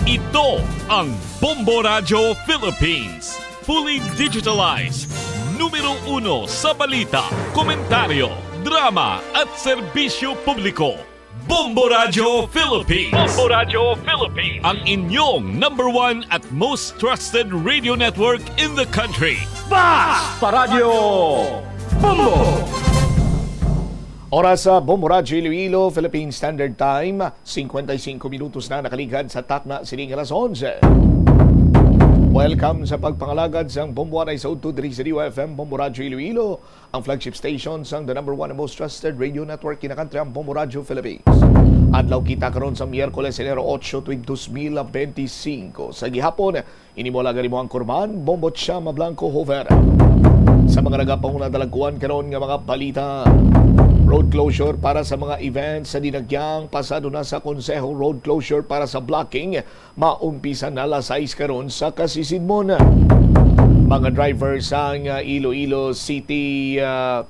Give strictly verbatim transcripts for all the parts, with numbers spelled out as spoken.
Ito ang Bombo Radyo Philippines. Fully digitalized. Numero uno sa balita, komentaryo, drama, at serbisyo publiko. Bombo Radyo Philippines. Bombo Radyo Philippines. Ang inyong number one at most trusted radio network in the country. Basta Radyo Bombo! Oras sa Bombo Radyo Iloilo, Philippine Standard Time, singkwenta y singko minutos na nakaligad sa takna sining alas onse. Welcome sa pagpangalagad sang Bombo Anay sa Udto diri sa D Y F M, Bombo Radyo Iloilo, ang flagship station sang the number one and most trusted radio network in the country, ang Bombo Radyo Philippines. Adlaw kita karon sa Miyerkules, Enero otso, tuig dos mil benti singko. Sa gihapon, ini mo lang ang imo anchorman, Bombo Chama Blanco Hover. Sa mga nagapanguna dalagkuan karon nga mga balita, road closure para sa mga events sa Dinagyang, pasado na sa konseho, road closure para sa blocking, maumpisa na alas sais karon sa kasisidmon. Mga driver sang, ah, Iloilo City, ah,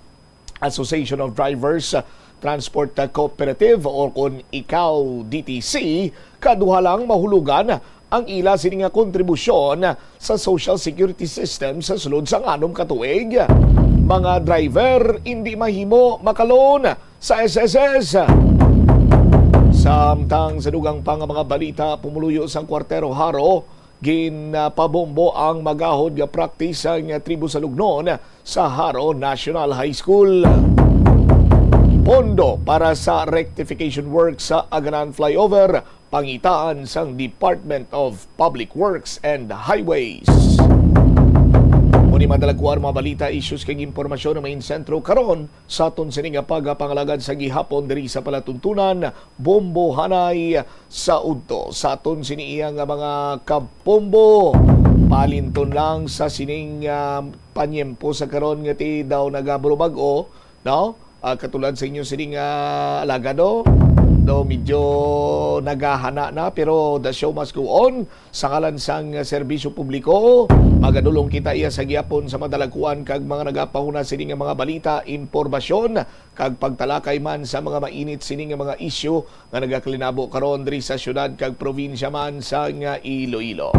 Association of Drivers, ah, Transport, ah, Cooperative, or kon ikaw, D T C, kaduha lang mahulugan ang ila sini nga kontribusyon sa social security system sa sulod sang anom ka tuig. Mga driver, indi mahimo maka-loan sa S S S. Samtang sa dugang pa nga mga balita, pumuluyo sang Kwartero Jaro, ginpabombo ang magahod nga praktis sang tribo sa Lugnon sa Jaro National High School. Pondo para sa rectification work sa Aganan Flyover, pangitaan sang Department of Public Works and Highways. Mao ni madalagkuan mga balita, issues kag impormasyon nga main sentro karon sa aton sini nga pagpangalagad sa gihapon diri sa palatuntunan, Bombo Anay sa Udto. Sa aton sini iya nga mga kabombo, palinton lang sa sining, ah, panyempo sa karon nga ti daw nagabulubag-o, no? Ah, katulad sa inyo sining, ah, alagad, no? Daw medyo nagahana na, pero the show must go on. Sa ngalan sang serbisyo publiko, magadulong kita iya sa gihapon sa madalagkuan kag mga nagapahuna sini nga mga balita, impormasyon, kag pagtalakay man sa mga mainit sini nga mga isyu nga nagakalinabo karon diri sa syudad kag probinsya man sang Iloilo.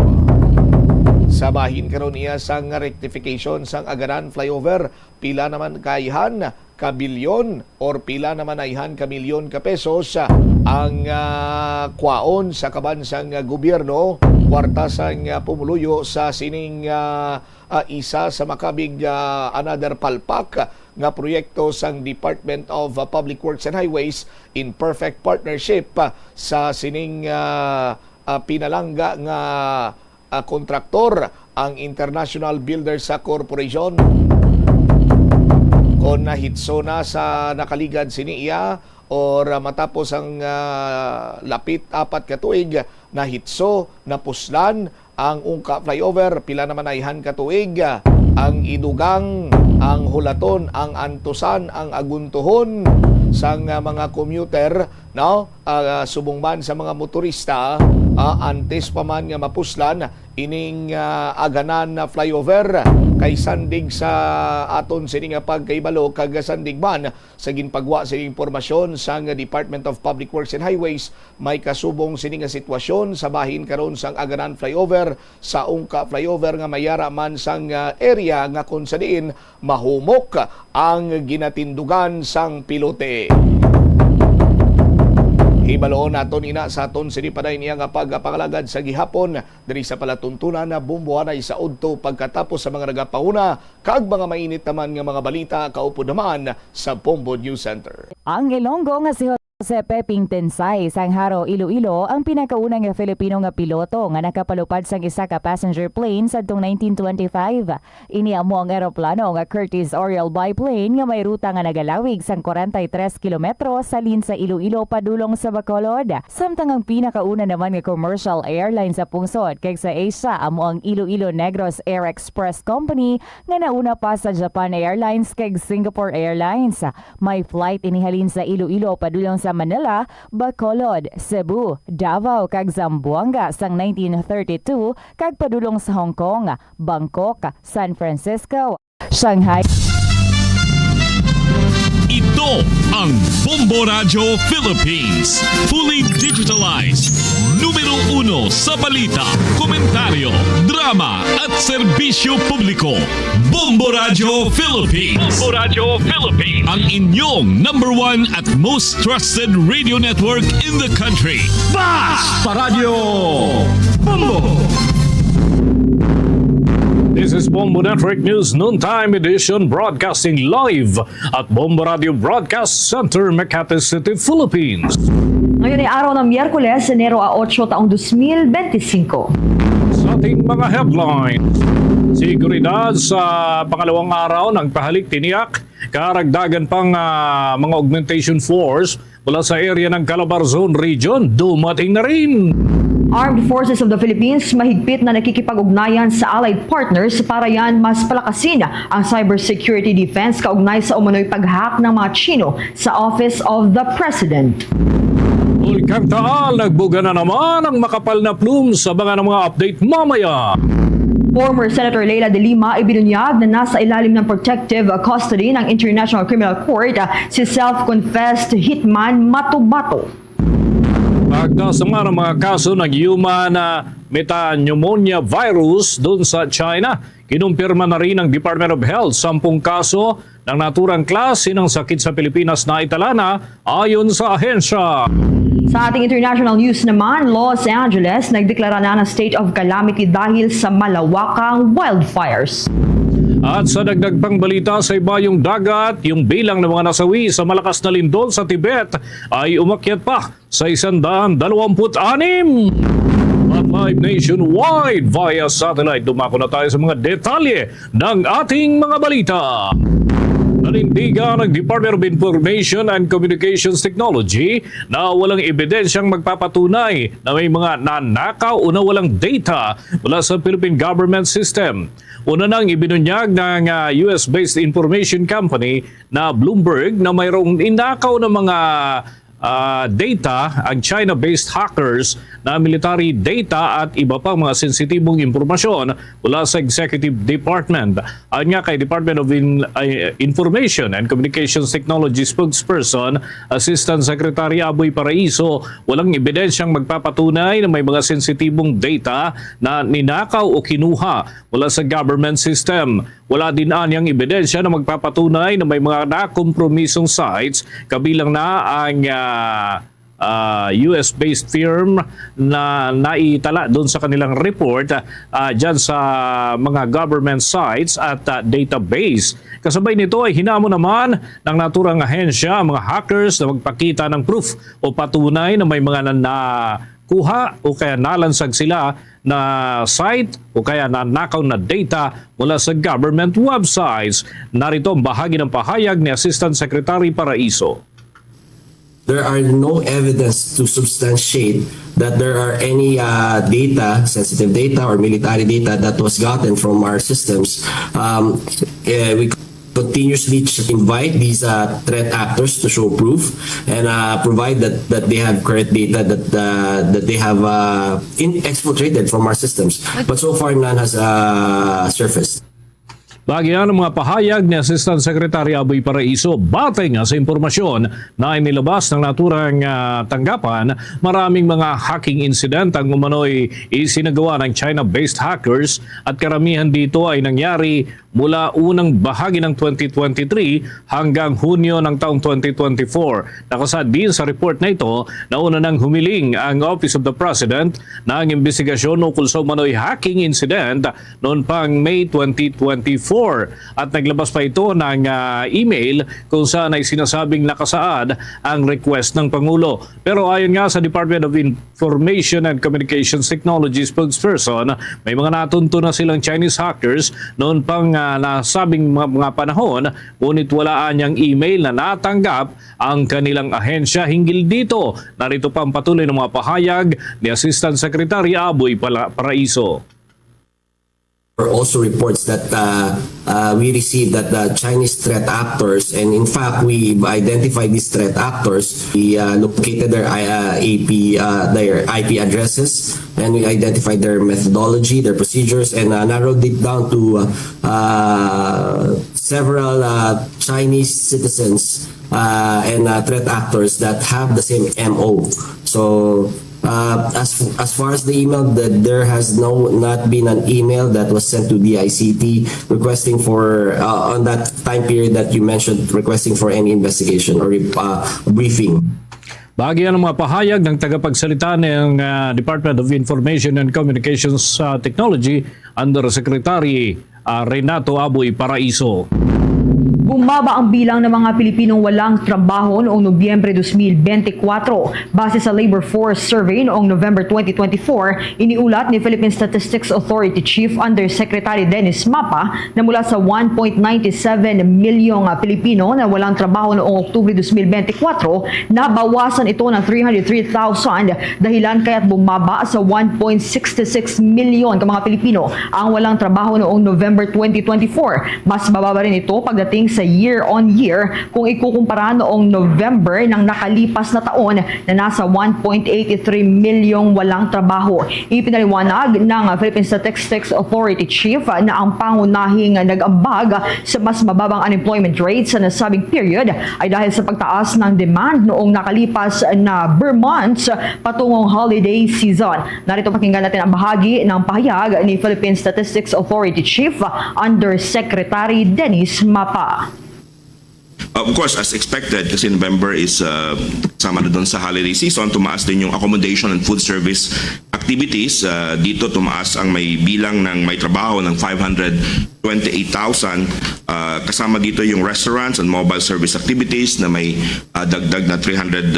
Sa bahin karon iya sang rectification sang Aganan Flyover, pila naman kaihan ka bilyon or pila naman ayhan ka milyon ka pesos ang, ah, kwaon sa kaban sang gobyerno, kwarta sang, ah, pumuluyo sa sining, ah, ah, isa sa makabig, ah, another palpak nga proyekto sang Department of, ah, Public Works and Highways in perfect partnership, ah, sa sining, ah, ah, pinalangga nga, ah, kontraktor, ang International Builders, ah, Corporation. Kon nahitso na sa nakaligad sini iya, or, ah, matapos ang, ah, lapit apat ka tuig, nahitso, napuslan ang Ungka Flyover, pila naman ayhan ka tuig, ah, ang idugang, ang hulaton, ang antusan, ang aguntuhon sang, ah, mga commuter, no? Ah, subong man sa mga motorista, ah, antes pa man nga mapuslan ining, ah, Aganan na Flyover, kay sandig sa aton sini nga pagkahibalo kag sandig man sa ginpagwa sini impormasyon sang Department of Public Works and Highways, may kasubong sini nga sitwasyon sa bahin karon sang Aganan Flyover, sa Ungka Flyover, nga may ara man sang, ah, area nga kon sa diin mahumok ang ginatindugan sang pilote. Hibaloon naton ina sa aton sini pa niya nga pagpangalagad sa gihapon diri sa palatuntunan na Bombo Anay sa Udto, pagkatapos sa mga nagapahuna kag mga mainit naman nga mga balita, kaupod naman sa Bombo News Center. Ang Ilonggo nga si Jose Peping Tensay sang Jaro, Iloilo, ang pinakauna nga Filipino nga piloto nga nakapalupad sang isa ka passenger plane sadtong nineteen twenty-five. Ini amo ang eroplano nga Curtiss Oriole biplane nga may ruta nga nagalawig sang kwarenta y tres kilometro sa Linsa, Iloilo padulong sa Bacolod. Samtang ang pinakauna naman nga commercial airline sa pungsod kag sa Asia amo ang Iloilo Negros Air Express Company nga nauna pa sa Japan Airlines kag Singapore Airlines. May flight ini halin sa Iloilo padulong sa Manila, Bacolod, Cebu, Davao, kag Zamboanga sang nineteen thirty-two, kag padulong sa Hong Kong, Bangkok, San Francisco, Shanghai. Ito ang Bombo Radyo Philippines, fully digitalized, numero uno. sa balita, komentaryo, drama at serbisyo publiko. Bombo Radyo Philippines. Bombo Radyo Philippines. Ang inyong number one at most trusted radio network in the country. Basta Radyo Bombo! This is Bombo Network News Noontime Edition, broadcasting live at Bombo Radio Broadcast Center, Makati City, Philippines. Ngayon ay araw ng Miyerkules, Enero a otso, taong dos mil benti singko. Sa ating mga headlines, seguridad sa pangalawang araw ng pahalik tiniyak, karagdagan pang, ah, mga augmentation force mula sa area ng Calabarzon Region dumating na rin. Armed Forces of the Philippines mahigpit na nakikipag-ugnayan sa allied partners para yan mas palakasin ang cybersecurity defense kaugnay sa umano'y pag-hack ng mga Chino sa Office of the President. Bulkang Taal, nagbuga na naman ang makapal na plume. Abangan ang mga update mamaya. Former Senator Leila de Lima ibinunyag na nasa ilalim ng protective custody ng International Criminal Court, ah, si self-confessed hitman Matubato. Pagtaas naman ang mga kaso ng human, ah, metapneumonia virus doon sa China. Kinumpirma na rin ng Department of Health, sampung kaso ng naturang klase ng sakit sa Pilipinas na itala na, ayon sa ahensya. Sa ating international news naman, Los Angeles nagdeklara na ng state of calamity dahil sa malawakang wildfires. At sa dagdag pang balita, sa ibayong dagat, yung bilang ng mga nasawi sa malakas na lindol sa Tibet ay umakyat pa sa isang daan dalawampu't anim. At live nationwide via satellite, dumako na tayo sa mga detalye ng ating mga balita. Nanindigan ang Department of Information and Communications Technology na walang ebidensyang magpapatunay na may mga nanakaw o nawalang data mula sa Philippine government system. Una nang ibinunyag ng, ah, U S-based information company na Bloomberg na mayroong ninakaw ng mga, ah, data ang China-based hackers na military data at iba pang mga sensitibong impormasyon mula sa Executive Department. Ayon nga kay Department of In-, ay, Information and Communications Technology spokesperson, Assistant Secretary Aboy Paraiso, walang ebidensyang magpapatunay na may mga sensitibong data na ninakaw o kinuha mula sa government system. Wala din anyang ebidensya na magpapatunay na may mga nakompromisong sites, kabilang na ang, ah, ah, U S-based firm na naitala doon sa kanilang report, ah, dyan sa mga government sites at, ah, database. Kasabay nito ay hinamo naman ng naturang ahensya ang mga hackers na magpakita ng proof o patunay na may mga na, nakuha o kaya nalansag sila na site o kaya nanakaw na data mula sa government websites. Narito ang bahagi ng pahayag ni Assistant Secretary Paraiso. There are no evidence to substantiate that there are any, uh, data, sensitive data or military data that was gotten from our systems. Um, eh, we continuously ch-, invite these, uh, threat actors to show proof and, uh, provide that, that they have correct data that, uh, that they have, uh, in-, exfiltrated from our systems. But so far, none has, uh, surfaced. Bagian ang mga pahayag ni Assistant Secretary Aboy Paraiso. Batay nga sa impormasyon na inilabas ng naturang, ah, tanggapan, maraming mga hacking incident ang umano'y isinagawa ng China-based hackers at karamihan dito ay nangyari mula unang bahagi ng twenty twenty-three hanggang Hunyo ng taong twenty twenty-four. Nakasaad din sa report na ito na una nang humiling ang Office of the President ng imbestigasyon ukol sa umano'y hacking incident noon pang May twenty twenty-four. At naglabas pa ito ng, ah, email kung saan ay sinasabing nakasaad ang request ng Pangulo. Pero ayon nga sa Department of Information and Communications Technology spokesperson, may mga natunto na silang Chinese hackers noon pang, ah, nasabing mga, mga panahon, ngunit wala anyang email na natanggap ang kanilang ahensya hinggil dito. Narito pa ang patuloy ng mga pahayag ni Assistant Secretary Aboy Pala-, Paraiso. There were also reports that, uh, uh, we received that the Chinese threat actors, and in fact, we identified these threat actors. We, uh, located their, uh, A P, uh, their I P addresses, and we identified their methodology, their procedures, and, uh, narrowed it down to, uh, uh, several, uh, Chinese citizens, uh, and, uh, threat actors that have the same M O. So, Uh, as as far as the email, that there has no not been an email that was sent to D I C T requesting for uh, on that time period that you mentioned, requesting for any investigation or uh, briefing. Bahagi ang mga pahayag ng tagapagsalita ng ah, Department of Information and Communications ah, Technology, Undersecretary ah, Renato Aboy Paraiso. Bumaba ang bilang ng mga Pilipinong walang trabaho noong Nobyembre twenty twenty-four. Base sa Labor Force Survey noong November twenty twenty-four, iniulat ni Philippine Statistics Authority Chief Undersecretary Dennis Mapa na mula sa one point nine seven milyong Pilipino na walang trabaho noong Oktubre twenty twenty-four, nabawasan ito ng three hundred three thousand dahilan kaya't bumaba sa one point six six milyon ka mga Pilipino ang walang trabaho noong November twenty twenty-four. Mas mababa rin ito pagdating sa year-on-year kung ikukumpara noong November ng nakalipas na taon na nasa one point eight three milyong walang trabaho. Ipinaliwanag ng Philippine Statistics Authority Chief na ang pangunahing nag-ambag sa mas mababang unemployment rate sa nasabing period ay dahil sa pagtaas ng demand noong nakalipas na ber months patungong holiday season. Narito, pakinggan natin ang bahagi ng pahayag ni Philippine Statistics Authority Chief Undersecretary Dennis Mapa. Of course, as expected, kasi November is uh, sama na doon sa holiday season, tumaas din yung accommodation and food service activities. Uh, dito tumaas ang may bilang ng may trabaho ng five hundred twenty-eight thousand. Uh, kasama dito yung restaurants and mobile service activities na may uh, dagdag na three hundred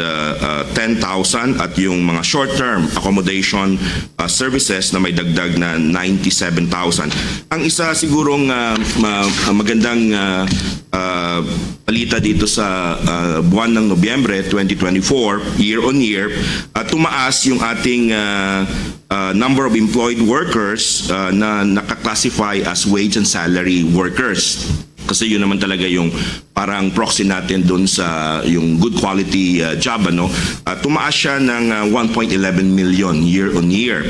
ten thousand at yung mga short-term accommodation uh, services na may dagdag na ninety-seven thousand. Ang isa sigurong uh, ma- magandang uh, uh, balita dito sa uh, buwan ng Nobyembre twenty twenty-four, year on year, uh, tumaas yung ating uh, uh, number of employed workers uh, na naka-classify as wage and salary workers. Kasi yun naman talaga yung parang proxy natin dun sa yung good quality uh, job, ano. Uh, tumaas siya ng uh, one point eleven million year on year.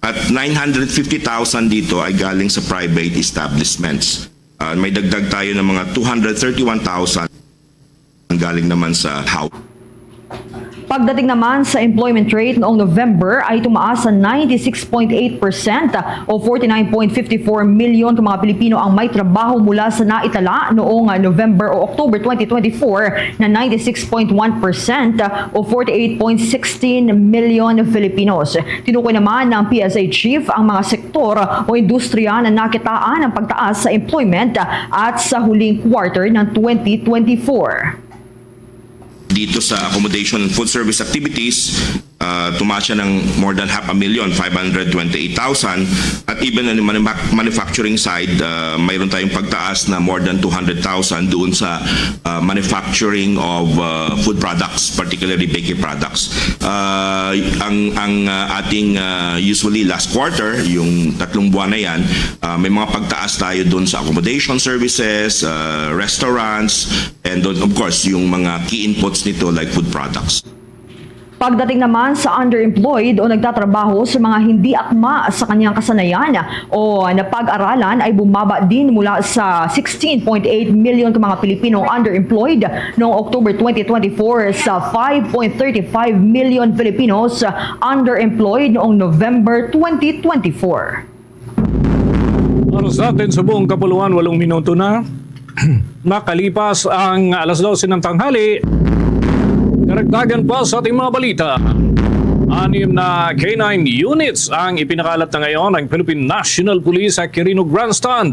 At nine hundred fifty thousand dito ay galing sa private establishments. Uh, may dagdag tayo ng mga two hundred thirty-one thousand galing naman sa house. Pagdating naman sa employment rate noong November ay tumaas sa ninety-six point eight percent o forty-nine point fifty-four million ka mga Pilipino ang may trabaho mula sa naitala noong ah, November o October twenty twenty-four na ninety-six point one percent o forty-eight point sixteen million Filipinos. Tinukoy naman ng P S A chief ang mga sektor o industriya na nakitaan ng pagtaas sa employment at sa huling quarter ng twenty twenty-four. Dito sa accommodation and food service activities, uh, tumaas siya ng more than half a million, five hundred twenty-eight thousand. At even on the manu- manufacturing side, uh, mayroon tayong pagtaas na more than two hundred thousand doon sa uh, manufacturing of uh, food products, particularly bakery products. Uh, ang ang uh, ating uh, usually last quarter, yung tatlong buwan na yan, uh, may mga pagtaas tayo doon sa accommodation services, uh, restaurants, and doon, of course, yung mga key inputs nito like food products. Pagdating naman sa underemployed o nagtatrabaho sa mga hindi akma sa kanyang kasanayan o napag-aralan ay bumaba din mula sa sixteen point eight million ka mga Pilipino underemployed noong October twenty twenty-four sa five point thirty-five million Filipinos underemployed noong November twenty twenty-four. Para sa atin sa buong kapuluan, walong minuto na. Nakalipas ang alas dose ng tanghali, karagdagan pa sa ating mga balita. Anim na K nine units ang ipinakalat na ngayon ng Philippine National Police sa Quirino Grandstand.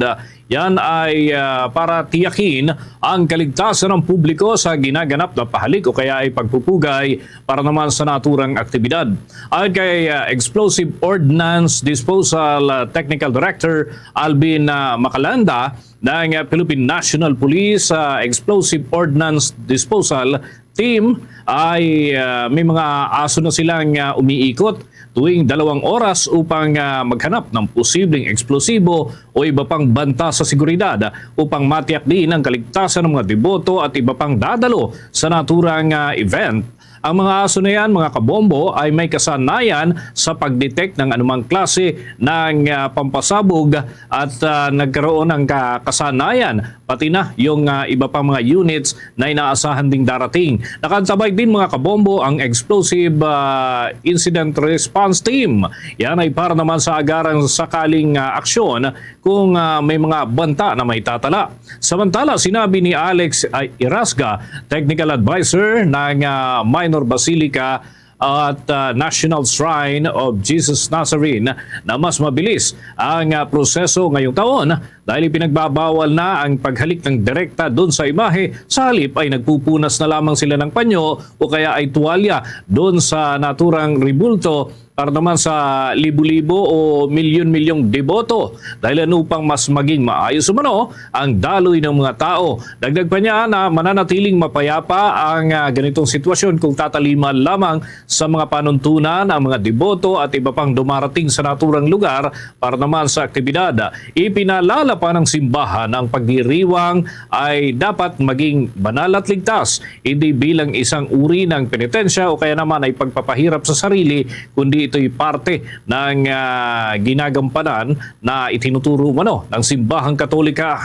Yan ay ah, para tiyakin ang kaligtasan ng publiko sa ginaganap na pahalik o kaya ay pagpupugay para naman sa naturang aktibidad. Ayon kay ah, Explosive Ordnance Disposal ah, Technical Director Alvin ah, Macalanda ng ah, Philippine National Police ah, Explosive Ordnance Disposal Team, ay ah, may mga aso na silang ah, umiikot tuwing dalawang oras upang ah, maghanap ng posibleng eksplosibo o iba pang banta sa seguridad, upang matiyak din ang kaligtasan ng mga deboto at iba pang dadalo sa naturang ah, event. Ang mga aso na yan, mga kabombo, ay may kasanayan sa pag-detect ng anumang klase ng, ah, pampasabog at, ah, nagkaroon ng ka-, kasanayan, pati na yung, ah, iba pang mga units na inaasahan ding darating. Nakaantabay din, mga kabombo, ang Explosive, ah, Incident Response Team. Yan ay para naman sa agarang sakaling, ah, aksyon kung, ah, may mga banta na may tatala. Samantala, sinabi ni Alex, ah, Irasga, technical advisor ng, ah, Minor Basilica at, ah, National Shrine of Jesus Nazarene, na mas mabilis ang, ah, proseso ngayong taon dahil ipinagbabawal na ang paghalik ng direkta doon sa imahe. Sa halip ay nagpupunas na lamang sila ng panyo o kaya ay tuwalya doon sa naturang rebulto para naman sa libo-libo o milyon-milyong deboto, dahil ano pang mas maging maayos umano ang daloy ng mga tao. Dagdag pa niya na mananatiling mapayapa ang, ah, ganitong sitwasyon kung tatalima lamang sa mga panuntunan ang mga deboto at iba pang dumarating sa naturang lugar para naman sa aktibidad. Ipinalala pa ng simbahan ang pagdiriwang ay dapat maging banal at ligtas, hindi bilang isang uri ng penitensya o kaya naman ay pagpapahirap sa sarili, kundi ito'y parte ng, ah, ginagampanan na itinuturo umano ng Simbahang Katolika.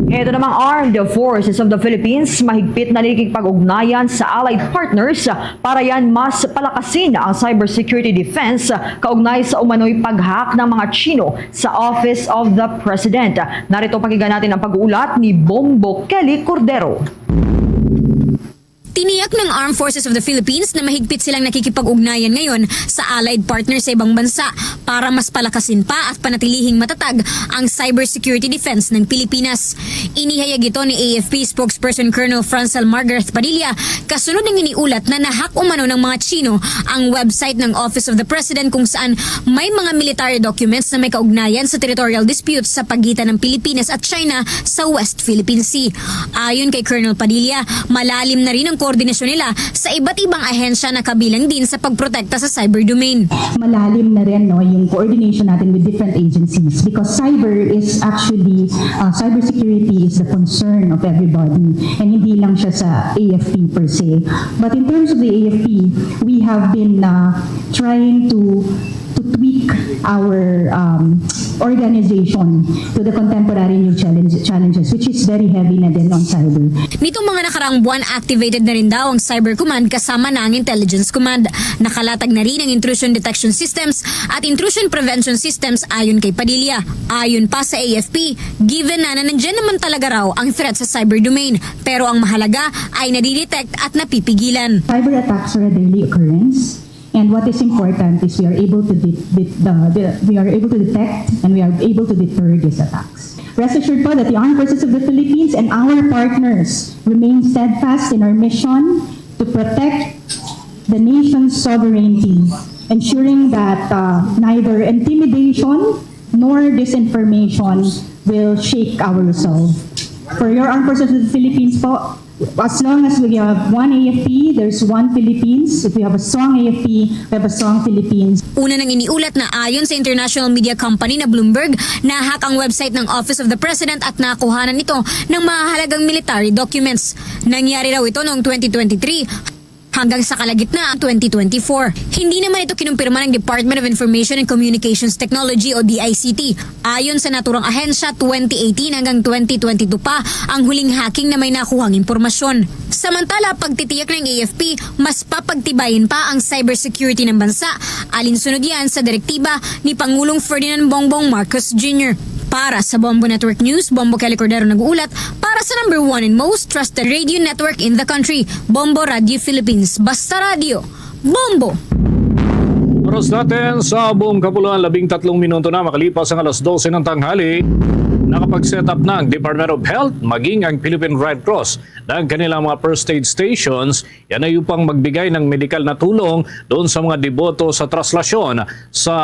Ito namang Armed Forces of the Philippines mahigpit na nakikipag-ugnayan sa allied partners para yan mas palakasin ang cybersecurity defense kaugnay sa umano'y pag-hack ng mga Chino sa Office of the President. Narito pakinggan natin ang pag-uulat ni Bombo Kelly Cordero. Tiniyak ng Armed Forces of the Philippines na mahigpit silang nakikipag-ugnayan ngayon sa allied partners sa ibang bansa para mas palakasin pa at panatilihing matatag ang cybersecurity defense ng Pilipinas. Inihayag ito ni A F P spokesperson Colonel Francel Margareth Padilla kasunod ng iniulat na nahak umano ng mga Chino ang website ng Office of the President kung saan may mga military documents na may kaugnayan sa territorial disputes sa pagitan ng Pilipinas at China sa West Philippine Sea. Ayon kay Colonel Padilla, malalim na rin ang koordinasyon nila sa iba't ibang ahensya na kabilang din sa pagprotekta sa cyber domain. Malalim na rin, no, yung coordination natin with different agencies because cyber is actually, uh, cybersecurity is the concern of everybody and hindi lang siya sa A F P per se. But in terms of the A F P, we have been, uh, trying to to tweak our, um, organization to the contemporary new challenge, challenges, which is very heavy na din on cyber. Nitong mga nakaraang buwan, activated na rin daw ang Cyber Command kasama na ang Intelligence Command. Nakalatag na rin ang intrusion detection systems at intrusion prevention systems ayon kay Padilla. Ayon pa sa A F P, given na, na nandiyan naman talaga raw ang threat sa cyber domain, pero ang mahalaga ay nadidetect at napipigilan. Cyber attacks are a daily occurrence. And what is important is we are able to de-, de-, the, the, we are able to detect and we are able to deter these attacks. Rest assured po that the Armed Forces of the Philippines and our partners remain steadfast in our mission to protect the nation's sovereignty, ensuring that, uh, neither intimidation nor disinformation will shake our resolve. For your Armed Forces of the Philippines po, as long as we have one A F P, there's one Philippines. If we have a strong A F P, we have a strong Philippines. Una nang iniulat na ayon sa international media company na Bloomberg, nahak ang website ng Office of the President at nakuhanan ito ng mahalagang military documents. Nangyari raw ito noong twenty twenty-three hanggang sa kalagitnaan twenty twenty-four. Hindi naman ito kinumpirma ng Department of Information and Communications Technology o D I C T. Ayon sa naturang ahensya, twenty eighteen hanggang twenty twenty-two pa ang huling hacking na may nakuhang impormasyon. Samantala, pagtitiyak ng A F P, mas papagtibayin pa ang cybersecurity ng bansa. Alinsunod yan sa direktiba ni Pangulong Ferdinand Bongbong Marcos Junior. Para sa Bombo Network News, Bombo Kelly Cordero nag-uulat para sa number one and most trusted radio network in the country, Bombo Radio Philippines. Basta radyo, Bombo! Oras natin sa buong kapuluan, labing tatlong minuto na makalipas ang alas dose ng tanghali. Nakapag-set up na ang Department of Health, maging ang Philippine Red Cross ng kanilang mga first aid stations. Yan ay upang magbigay ng medikal na tulong doon sa mga deboto sa Traslacion sa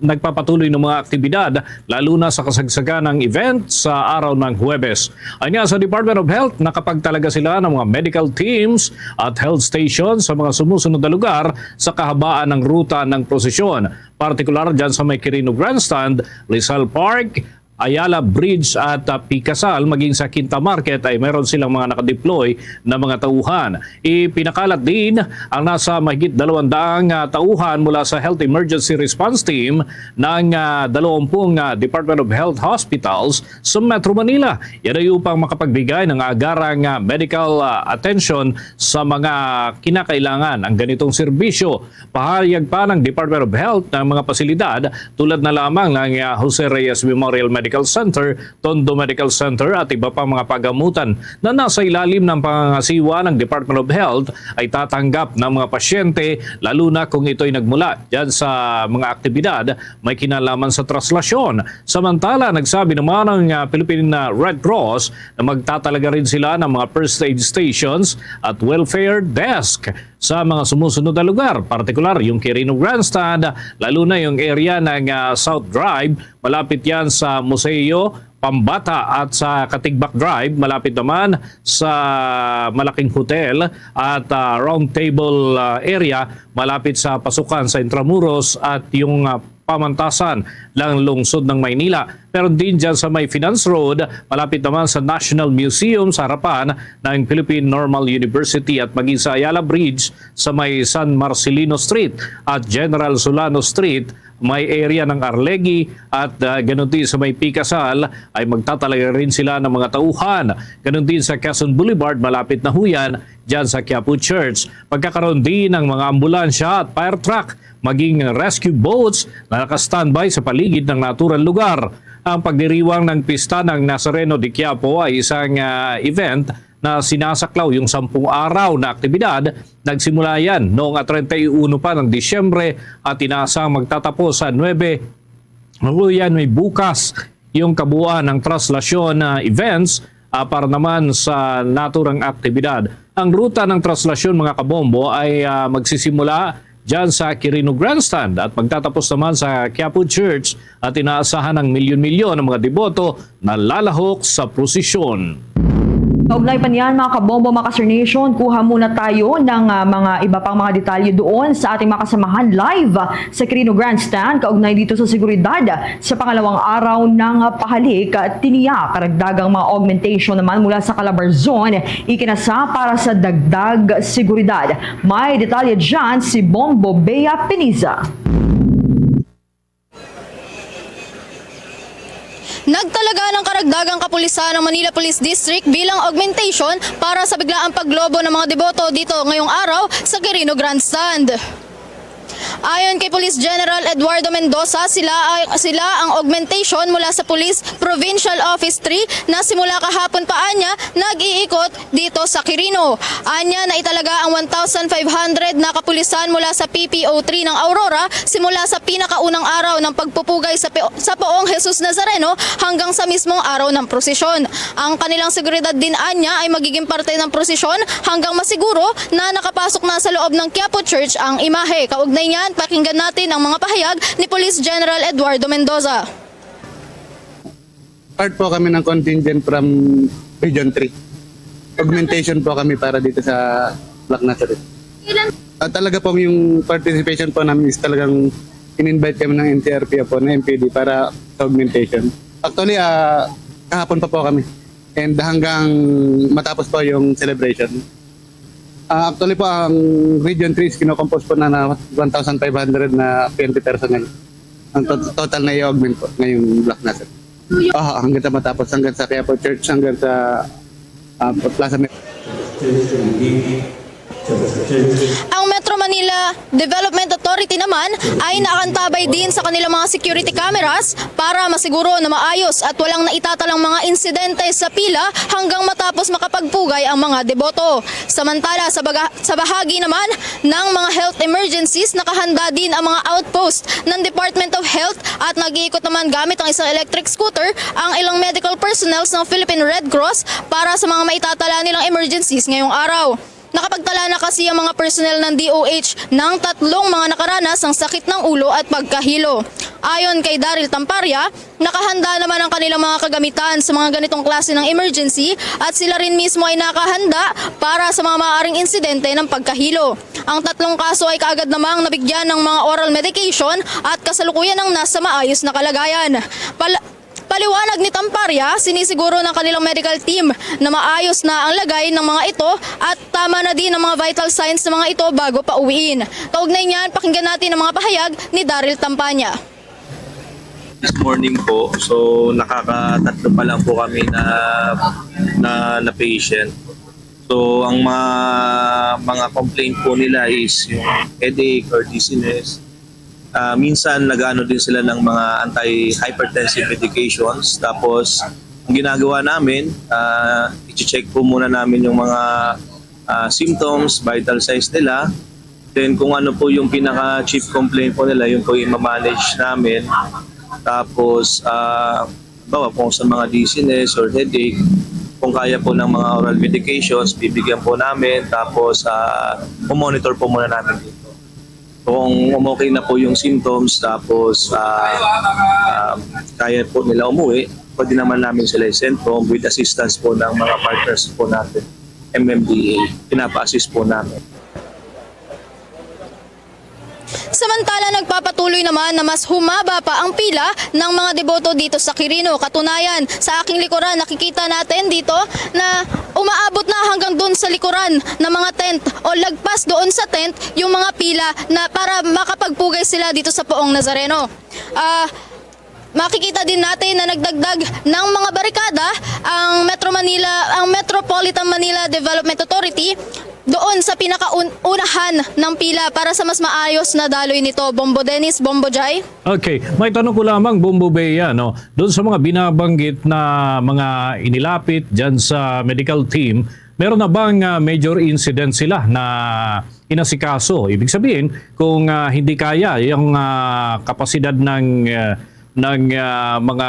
nagpapatuloy ng mga aktibidad, lalo na sa kasagsagan ng event sa araw ng Huwebes. Anya, sa Department of Health, nakapagtalaga sila ng mga medical teams at health stations sa mga sumusunod na lugar sa kahabaan ng ruta ng prosesyon, partikular dyan sa may Quirino Grandstand, Rizal Park, Ayala Bridge at, ah, Picasal, maging sa Quinta Market ay mayroon silang mga nakadeploy na mga tauhan. Ipinakalat din ang nasa mahigit dalawang daang, ah, tauhan mula sa Health Emergency Response Team ng, ah, dalawampung, ah, Department of Health hospitals sa Metro Manila. Yan ay upang makapagbigay ng agarang, ah, medical, ah, attention sa mga kinakailangan ang ganitong serbisyo. Pahayag pa ng Department of Health ng mga pasilidad tulad na lamang ng, ah, Jose Reyes Memorial Medical Center, Tondo Medical Center at iba pang mga pagamutan na nasa ilalim ng pangangasiwa ng Department of Health ay tatanggap ng mga pasyente, lalo na kung ito'y nagmula dyan sa mga aktibidad may kinalaman sa traslasyon. Samantala, nagsabi naman ang, ah, Philippine, ah, Red Cross na magtatalaga rin sila ng mga first aid stations at welfare desk sa mga sumusunod na lugar, partikular yung Quirino Grandstand, lalo na yung area ng, ah, South Drive, malapit yan sa Museo Pambata, at sa Katigbak Drive, malapit naman sa malaking hotel, at, ah, Round Table, ah, area, malapit sa pasukan sa Intramuros, at yung, ah, pamantasan ng lungsod ng Maynila. Meron din dyan sa may Finance Road, malapit naman sa National Museum, sa harapan ng Philippine Normal University, at maging sa Ayala Bridge sa may San Marcelino Street at General Solano Street, may area ng Arlegui, at, ah, ganun din sa may Picasal ay magtatalaga rin sila ng mga tauhan. Ganun din sa Quezon Boulevard, malapit na ho yan dyan sa Quiapo Church. Magkakaroon din ng mga ambulansya at fire truck, maging rescue boats na naka-standby sa paligid ng naturang lugar. Ang pagdiriwang ng Pista ng Nazareno de Quiapo ay isang, ah, event na sinasaklaw yung sampung araw na aktibidad. Nagsimula yan noong treinta y uno pa ng Disyembre at inaasang magtatapos sa nuebe. Yan may bukas yung kabuuan ng traslasyon na events, ah, para naman sa naturang aktibidad. Ang ruta ng traslasyon, mga kabombo, ay, ah, magsisimula dyan sa Quirino Grandstand at magtatapos naman sa Quiapo Church at inaasahan ng milyon-milyon ang mga deboto na lalahok sa prosesyon. Kaugnay pa niyan, mga kabombo, mga ka-Sir Nation, kuha muna tayo ng, ah, mga iba pang mga detalye doon sa ating mga kasamahan live sa Quirino Grandstand kaugnay dito sa seguridad sa pangalawang araw ng pahalik. Tiniyak, karagdagang mga augmentation naman mula sa Calabarzon ikinasa para sa dagdag seguridad. May detalye dyan si Bombo Bea Piniza. Nagtalaga ng karagdagang kapulisan ang Manila Police District bilang augmentation para sa biglaang paglobo ng mga deboto dito ngayong araw sa Quirino Grandstand. Ayon kay Police General Eduardo Mendoza, sila ay, sila ang augmentation mula sa Police Provincial Office three na simula kahapon pa anya nag-iikot dito sa Quirino. Anya, naitalaga ang one thousand five hundred na kapulisan mula sa P P O three ng Aurora simula sa pinakaunang araw ng pagpupugay sa, pe- sa Poong Jesus Nazareno hanggang sa mismong araw ng prosesyon. Ang kanilang seguridad din anya ay magiging parte ng prosesyon hanggang masiguro na nakapasok na sa loob ng Quiapo Church ang imahe. Kaugnay niyan, pakinggan natin ang mga pahayag ni Police General Eduardo Mendoza. Part po kami ng contingent from Region three. Augmentation po kami para dito sa Black Nazareth. Ah, talaga pong yung participation po namin is talagang in-invite kami ng N C R P O po, ng M P D para sa augmentation. Actually, ah, kahapon pa po kami. And hanggang matapos po yung celebration. Ah, actually po, ang Region three is kinocompose po na, na one thousand five hundred na P N P personnel. Ang tot- total na i-augment po ngayong Black Nazareth. Oo, hanggang sa matapos, hanggang sa Quiapo Church, hanggang sa, ah, Plaza Mer- Ang Metro Manila Development Authority naman ay nakaantabay din sa kanilang mga security cameras para masiguro na maayos at walang naitatalang mga insidente sa pila hanggang matapos makapagpugay ang mga deboto. Samantala, sa, baga- sa bahagi naman ng mga health emergencies, nakahanda din ang mga outpost ng Department of Health at nag-iikot naman gamit ang isang electric scooter ang ilang medical personnel ng Philippine Red Cross para sa mga maitatala nilang emergencies ngayong araw. Nakapagtala na kasi ang mga personnel ng D O H ng tatlong mga nakaranas ng sakit ng ulo at pagkahilo. Ayon kay Daryl Tamparia, nakahanda naman ang kanilang mga kagamitan sa mga ganitong klase ng emergency at sila rin mismo ay nakahanda para sa mga maaaring insidente ng pagkahilo. Ang tatlong kaso ay kaagad namang nabigyan ng mga oral medication at kasalukuyan ang nasa maayos na kalagayan. Pal- Paliwanag ni Tamparia, sinisiguro ng kanilang medical team na maayos na ang lagay ng mga ito at tama na din ang mga vital signs ng mga ito bago pauwiin. Kaugnay niyan, pakinggan natin ang mga pahayag ni Daryl Tampanya. This morning po, so nakakatatlo pa lang po kami na na, na patient. So ang mga mga complaint po nila is yung headache or dizziness. Ah, minsan nag-ano din sila ng mga anti-hypertensive medications. Tapos ang ginagawa namin, ah, i-check po muna namin yung mga ah, symptoms, vital signs nila. Then kung ano po yung pinaka chief complaint po nila, yun po yung manage namin. Tapos, ah, bawa po sa mga dizziness or headache, kung kaya po ng mga oral medications, bibigyan po namin. Tapos, ah, monitor po muna namin dito. Kung umokay na po yung symptoms, tapos ah, ah, kaya po nila umuwi, pwede naman namin sila i-send home with assistance po ng mga partners po natin, M M D A. Pinapa-assist po namin. Samantala, nagpapatuloy naman na mas humaba pa ang pila ng mga deboto dito sa Quirino. Katunayan, sa aking likuran, nakikita natin dito na umaabot na hanggang doon sa likuran ng mga tent o lagpas doon sa tent yung mga pila na para makapagpugay sila dito sa Poong Nazareno. Ah, makikita din natin na nagdagdag ng mga barikada ang Metro Manila, ang Metropolitan Manila Development Authority doon sa pinakaunahan ng pila para sa mas maayos na daloy nito. Bombo Dennis, Bombo Jai. Okay, may tanong ko lamang, Bombo Bea, no? Doon sa mga binabanggit na mga inilapit dyan sa medical team, meron na bang ah, major incident sila na inasikaso? Ibig sabihin, kung ah, hindi kaya yung ah, kapasidad ng ah, ng ah, mga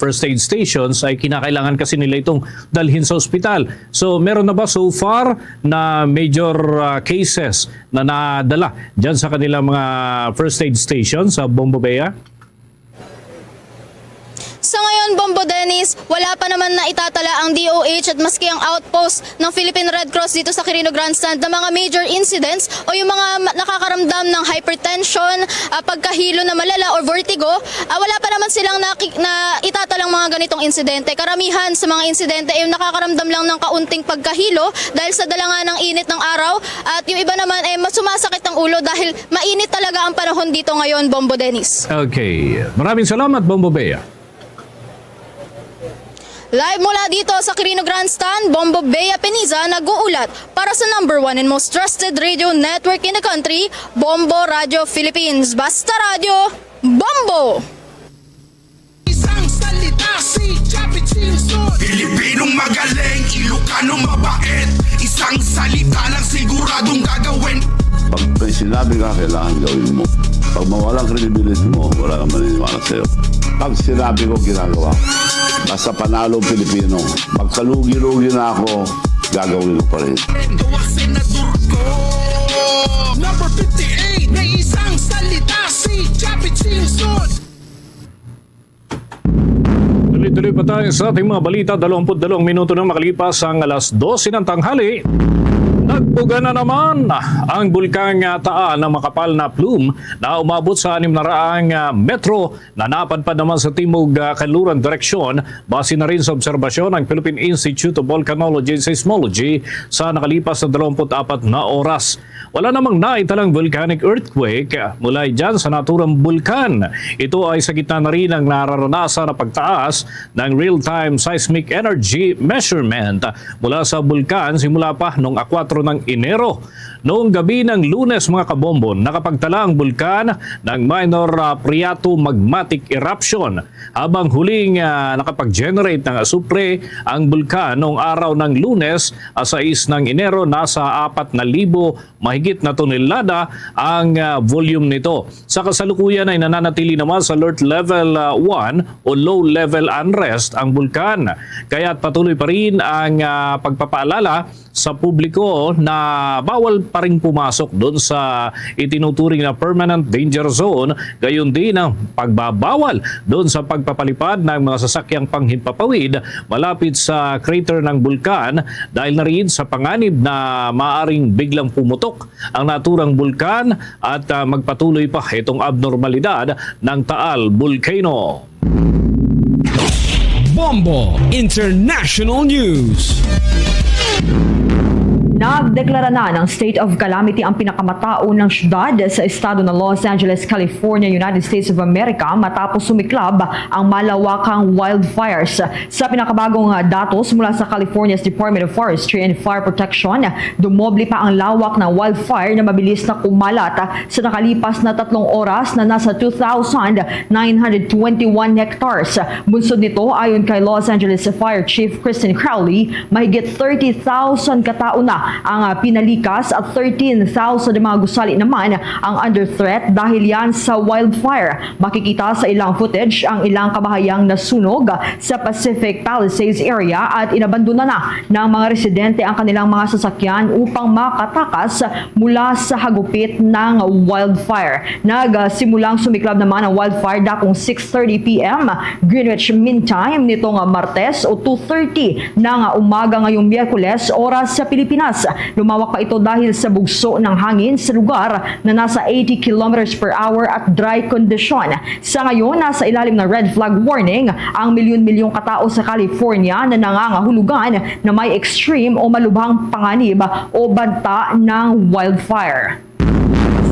first aid stations, ay kinakailangan kasi nila itong dalhin sa ospital. So, meron na ba so far na major ah, cases na nadala dyan sa kanilang mga first aid station sa Bombo Bea? Sa ngayon, Bombo Dennis, wala pa naman na itatala ang D O H at maski ang outpost ng Philippine Red Cross dito sa Quirino Grandstand na mga major incidents o yung mga ma- nakakaramdam ng hypertension, ah, pagkahilo na malala or vertigo, ah, wala pa naman silang naki- na itatalang mga ganitong insidente. Karamihan sa mga insidente ay yung nakakaramdam lang ng kaunting pagkahilo dahil sa dala nga ng init ng araw at yung iba naman ay mas sumasakit ang ulo dahil mainit talaga ang panahon dito ngayon, Bombo Dennis. Okay. Maraming salamat, Bombo Bea. Live mula dito sa Quirino Grandstand, Bombo Bea Peniza nag-uulat para sa number one and most trusted radio network in the country, Bombo Radio Philippines. Basta Radyo, Bombo! Isang salita si Chappy Chingson. Pilipinong magaling, Ilocano mabait. Isang salita lang siguradong gagawin. Pag may sinabi ka, kailangan gawin mo. Pag mawala ang credibility mo, wala nang maniniwala sa'yo. Pag sinabi ko, ginagawa ko. Basta panalo ang Pilipino. Magkalugi-lugi na ako, gagawin ko pa rin. Gawa senador ko. Number fifty-eight, may isang salita si Chappy Chingson. Tuloy-tuloy pa tayo sa ating mga balita. Dalawampu't dalawang minuto na makalipas ang alas dose ng tanghali. Nagbuga na naman ang Bulkang ah, Taal ng makapal na plume na umabot sa anim na raang ah, metro na napadpad naman sa timog ah, kanluran direksyon, base na rin sa obserbasyon ng Philippine Institute of Volcanology and Seismology sa nakalipas na dalawampu't apat na oras. Wala namang naitalang volcanic earthquake mula dyan sa naturang bulkan. Ito ay sa gitna na rin ng nararanasan na pagtaas ng real-time seismic energy measurement mula sa bulkan simula pa noong akwatro ng Enero. Noong gabi ng Lunes, mga kabombo, nakapagtala ang bulkan ng minor ah, Priato magmatic eruption, habang huling ah, nakapag-generate ng asupre ang bulkan noong araw ng Lunes, ah, sais ng Enero. Nasa apat na libo mahigit na tonelada ang ah, volume nito. Sa kasalukuyan ay nananatili naman sa alert level ah, one o low level unrest ang bulkan. Kaya't patuloy pa rin ang ah, pagpapaalala sa publiko na bawal pa rin pumasok doon sa itinuturing na permanent danger zone, gayon din ang pagbabawal doon sa pagpapalipad ng mga sasakyang panghimpapawid malapit sa crater ng bulkan, dahil na rin sa panganib na maaring biglang pumutok ang naturang bulkan at ah, magpatuloy pa itong abnormalidad ng Taal Volcano. Bombo International News. Nagdeklara na ng state of calamity ang pinakamataon ng syudad sa estado na Los Angeles, California, United States of America, matapos sumiklab ang malawakang wildfires. Sa pinakabagong, ah, datos mula sa California's Department of Forestry and Fire Protection, dumoble pa ang lawak ng wildfire na mabilis na kumalat, ah, sa nakalipas na tatlong oras na nasa two thousand nine hundred twenty-one hectares. Bunsod nito, ayon kay Los Angeles Fire Chief Kristen Crowley, mahigit thirty thousand katao na ang, ah, pinalikas at thirteen thousand mga gusali naman ang under threat dahil yan sa wildfire. Makikita sa ilang footage ang ilang kabahayang nasunog sa Pacific Palisades area at inabandona na ng mga residente ang kanilang mga sasakyan upang makatakas mula sa hagupit ng wildfire. Nagsimulang sumiklab naman ang wildfire dakong six thirty p m Greenwich Mean Time nitong Martes o two thirty ng umaga ngayong Miyerkules, oras sa Pilipinas. Lumawak pa ito dahil sa bugso ng hangin sa lugar na nasa eighty kilometers per hour at dry condition. Sa ngayon, nasa ilalim ng red flag warning ang milyon-milyong katao sa California na nangangahulugan na may extreme o malubhang panganib o banta ng wildfire.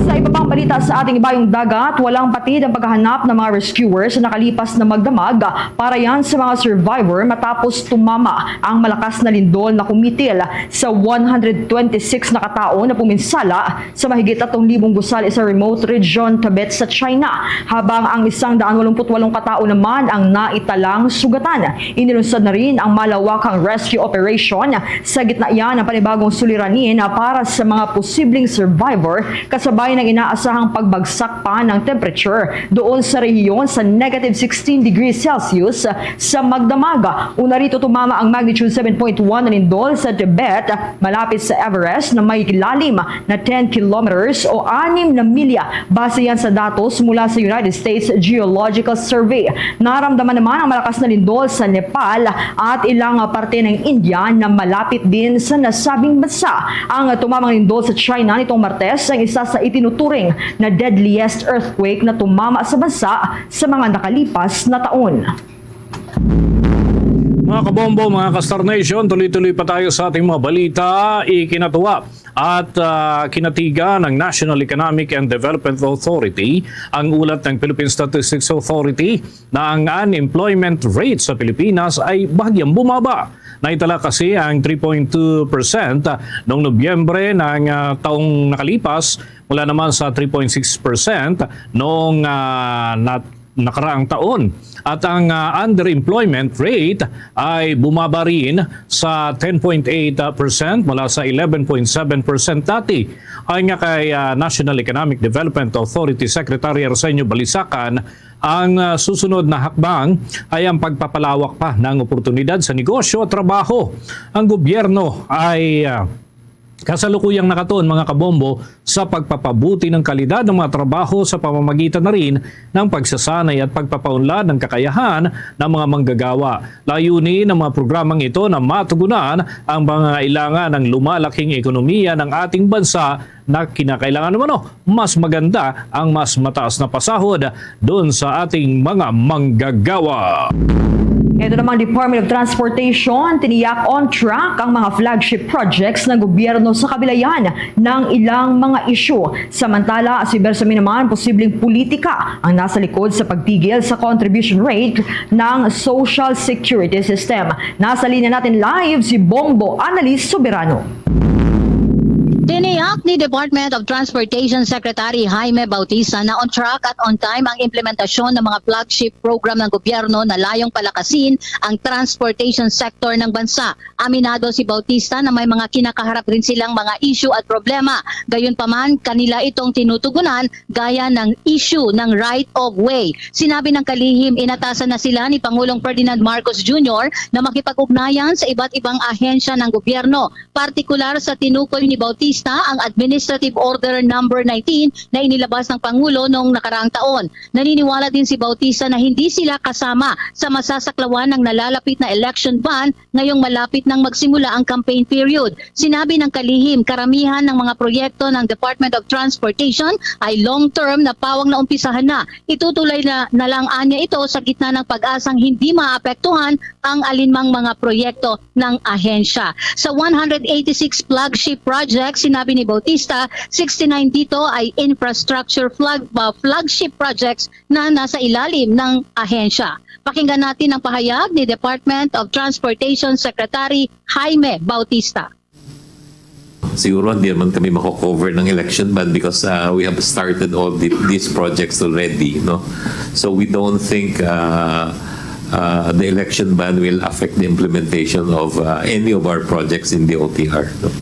Sa iba pang balita sa ating ibayong dagat, walang batid ang paghahanap ng mga rescuers sa nakalipas na magdamag. Para yan sa mga survivor matapos tumama ang malakas na lindol na kumitil sa one hundred twenty-six na katao na puminsala sa mahigit tatlong libong gusali sa remote region Tibet sa China, habang ang isang daan walumput walong katao naman ang naitalang sugatan. Inilunsad na rin ang malawakang rescue operation sa gitna yan ng panibagong suliranin para sa mga posibleng survivor, kasabay ng inaasahang pagbagsak pa ng temperature doon sa rehiyon sa negative sixteen degrees Celsius sa magdamag. Una rito, tumama ang magnitude seven point one na lindol sa Tibet, malapit sa Everest, na may lalim na ten kilometers o anim na milya, base yan sa datos mula sa United States Geological Survey. Naramdaman naman ang malakas na lindol sa Nepal at ilang parte ng India na malapit din sa nasabing bansa. Ang tumamang lindol sa China nitong Martes ang isa sa itinuturing na deadliest earthquake na tumama sa bansa sa mga nakalipas na taon. Mga kabombo, mga ka-Star Nation, tuloy-tuloy pa tayo sa ating mga balita. Ikinatuwa at, ah, kinatiga ng National Economic and Development Authority ang ulat ng Philippine Statistics Authority na ang unemployment rate sa Pilipinas ay bahagyang bumaba. Naitala kasi ang three point two percent noong Nobyembre ng, ah, taong nakalipas, mula naman sa three point six percent noong, ah, nat- nakaraang taon. At ang, ah, underemployment rate ay bumaba rin sa ten point eight percent mula sa eleven point seven percent dati. Ayon nga kay, ah, National Economic Development Authority Secretary Arsenio Balisacan, ang, ah, susunod na hakbang ay ang pagpapalawak pa ng oportunidad sa negosyo at trabaho. Ang gobyerno ay, ah, kasalukuyang nakatuon, mga kabombo, sa pagpapabuti ng kalidad ng mga trabaho sa pamamagitan na rin ng pagsasanay at pagpapaunlad ng kakayahan ng mga manggagawa. Layunin ng mga programang ito na matugunan ang mga kailangan ng lumalaking ekonomiya ng ating bansa na kinakailangan umano mas maganda ang mas mataas na pasahod doon sa ating mga manggagawa. Ito namang Department of Transportation, tiniyak on track ang mga flagship projects ng gobyerno sa kabilayan ng ilang mga isyu. Samantala, si Bersamin naman, posibleng politika ang nasa likod sa pagtigil sa contribution rate ng Social Security System. Nasa linya natin live si Bombo Annalise Soberano. Tiniyak ni Department of Transportation Secretary Jaime Bautista na on track at on time ang implementasyon ng mga flagship program ng gobyerno na layong palakasin ang transportation sector ng bansa. Aminado si Bautista na may mga kinakaharap rin silang mga issue at problema. Gayunpaman, kanila itong tinutugunan gaya ng issue ng right of way. Sinabi ng kalihim, inatasan na sila ni Pangulong Ferdinand Marcos Junior na makipag-ugnayan sa iba't ibang ahensya ng gobyerno, partikular sa tinukoy ni Bautista Bautista ang Administrative Order Number nineteen na inilabas ng Pangulo noong nakaraang taon. Naniniwala din si Bautista na hindi sila kasama sa masasaklawan ng nalalapit na election ban ngayong malapit nang magsimula ang campaign period. Sinabi ng kalihim, karamihan ng mga proyekto ng Department of Transportation ay long-term na pawang naumpisahan na. Itutuloy na, na lang anya ito sa gitna ng pag-asang hindi maapektuhan ang alinmang mga proyekto ng ahensya. Sa one hundred eighty-six flagship projects, sinabi ni Bautista, sixty-nine dito ay infrastructure flag, uh, flagship projects na nasa ilalim ng ahensya. Pakinggan natin ang pahayag ni Department of Transportation Secretary Jaime Bautista. Siguro hindi naman kami mako-cover ng election ban because uh, we have started all the, these projects already, no? So we don't think uh, uh, the election ban will affect the implementation of uh, any of our projects in the O T R. No?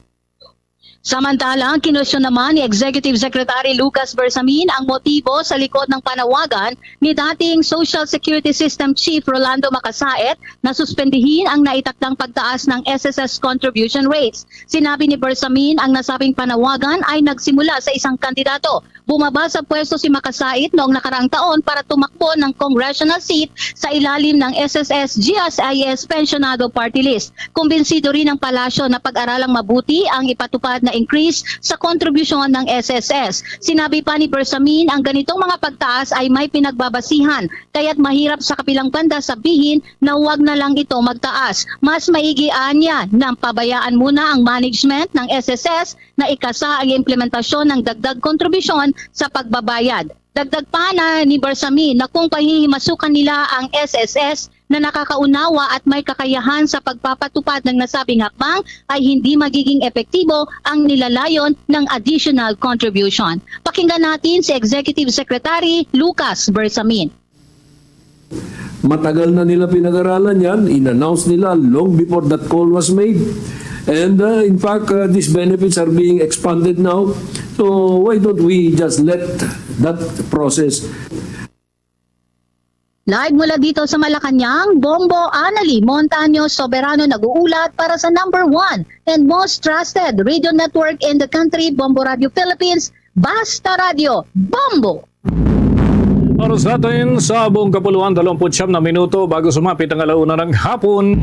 Samantala, kinwestiyon naman ni Executive Secretary Lucas Bersamin ang motibo sa likod ng panawagan ni dating Social Security System Chief Rolando Macasaet na suspendihin ang naitakdang pagtaas ng S S S contribution rates. Sinabi ni Bersamin ang nasabing panawagan ay nagsimula sa isang kandidato. Bumaba sa pwesto si Macasaet noong nakaraang taon para tumakbo ng congressional seat sa ilalim ng S S S G S I S Pensionado Party List. Kumbinsido rin ang palasyo na pag-aralang mabuti ang ipatupad na increase sa kontribusyon ng S S S. Sinabi pa ni Bersamin, ang ganitong mga pagtaas ay may pinagbabasihan, kaya't mahirap sa kabilang banda sabihin na huwag na lang ito magtaas. Mas maigi anya na pabayaan muna ang management ng S S S na ikasa ang implementasyon ng dagdag kontribusyon sa pagbabayad. Dagdag pa na ni Bersamin na kung pahihimasukan nila ang S S S na nakakaunawa at may kakayahan sa pagpapatupad ng nasabing hakbang, ay hindi magiging epektibo ang nilalayon ng additional contribution. Pakinggan natin si Executive Secretary Lucas Bersamin. Matagal na nila pinag-aralan yan. In-announce nila long before that call was made. And uh, in fact, uh, these benefits are being expanded now. So why don't we just let that process? Live mula dito sa Malacañang, Bombo Anali Montaño Soberano nag-uulat para sa number one and most trusted radio network in the country, Bombo Radio Philippines, Basta Radio, Bombo! Oras natin sa buong kapuluan, dalawamput siyam na minuto bago sumapit ang alauna ng hapon.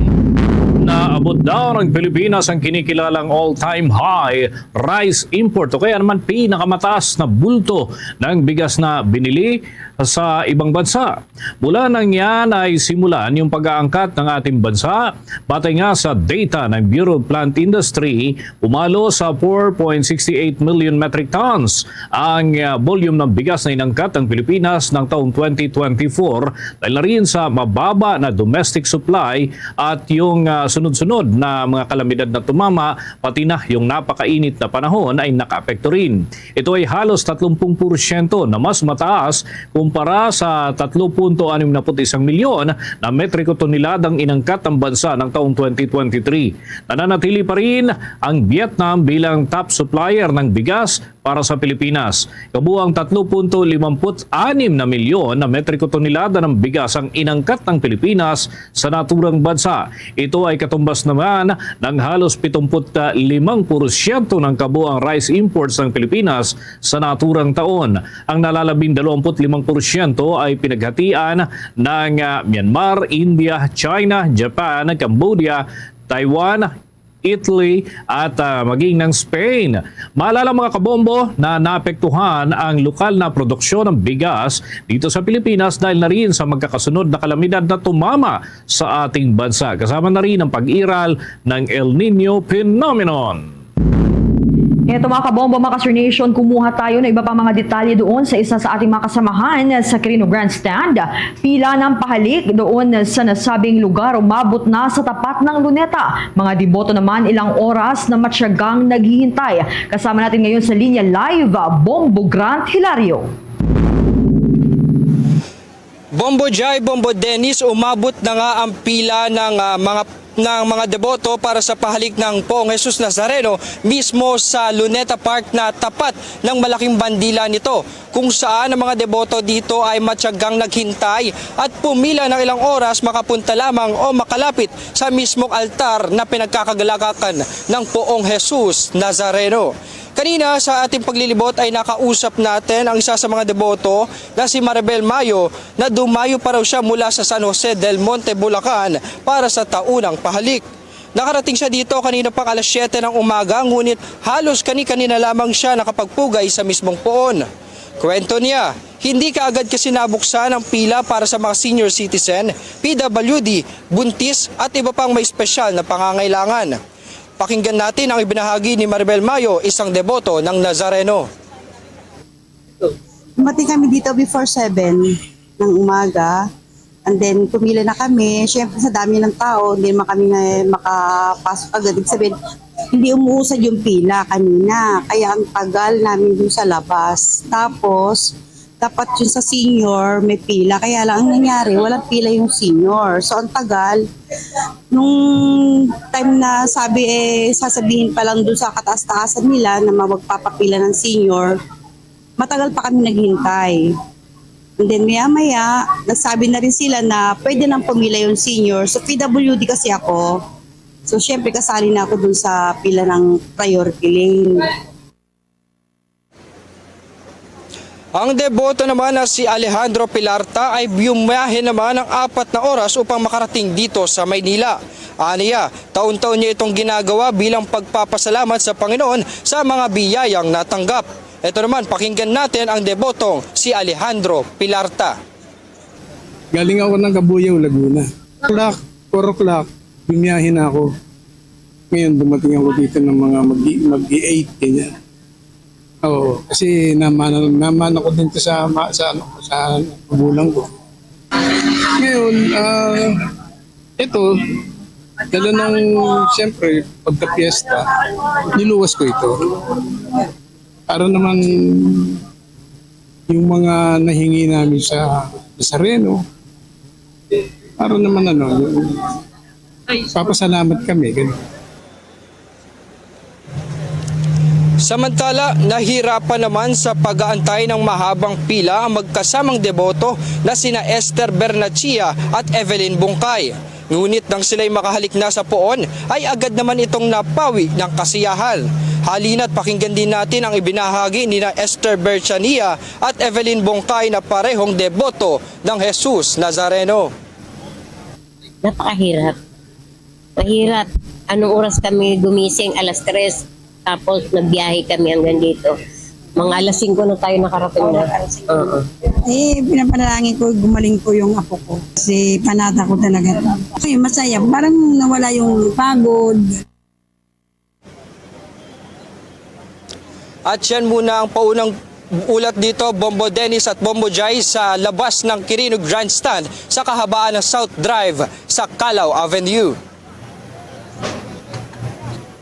Naabot daw ng Pilipinas ang kinikilalang all-time high rice import o kaya naman pinakamataas na bulto ng bigas na binili sa ibang bansa. Mula nang yan ay simulan yung pag-aangkat ng ating bansa. Batay nga sa data ng Bureau of Plant Industry, pumalo sa four point six eight million metric tons ang uh, volume ng bigas na inangkat ng Pilipinas ng taong twenty twenty-four dahil na rin sa mababa na domestic supply at yung uh, sunod-sunod na mga kalamidad na tumama, pati na yung napakainit na panahon ay nakaapekto rin. Ito ay halos tatlong pung porsyento na mas mataas kumpara sa tatlo punto anim na put isang milyon na metriko toneladang inangkat ng bansa ng taong twenty twenty-three. Nananatili pa rin ang Vietnam bilang top supplier ng bigas para sa Pilipinas. Kabuang tatlo punto limamput anim na milyon na metriko tonelada ng bigas ang inangkat ng Pilipinas sa naturang bansa. Ito ay katumbas naman ng halos pitumput limang porsyento ng kabuang rice imports ng Pilipinas sa naturang taon. Ang nalalabing dalawamput limang porsyento ay pinaghatian ng ah, Myanmar, India, China, Japan, Cambodia, Taiwan, Italy at ah, maging ng Spain. Maalala, mga kabombo, na naapektuhan ang lokal na produksyon ng bigas dito sa Pilipinas dahil na rin sa magkakasunod na kalamidad na tumama sa ating bansa, kasama na rin ang pag-iral ng El Nino phenomenon. Eto, mga kabombo, mga Kasur Nation, kumuha tayo ng iba pa mga detalye doon sa isa sa ating mga kasamahan sa Quirino Grandstand. Pila ng pahalik doon sa nasabing lugar, umabot na sa tapat ng Luneta. Mga deboto naman, ilang oras na matyagang naghihintay. Kasama natin ngayon sa linya live, Bombo Grant Hilario. Bombo Jai, Bombo Dennis, umabot na nga ang pila ng ah, mga ng mga deboto para sa pahalik ng Poong Jesus Nazareno mismo sa Luneta Park na tapat ng malaking bandila nito, kung saan ang mga deboto dito ay matyagang naghintay at pumila ng ilang oras makapunta lamang o makalapit sa mismong altar na pinagkakalagakan ng Poong Jesus Nazareno. Kanina sa ating paglilibot ay nakausap natin ang isa sa mga deboto na si Maribel Mayo, na dumayo pa raw siya mula sa San Jose del Monte, Bulacan para sa taunang pahalik. Nakarating siya dito kanina pang alas siyete ng umaga, ngunit halos kani-kanina lamang siya nakapagpugay sa mismong poon. Kwento niya, hindi kaagad kasi nabuksan ang pila para sa mga senior citizen, P W D, buntis at iba pang may espesyal na pangangailangan. Pakinggan natin ang ibinahagi ni Maribel Mayo, isang deboto ng Nazareno. Dumating kami dito before seven ng umaga. And then, pumila na kami. Siyempre, sa dami ng tao, hindi naman kami nga makapasok agad. Ibig sabihin, hindi umuusad yung pila kanina. Kaya ang tagal namin dun sa labas. Tapos, dapat yun sa senior, may pila. Kaya lang, ang nangyari, walang pila yung senior. So, ang tagal. Nung time na sabi, eh, sasabihin pa lang dun sa kataas-taasan nila na magpapapila ng senior, matagal pa kami naghintay. And then maya-maya, nagsabi na rin sila na pwede nang pumila yung senior. So P W D kasi ako. So syempre kasali na ako dun sa pila ng priority lane. Ang deboto naman na si Alejandro Pilarta ay bumiyahe naman ng apat na oras upang makarating dito sa Maynila. Aniya, taon-taon niya itong ginagawa bilang pagpapasalamat sa Panginoon sa mga biyayang natanggap. Ito naman, pakinggan natin ang debotong si Alejandro Pilarta. Galing ako ng Cabuyao, Laguna. O'clock, four o'clock, bumiyahe na ako. Ngayon, dumating ako dito ng mga mag-, mag-eight, ganyan. Oo, kasi namana, namana ko din to sa, ma-, sa, ano, sa magulang ko. Ngayon, ah, ito, dala ng, siyempre, pagka-piyesta, niluwas ko ito. Para naman yung mga nahingi namin sa Nazareno, para naman ano, yung papasalamat kami. Ganun. Samantala, nahirapan naman sa pag-aantay ng mahabang pila ang magkasamang deboto na sina Esther Bernachia at Evelyn Bungkay. Ngunit nang sila'y makahalik na sa puon, ay agad naman itong napawi ng kasiyahan. Halina't pakinggan din natin ang ibinahagi nina Esther Berchania at Evelyn Bongkay na parehong deboto ng Jesus Nazareno. Napakahirap. Mahirap. Anong oras kami gumising? Alas tres. Tapos nagbiyahe kami hanggang dito. Mga alas singko na tayo nakarating na. Oo. Eh, pinapanalangin ko, gumaling po yung apo ko. Kasi panata ko talaga. Okay, masaya. Parang nawala yung pagod. At yan muna ang paunang ulat dito, Bombo Dennis at Bombo Jai, sa labas ng Quirino Grandstand sa kahabaan ng South Drive sa Calao Avenue.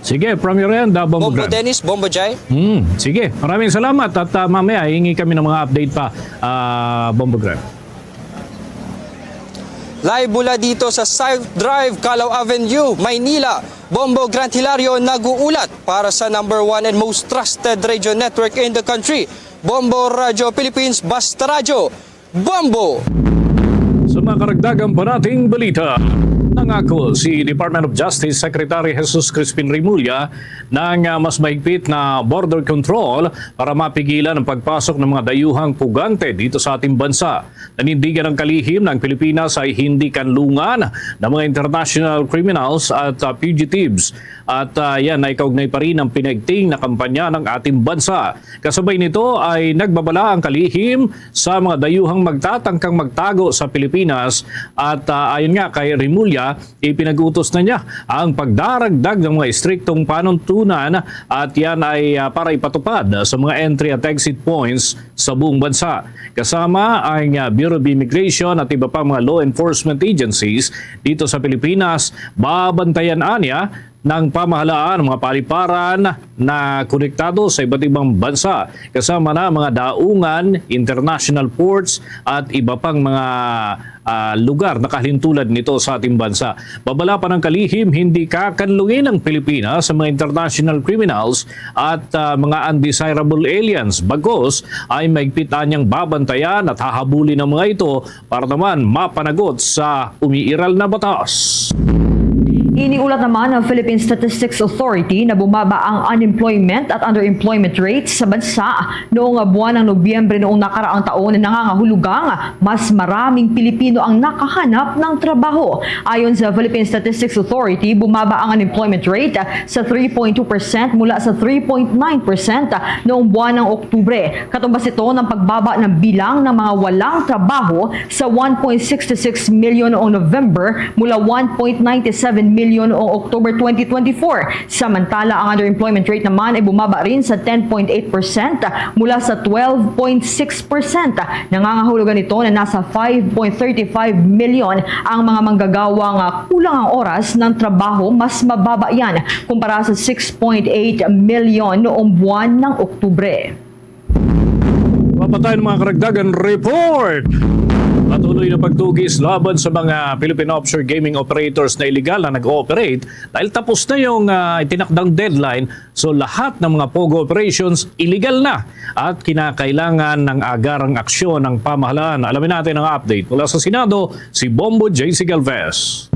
Sige, from your end, ah, Bombo Bombo Graham. Dennis, Bombo Jai. Hmm, sige, maraming salamat at ah, mamaya hingi kami ng mga update pa, ah, Bombo Graham. Live mula dito sa South Drive, Calao Avenue, Maynila, Bombo Grant Hilario nag-uulat para sa number one and most trusted radio network in the country, Bombo Radio Philippines, Basta Radyo, Bombo! Sa mga karagdagan pa nating balita, nangako si Department of Justice Secretary Jesus Crispin Remulla ng ah, mas mahigpit na border control para mapigilan ang pagpasok ng mga dayuhang pugante dito sa ating bansa. Nanindigan ang kalihim ng Pilipinas ay hindi kanlungan ng mga international criminals at ah, fugitives. At ah, yan ay kaugnay pa rin ang pinaigting na kampanya ng ating bansa. Kasabay nito ay nagbabala ang kalihim sa mga dayuhang magtatangkang magtago sa Pilipinas. At ah, ayon nga kay Remulla, ipinag-utos na niya ang pagdaragdag ng mga istriktong panuntunan at yan ay ah, para ipatupad sa mga entry at exit points sa buong bansa. Kasama ang ah, Bureau of Immigration at iba pang mga law enforcement agencies dito sa Pilipinas, babantayan anya ng pamahalaan ang mga paliparan na konektado sa iba't ibang bansa, kasama na mga daungan, international ports, at iba pang mga ah, lugar na kahalintulad nito sa ating bansa. Babala pa ng kalihim, hindi kakanlungin ang Pilipinas sa mga international criminals at ah, mga undesirable aliens. Bagos ay maigpit anyang babantayan at hahabulin ang mga ito para naman mapanagot sa umiiral na batas. Iniulat naman ng Philippine Statistics Authority na bumaba ang unemployment at underemployment rate sa bansa noong buwan ng Nobyembre noong nakaraang taon, na nangangahulugang mas maraming Pilipino ang nakahanap ng trabaho. Ayon sa Philippine Statistics Authority, bumaba ang unemployment rate sa three point two percent mula sa three point nine percent noong buwan ng Oktubre. Katumbas ito ng pagbaba ng bilang ng mga walang trabaho sa one point six six million noong November mula one point nine seven million noong October twenty twenty-four. Samantala, ang underemployment rate naman ay bumaba rin sa ten point eight percent mula sa twelve point six percent. Nangangahulugan ito na nasa five point thirty-five million ang mga manggagawa nga kulang ang oras ng trabaho. Mas mababa yan kumpara sa six point eight million noong buwan ng Oktubre. Mapatay ang mga karagdagan report. Patuloy na pagtugis laban sa mga Philippine offshore gaming operators na iligal na nag-ooperate dahil tapos na yung, ah, itinakdang deadline. So, lahat ng mga POGO operations illegal na at kinakailangan ng agarang aksyon ng pamahalaan. Alamin natin ang update mula sa Senado, si Bombo J C Galvez.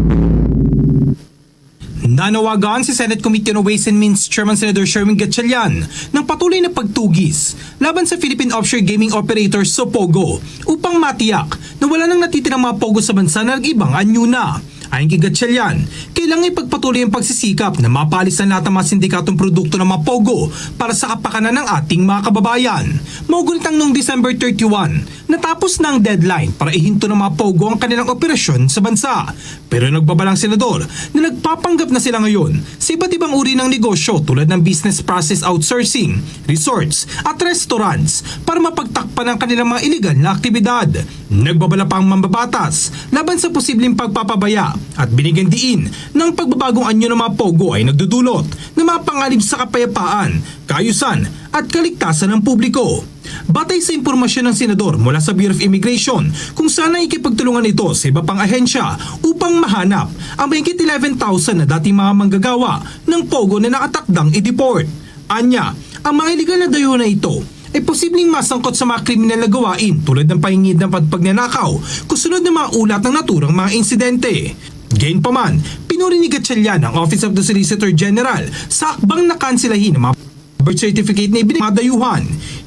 Nanawagan si Senate Committee on Ways and Means Chairman Senator Sherwin Gatchalian ng patuloy na pagtugis laban sa Philippine Offshore Gaming Operators o POGO upang matiyak na wala nang natitirang mga POGO sa bansa na nag-ibang anyo na. Ayon kay Gatchalian, kailangan ipagpatuloy ang pagsisikap na mapaalis ang lahat ng mga sindikatong produkto ng mga POGO para sa kapakanan ng ating mga kababayan. Maugunit ang noong December thirty-one, natapos na ang deadline para ihinto ng mga POGO ang kanilang operasyon sa bansa. Pero nagbabala ang senador na nagpapanggap na sila ngayon sa iba't ibang uri ng negosyo tulad ng business process outsourcing, resorts, at restaurants para mapagtakpan ang kanilang mga iligal na aktibidad. Nagbabala pa ang mambabatas laban sa posibleng pagpapabaya at binigyan diin ng pagbabagong anyo ng mga POGO ay nagdudulot ng mga panganib sa kapayapaan, kaayusan, at kaligtasan ng publiko. Batay sa impormasyon ng senador mula sa Bureau of Immigration, kung saan ikipagtulungan ito sa iba pang ahensya upang mahanap ang mahigit eleven thousand na dating mga manggagawa ng POGO na nakatakdang i-deport. Anya, ang mga iligal na dayuhan na ito ay posibleng masangkot sa mga kriminal na gawain tulad ng pangingid ng pagpagnanakaw, kasunod ng mga ulat ng naturang mga insidente. Gayunpaman, pinuri ni Gatchalian ang Office of the Solicitor General sa hakbang na kanselahin ang mga birth certificate na ibinigay sa mga dayuhan.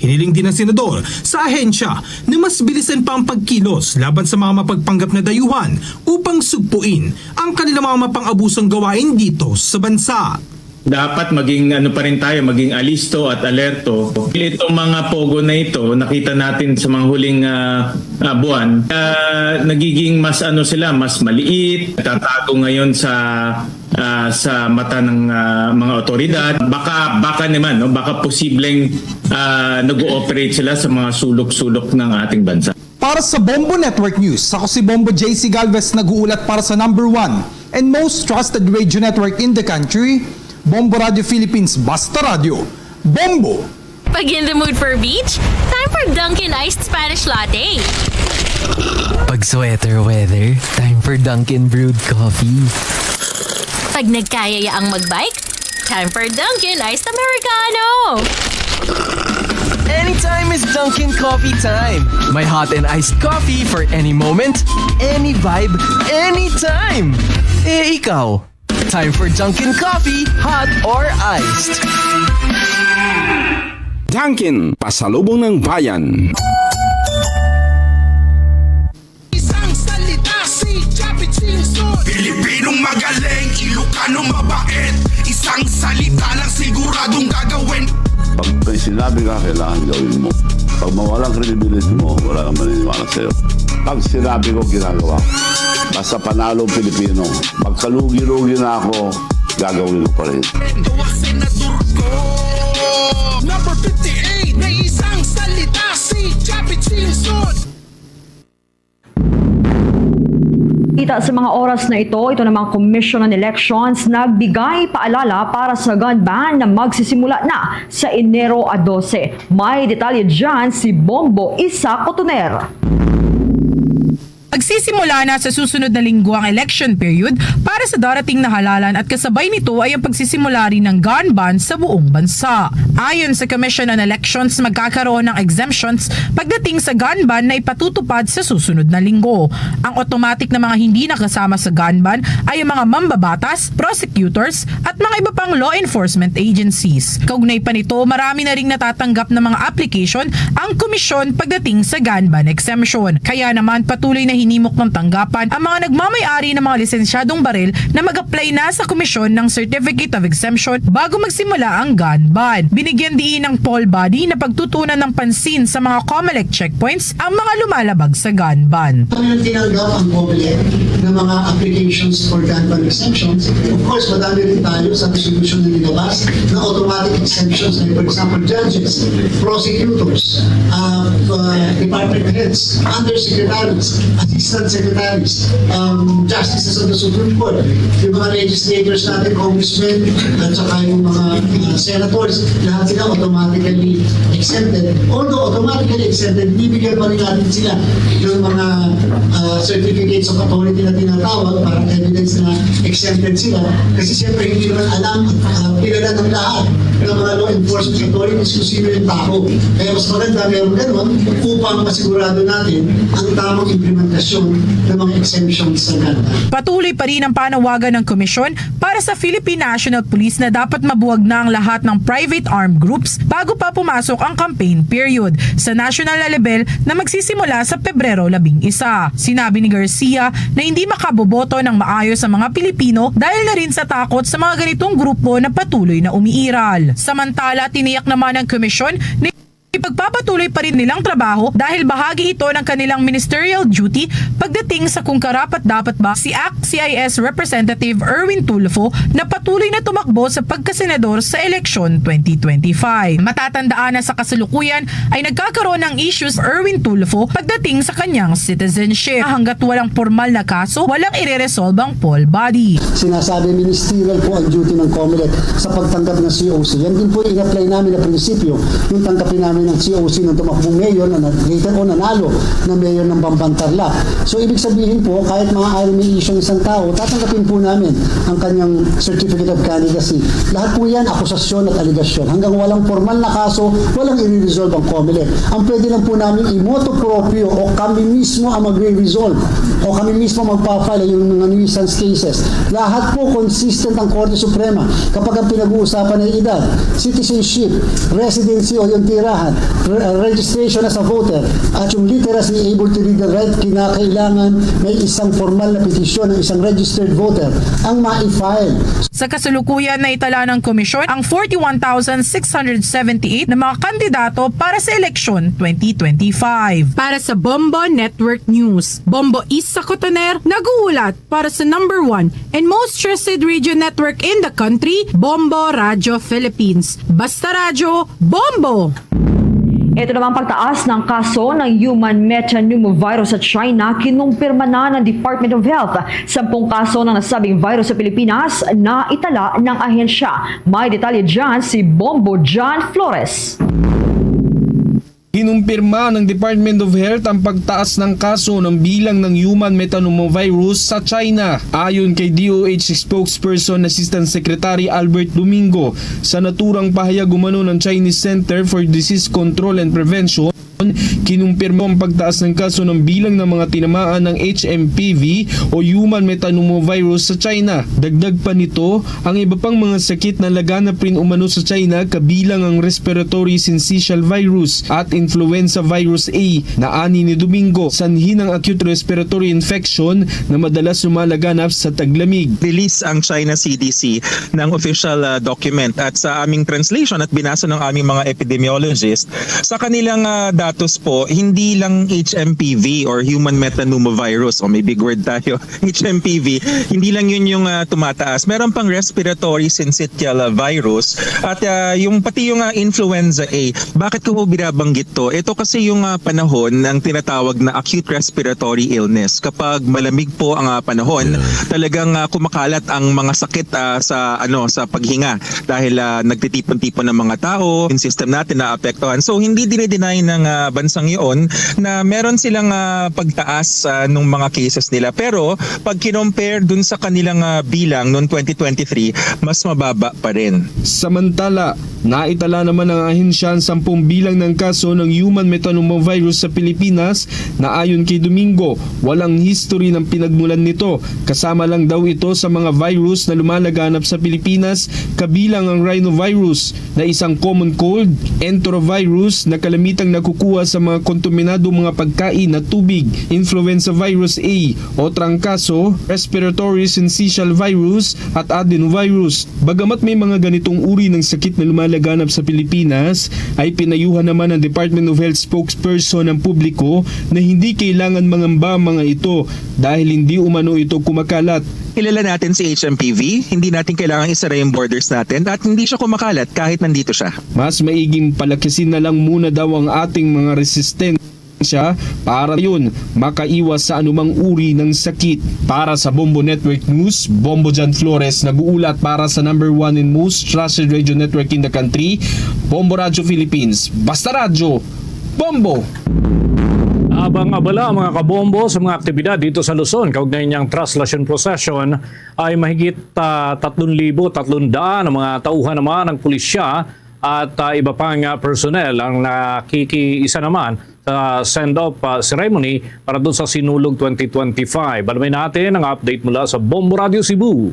Hiniling din ng senador sa ahensya na mas bilisan pa ang pagkilos laban sa mga mapagpanggap na dayuhan upang sugpuin ang kanilang mga mapang-abusong gawain dito sa bansa. Dapat maging ano pa rin tayo, maging alisto at alerto. Itong mga POGO na ito, nakita natin sa mga huling, ah, ah, buwan, ah, nagiging mas ano sila, mas maliit, nagtatago ngayon sa, ah, sa mata ng, ah, mga otoridad. Baka, baka naman, no? Baka posibleng, ah, nag-ooperate sila sa mga sulok-sulok ng ating bansa. Para sa Bombo Network News, ako si Bombo J C Galvez, nag-uulat para sa number one and most trusted radio network in the country, Bombo Radio Philippines, Basta Radio, Bombo! Pag in the mood for beach, time for Dunkin' Iced Spanish Latte. Pag sweater weather, time for Dunkin' Brewed Coffee. Pag nagkayaya ang magbike, time for Dunkin' Iced Americano. Anytime is Dunkin' Coffee time. May hot and iced coffee for any moment, any vibe, anytime. Eh, ikaw? Time for Dunkin' Coffee, hot or iced. Dunkin', pasalubong ng bayan. Isang salita, si Chapit Simpson. Pilipinong magaling, Ilocano mabait. Isang salita lang siguradong gagawin. Pag may sinabi ka, kailangan gawin mo. Pag mawala ang credibility mo, wala kang maniniwala sa'yo. Pag sinabi ko, ginagawa. Basta panalo ang Pilipino. Magkalugi-lugi na ako, gagawin ko pa rin. Gawa senador ko. Number fifty-eight, may isang salita, si Chapit Simpson. Kita sa mga oras na ito, ito namang Commission on Elections nagbigay paalala para sa gun ban na magsisimula na sa Enero a dose. May detalye dyan si Bombo Isa Cotoner. Magsisimula na sa susunod na linggo ang election period para sa darating na halalan at kasabay nito ay ang pagsisimula rin ng gun ban sa buong bansa. Ayon sa Commission on Elections, magkakaroon ng exemptions pagdating sa gun ban na ipatutupad sa susunod na linggo. Ang automatic na mga hindi nakasama sa gun ban ay ang mga mambabatas, prosecutors, at mga iba pang law enforcement agencies. Kaugnay pa nito, marami na ring natatanggap na mga application ang komisyon pagdating sa gun ban exemption. Kaya naman, patuloy na hinimok ng tanggapan ang mga nagmamayari ng mga lisensyadong baril na mag-apply na sa komisyon ng Certificate of Exemption bago magsimula ang gun ban. Binigyan diin ng Paul Body na pagtutunan ng pansin sa mga COMELEC checkpoints ang mga lumalabag sa gun ban. Kami ang tinanggap ang COMELEC ng mga applications for gun ban exemptions. Of course, madami rin tayo sa resolution na nilabas na automatic exemptions, like, for example, judges, prosecutors, uh, uh, department heads, undersecretaries, assistant secretaries, um, justices of the Supreme Court, yung mga legislators natin, congressmen, at saka yung mga uh, senators, lahat sila automatically exempted. Although automatically exempted, bibigyan pa rin natin sila ng mga uh, certificates of authority na tinatawag para evidence na exempted sila. Kasi siyempre hindi naman alam at uh, kilala ng lahat ng mga law enforcement authorities kung sino yung tao. Kaya mas maganda meron ganun upang masigurado natin ang tamang implementasyon ng mga exemptions sa gun ban. Patuloy pa rin ang panawagan ng komisyon para sa Philippine National Police na dapat mabuwag na ang lahat ng private armed groups bago pa pumasok ang campaign period sa national na level na magsisimula sa Pebrero labing isa. Sinabi ni Garcia na hindi makaboboto ng maayos ang mga Pilipino dahil na rin sa takot sa mga ganitong grupo na patuloy na umiiral. Samantala, tiniyak naman ng komisyon na ipagpapatuloy pa rin nilang trabaho dahil bahagi ito ng kanilang ministerial duty pagdating sa kung karapat-dapat ba si ACT-CIS Representative Erwin Tulfo na patuloy na tumakbo sa pagkasenador sa eleksyon twenty twenty-five. Matatandaan na sa kasalukuyan ay nagkakaroon ng issues Erwin Tulfo pagdating sa kanyang citizenship. Hanggat walang pormal na kaso, walang ireresolba ang Paul Body. Sinasabi, ministerial po ang duty ng COMELEC sa pagtanggap ng C O C. Yan din po in-apply namin na prinsipyo nung tanggapin namin ang C O C ng tumakbong mayor na na- later on nanalo na mayor ng Bamban Tarlac. So, ibig sabihin po, kahit maaari may issue ang isang tao, tatanggapin po namin ang kanyang certificate of candidacy. Lahat po yan, akusasyon at aligasyon. Hanggang walang formal na kaso, walang i-resolve ang COMELEC. Ang pwede lang po namin i-motu proprio o kami mismo ang magre-resolve o kami mismo magpa-file yung mga nuisance cases. Lahat po consistent ang Korte Suprema kapag ang pinag-uusapan ay edad, citizenship, residency o yung tirahan, re- registration as a voter, at yung literacy, able to read and write, kinakailangan may isang formal na petisyon ng isang registered voter ang ma-file. Sa kasalukuyan, naitala ng komisyon ang forty-one thousand six hundred seventy-eight na mga kandidato para sa eleksyon twenty twenty-five. Para sa Bombo Network News, Bombo Isa Cotoner nag-uulat para sa number one and most trusted radio network in the country, Bombo Radio Philippines. Basta Radyo, Bombo! Ito namang pagtaas ng kaso ng human metapneumovirus sa China, kinumpirma na ng Department of Health. Sampung kaso ng nasabing virus sa Pilipinas na itala ng ahensya. May detalye dyan si Bombo John Flores. Kinumpirma ng Department of Health ang pagtaas ng kaso ng bilang ng human metapneumovirus sa China. Ayon kay D O H spokesperson Assistant Secretary Albert Domingo, sa naturang pahayag umano ng Chinese Center for Disease Control and Prevention, kinumpirma ang pagtaas ng kaso ng bilang ng mga tinamaan ng H M P V o human metapneumovirus sa China. Dagdag pa nito, ang iba pang mga sakit na laganap rin umano sa China, kabilang ang respiratory syncytial virus at influenza virus A, na ani ni Domingo, sanhi ng acute respiratory infection na madalas lumalaganap sa taglamig. Release ang China C D C ng official, ah, document, at sa aming translation at binasa ng aming mga epidemiologist, sa kanilang, ah, datos po, hindi lang H M P V or human metapneumovirus, o may big word tayo, H M P V, hindi lang yun yung, ah, tumataas. Meron pang respiratory syncytial, ah, virus at, ah, yung pati yung, ah, influenza A. Bakit ko po binabanggit to? Ito kasi yung, ah, panahon ng tinatawag na acute respiratory illness. Kapag malamig po ang, ah, panahon, talagang, ah, kumakalat ang mga sakit, ah, sa, ano, sa paghinga dahil, ah, nagtitipon-tipon ng mga tao, yung system natin naapektuhan. So, hindi dinideny ng, ah, ah, bansang iyon na meron silang, ah, pagtaas, ah, nung mga cases nila. Pero pag kinompare dun sa kanilang, ah, bilang noong twenty twenty-three, mas mababa pa rin. Samantala, naitala naman ng ahensya ang sampung bilang ng kaso ng human metapneumovirus sa Pilipinas na ayon kay Domingo, walang history ng pinagmulan nito. Kasama lang daw ito sa mga virus na lumalaganap sa Pilipinas, kabilang ang rhinovirus na isang common cold, enterovirus na kalamitang nakukuha sa mga kontaminado mga pagkain at tubig, influenza virus A o trangkaso, respiratory syncytial virus at adenovirus. Bagamat may mga ganitong uri ng sakit na lumalaganap sa Pilipinas, ay pinayuhan naman ng Department of Health spokesperson ang publiko na hindi kailangan mangamba ang mga ito dahil hindi umano ito kumakalat. Kilala natin si H M P V, hindi natin kailangan isara yung borders natin at hindi siya kumakalat kahit nandito siya. Mas maiging palakasin na lang muna daw ang ating mga resistensya para yun makaiwas sa anumang uri ng sakit. Para sa Bombo Network News, Bombo John Flores nag-uulat para sa number one and most trusted radio network in the country, Bombo Radio Philippines. Basta Radyo, Bombo! Abang abala ang mga kabombo sa mga aktibidad dito sa Luzon kaugnay niyang Traslation Procession ay mahigit, ah, tatlong libo tatlong daan ang mga tauhan naman ng pulisya at, ah, iba pang, ah, personnel ang nakikiisa naman sa send-off, ah, ceremony para doon sa Sinulog twenty twenty-five. Alamin natin ang update mula sa Bombo Radio Cebu.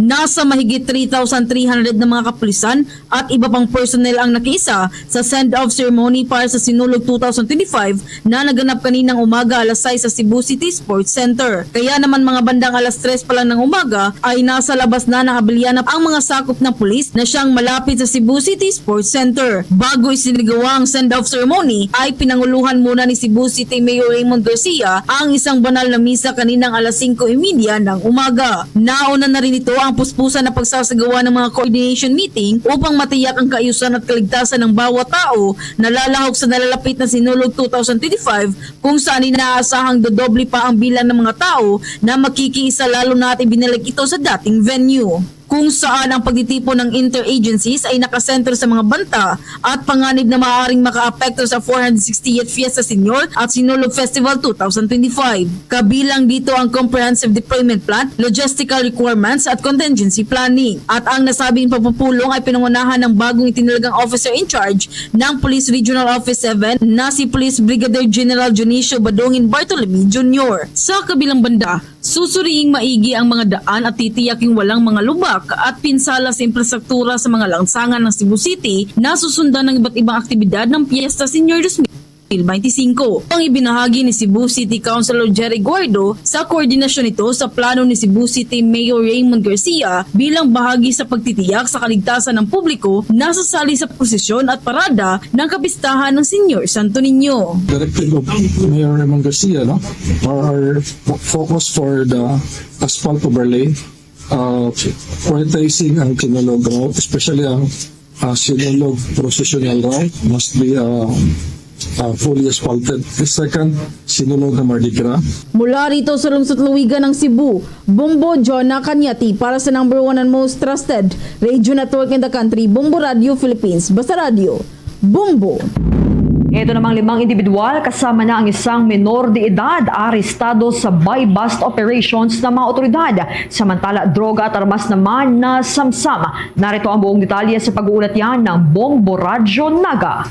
Nasa mahigit three thousand three hundred na mga kapulisan at iba pang personnel ang nakiisa sa send-off ceremony para sa Sinulog two thousand twenty-five na naganap kaninang umaga alas sais sa Cebu City Sports Center. Kaya naman mga bandang alas tres pa lang ng umaga ay nasa labas na ng Abellana ang mga sakop ng pulis na siyang malapit sa Cebu City Sports Center. Bago isinagawa ang send-off ceremony ay pinanguluhan muna ni Cebu City Mayor Raymond Garcia ang isang banal na misa kaninang alas singko y media ng umaga. Nauna na rin ito ang puspusan na pagsasagawa ng mga coordination meeting upang matiyak ang kaayusan at kaligtasan ng bawat tao na lalahok sa nalalapit na Sinulog two thousand twenty-five, kung saan inaasahang dodoble pa ang bilang ng mga tao na makikiisa, lalo na at ibinalik ito sa dating venue, kung saan ang pagtitipon ng interagencies ay nakasentro sa mga banta at panganib na maaaring makaapekto sa four hundred sixtieth Fiesta Senior at Sinulog Festival two thousand twenty-five. Kabilang dito ang comprehensive deployment plan, logistical requirements at contingency planning. At ang nasabing pagpupulong ay pinangunahan ng bagong itinalagang officer in charge ng Police Regional Office seven na si Police Brigadier General Dionisio Badungin Bartolome Junior. Sa kabilang banda, susuriing maigi ang mga daan at titiyaking walang mga lubak at pinsala sa infrastruktura sa mga lansangan ng Cebu City na susundan ng iba't ibang aktibidad ng Fiesta Senior twenty twenty-five. Ang ibinahagi ni Cebu City Councilor Jerry Guardo sa koordinasyon nito sa plano ni Cebu City Mayor Raymond Garcia bilang bahagi sa pagtitiyak sa kaligtasan ng publiko na sasali sa prosesyon at parada ng kapistahan ng Senior Santo Niño. Directive of Mayor Raymond Garcia, no, are fo-, focus for the asphalt overlay, uh, prioritizing ang Sinulog route, especially ang, uh, Sinulog processional route must be, uh, uh, fully asphalted. The second, Sinulog na Mardi Gras. Mula rito sa lungsod Luigan ng Cebu, Bombo Jonah Cañati para sa number one and most trusted radio network in the country, Bombo Radio Philippines. Basta Radio, Bombo. Ito namang limang individual kasama na ang isang menor de edad arestado sa buy-bust operations ng mga otoridad. Samantala, droga at armas naman na samsam. Narito ang buong detalye sa pag-uulat yan ng Bombo Radyo Naga.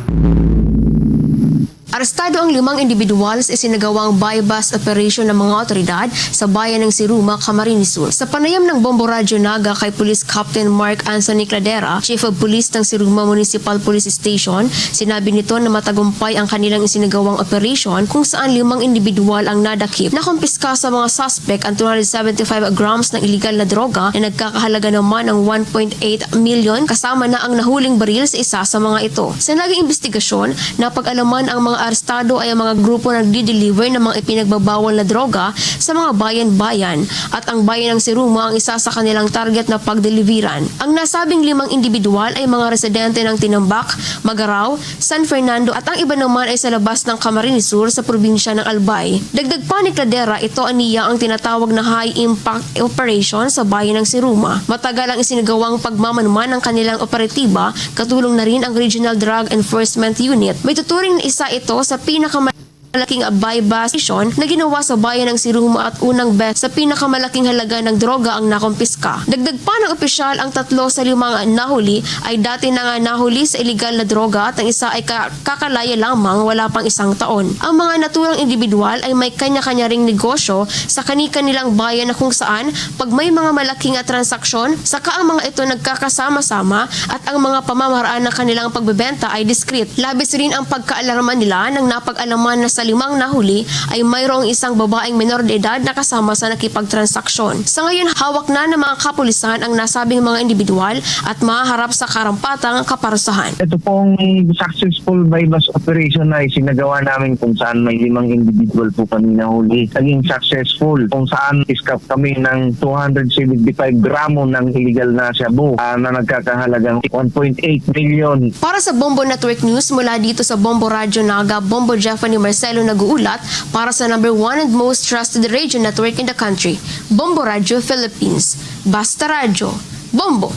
Arestado ang limang individual sa isinagawang buy-bust operation ng mga otoridad sa bayan ng Siruma, Camarines Sur. Sa panayam ng Bombo Radyo Naga kay Police Captain Mark Anthony Cladera, Chief of Police ng Siruma Municipal Police Station, sinabi nito na matagumpay ang kanilang isinagawang operation kung saan limang individual ang nadakip. Nakumpiska sa mga suspect ang two hundred seventy-five grams ng iligal na droga na nagkakahalaga naman ng one point eight million, kasama na ang nahuling baril sa isa sa mga ito. Sa naging investigasyon, napag-alaman ang mga arestado ay ang mga grupo na nagdi-deliver ng mga ipinagbabawal na droga sa mga bayan-bayan, at ang bayan ng Siruma ang isa sa kanilang target na pagdeliveran. Ang nasabing limang individual ay mga residente ng Tinambak, Magarao, San Fernando at ang iba naman ay sa labas ng Camarines Sur sa probinsya ng Albay. Dagdag pa ni Cladera, ito aniya ang tinatawag na high impact operation sa bayan ng Siruma. Matagal ang isinagawang pagmamanman ng kanilang operatiba, katulong na rin ang Regional Drug Enforcement Unit. May tuturing na isa ito sa pinakamalaking buy-bust operation na ginawa sa bayan ng Siruma at unang beses sa pinakamalaking halaga ng droga ang nakumpiska. Dagdag pa ng opisyal, ang tatlo sa limang nahuli ay dati na nga nahuli sa iligal na droga at ang isa ay ka- kakalaya lamang, wala pang isang taon. Ang mga naturang individual ay may kanya-kanya ring negosyo sa kani-kanilang bayan na kung saan pag may mga malaki nga transaksyon, saka ang mga ito nagkakasama-sama at ang mga pamamaraan ng kanilang pagbebenta ay diskrit. Labis rin ang pagkaalarma nila nang napag-alaman na sa limang nahuli ay mayroong isang babaeng menor de edad na kasama sa nakipagtransaksyon. Sa ngayon, hawak na ng mga kapulisan ang nasabing mga individual at mahaharap sa karampatang kaparusahan. Ito pong successful buy-bust operation na isinagawa namin kung saan may limang individual po kami nahuli. Naging successful kung saan iskap kami ng two hundred seventy-five gramo ng illegal na shabu, ah, na nagkakahalagang one point eight million. Para sa Bombo Network News, mula dito sa Bombo Radyo Naga, Bombo Jeffany Marcelo nag-uulat para sa number one and most trusted radio network in the country, Bombo Radyo Philippines. Basta Radyo, Bombo!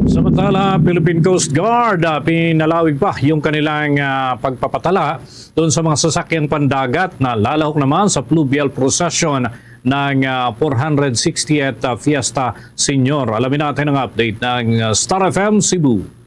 Samantala, Philippine Coast Guard, ah, pinalawig pa yung kanilang, ah, pagpapatala doon sa mga sasakyang pandagat na lalahok naman sa fluvial procession ng, ah, four hundred sixtieth, ah, Fiesta Senior. Alamin natin ang update ng, ah, Star F M Cebu.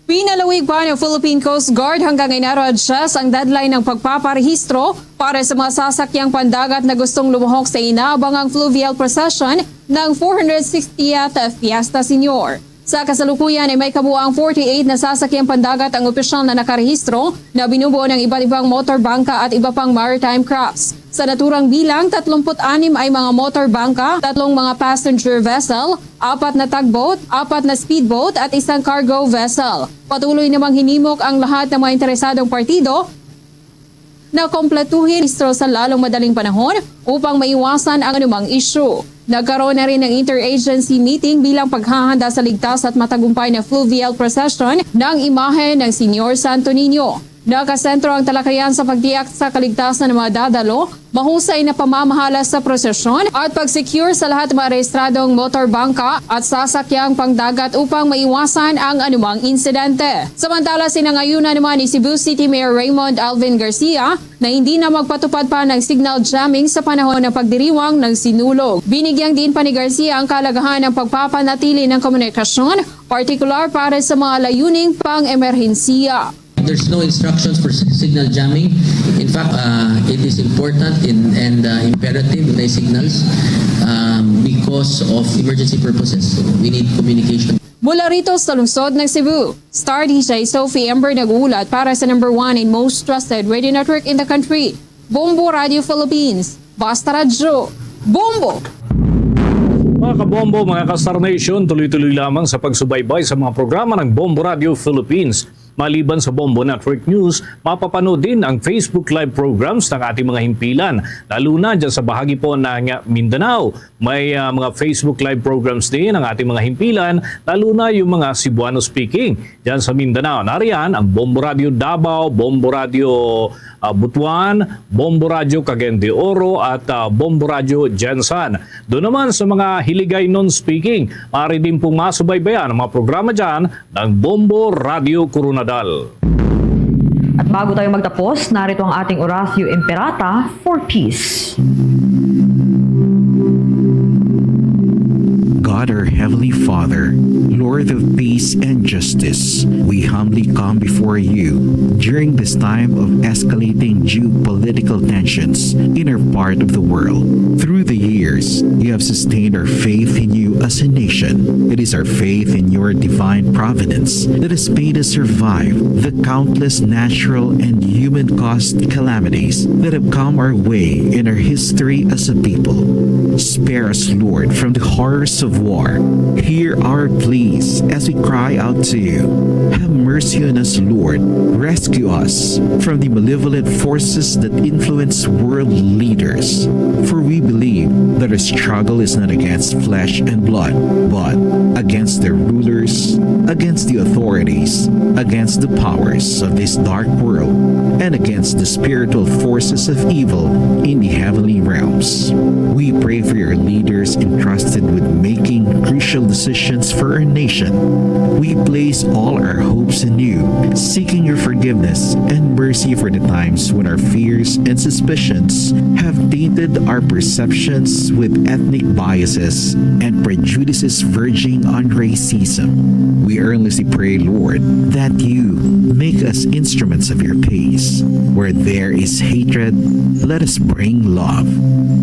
Pinalawig pa ng Philippine Coast Guard hanggang Enero diyes ang deadline ng pagpaparehistro para sa mga sasakyang pandagat na gustong lumahok sa inaabangang fluvial procession ng four hundred sixtieth Fiesta Senior. Sa kasalukuyan ay may kabuang forty-eight na sasakyang pandagat ang opisyal na nakarehistro na binubuo ng iba't ibang motor bangka at iba pang maritime crafts. Sa naturang bilang, tatlumpu't anim ay mga motor bangka, tatlong mga passenger vessel, apat na tugboat, apat na speedboat at isang cargo vessel. Patuloy namang hinimok ang lahat ng mga interesadong partido na kompletuhin rehistro sa lalong madaling panahon upang maiwasan ang anumang issue. Nagkaroon na rin ng interagency meeting bilang paghahanda sa ligtas at matagumpay na fluvial procession ng imahe ng Señor Santo Niño. Nakasentro ang talakayan sa pagtiyak sa kaligtasan ng mga dadalo, mahusay na pamamahala sa prosesyon, at pag-secure sa lahat ng mga rehistradong motor bangka at sasakyang pangdagat upang maiwasan ang anumang insidente. Samantala, sinangayunan naman ni Cebu City Mayor Raymond Alvin Garcia na hindi na magpatupad pa ng signal jamming sa panahon ng pagdiriwang ng Sinulog. Binigyang diin pa ni Garcia ang kahalagahan ng pagpapanatili ng komunikasyon, partikular para sa mga layuning pang-emerhensiya. There's no instructions for si-, signal jamming. In fact, uh, it is important in, and, uh, imperative na signals, um, because of emergency purposes. So, we need communication. Mula rito sa lungsod ng Cebu, Star D J Sophie Ember nag-uulat para sa number one and most trusted radio network in the country, Bombo Radio Philippines. Basta Radyo, Bombo! Mga kabombo, mga ka-Star Nation, tuloy-tuloy lamang sa pagsubaybay sa mga programa ng Bombo Radio Philippines. Maliban sa Bombo Network News, mapapanood din ang Facebook Live programs ng ating mga himpilan, lalo na dyan sa bahagi po ng Mindanao. May, ah, mga Facebook Live programs din ang ating mga himpilan, lalo na yung mga Cebuano speaking dyan sa Mindanao. Nariyan ang Bombo Radio Davao, Bombo Radio, ah, Butuan, Bombo Radio Cagayan de Oro, at, ah, Bombo Radio Gensan. Doon naman sa mga Hiligaynon speaking, maaari din pong masubaybayan ang mga programa dyan ng Bombo Radio Koronadal. At bago tayo magtapos, narito ang ating Oratio Imperata for peace. God, our Heavenly Father, Lord of peace and justice, we humbly come before you during this time of escalating geopolitical tensions in our part of the world. Through the years, you have sustained our faith in you as a nation. It is our faith in your divine providence that has made us survive the countless natural and human caused calamities that have come our way in our history as a people. Spare us, Lord, from the horrors of war. Hear our pleas as we cry out to you. Have mercy on us, Lord. Rescue us from the malevolent forces that influence world leaders. For we believe that our struggle is not against flesh and blood, but against the rulers, against the authorities, against the powers of this dark world, and against the spiritual forces of evil in the heavenly realms. We pray for your leaders entrusted with making crucial decisions for our nation. We place all our hopes in you, seeking your forgiveness and mercy for the times when our fears and suspicions have tainted our perceptions with ethnic biases and prejudices verging on racism. We earnestly pray, Lord, that you make us instruments of your peace. Where there is hatred, let us bring love.